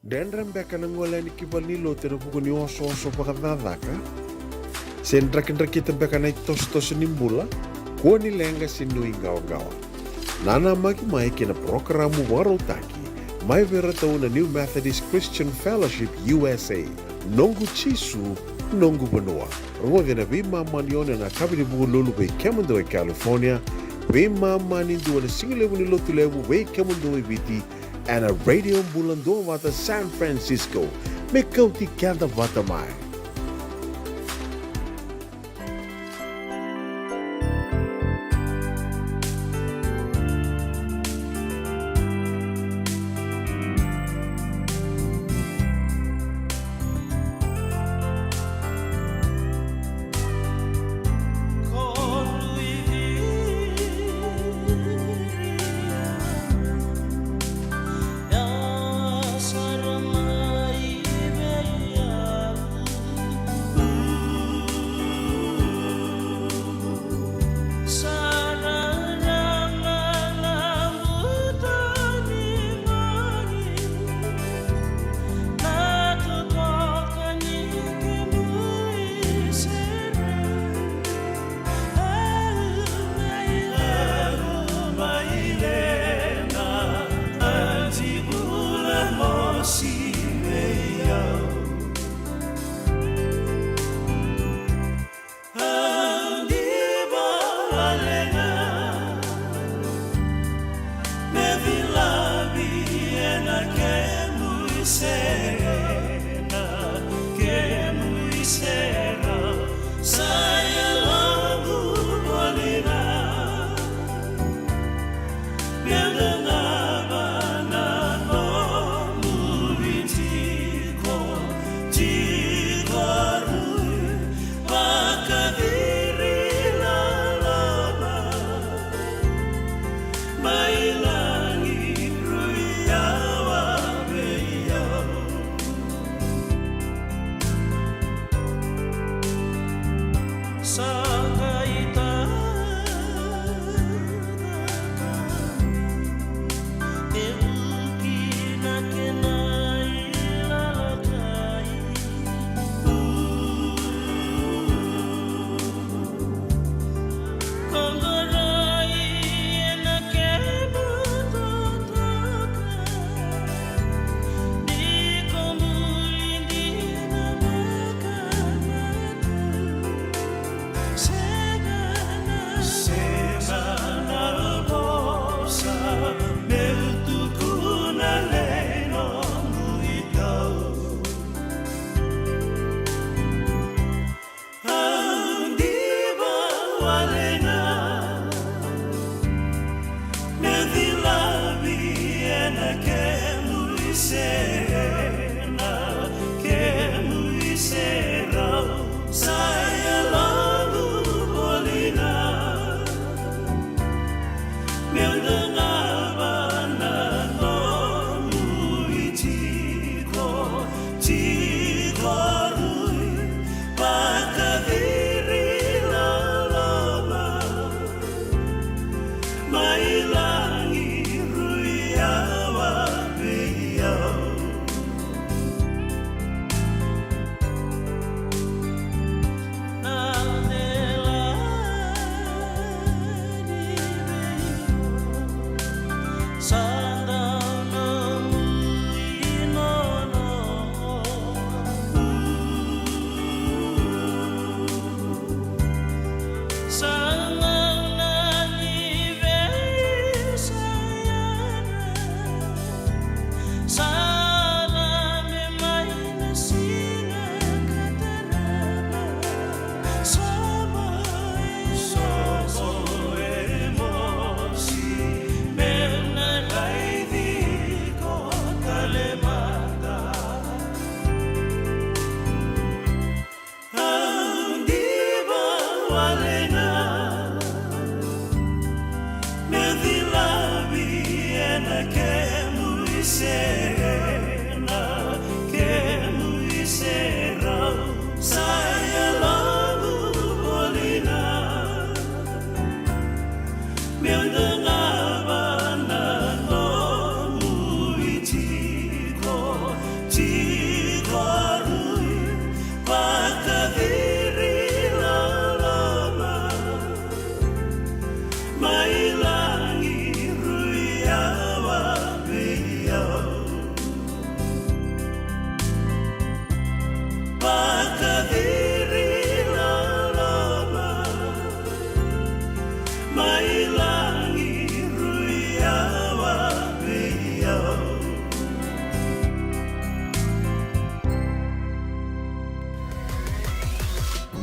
Dredre beka na gole yani ki valenilotu ena vuku ni osooso vakacakacaka? Se drakidrakita beka na itosotoso ni bula? Kua ni leqa se nuiqawaqawa. Nanamaki mai ki na parokaramu vakarautaki mai vei iratou na New Methodist Christian Fellowship U S A, Noqu Jisu, Noqu Vanua. Rogoci ena veimama ni ono ena yakavi ni Vukelulu vei kemudou e California, veimama ni dua ena sigalevu ni Lotulevu vei kemudou e Viti, ena Radio Bula Duavata San Francisco. Me kauti keda vata mai.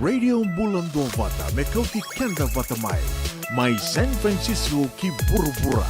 Radio Bula Duavata, me kauti keda vata mai. Mai San Francisco ki vuravura.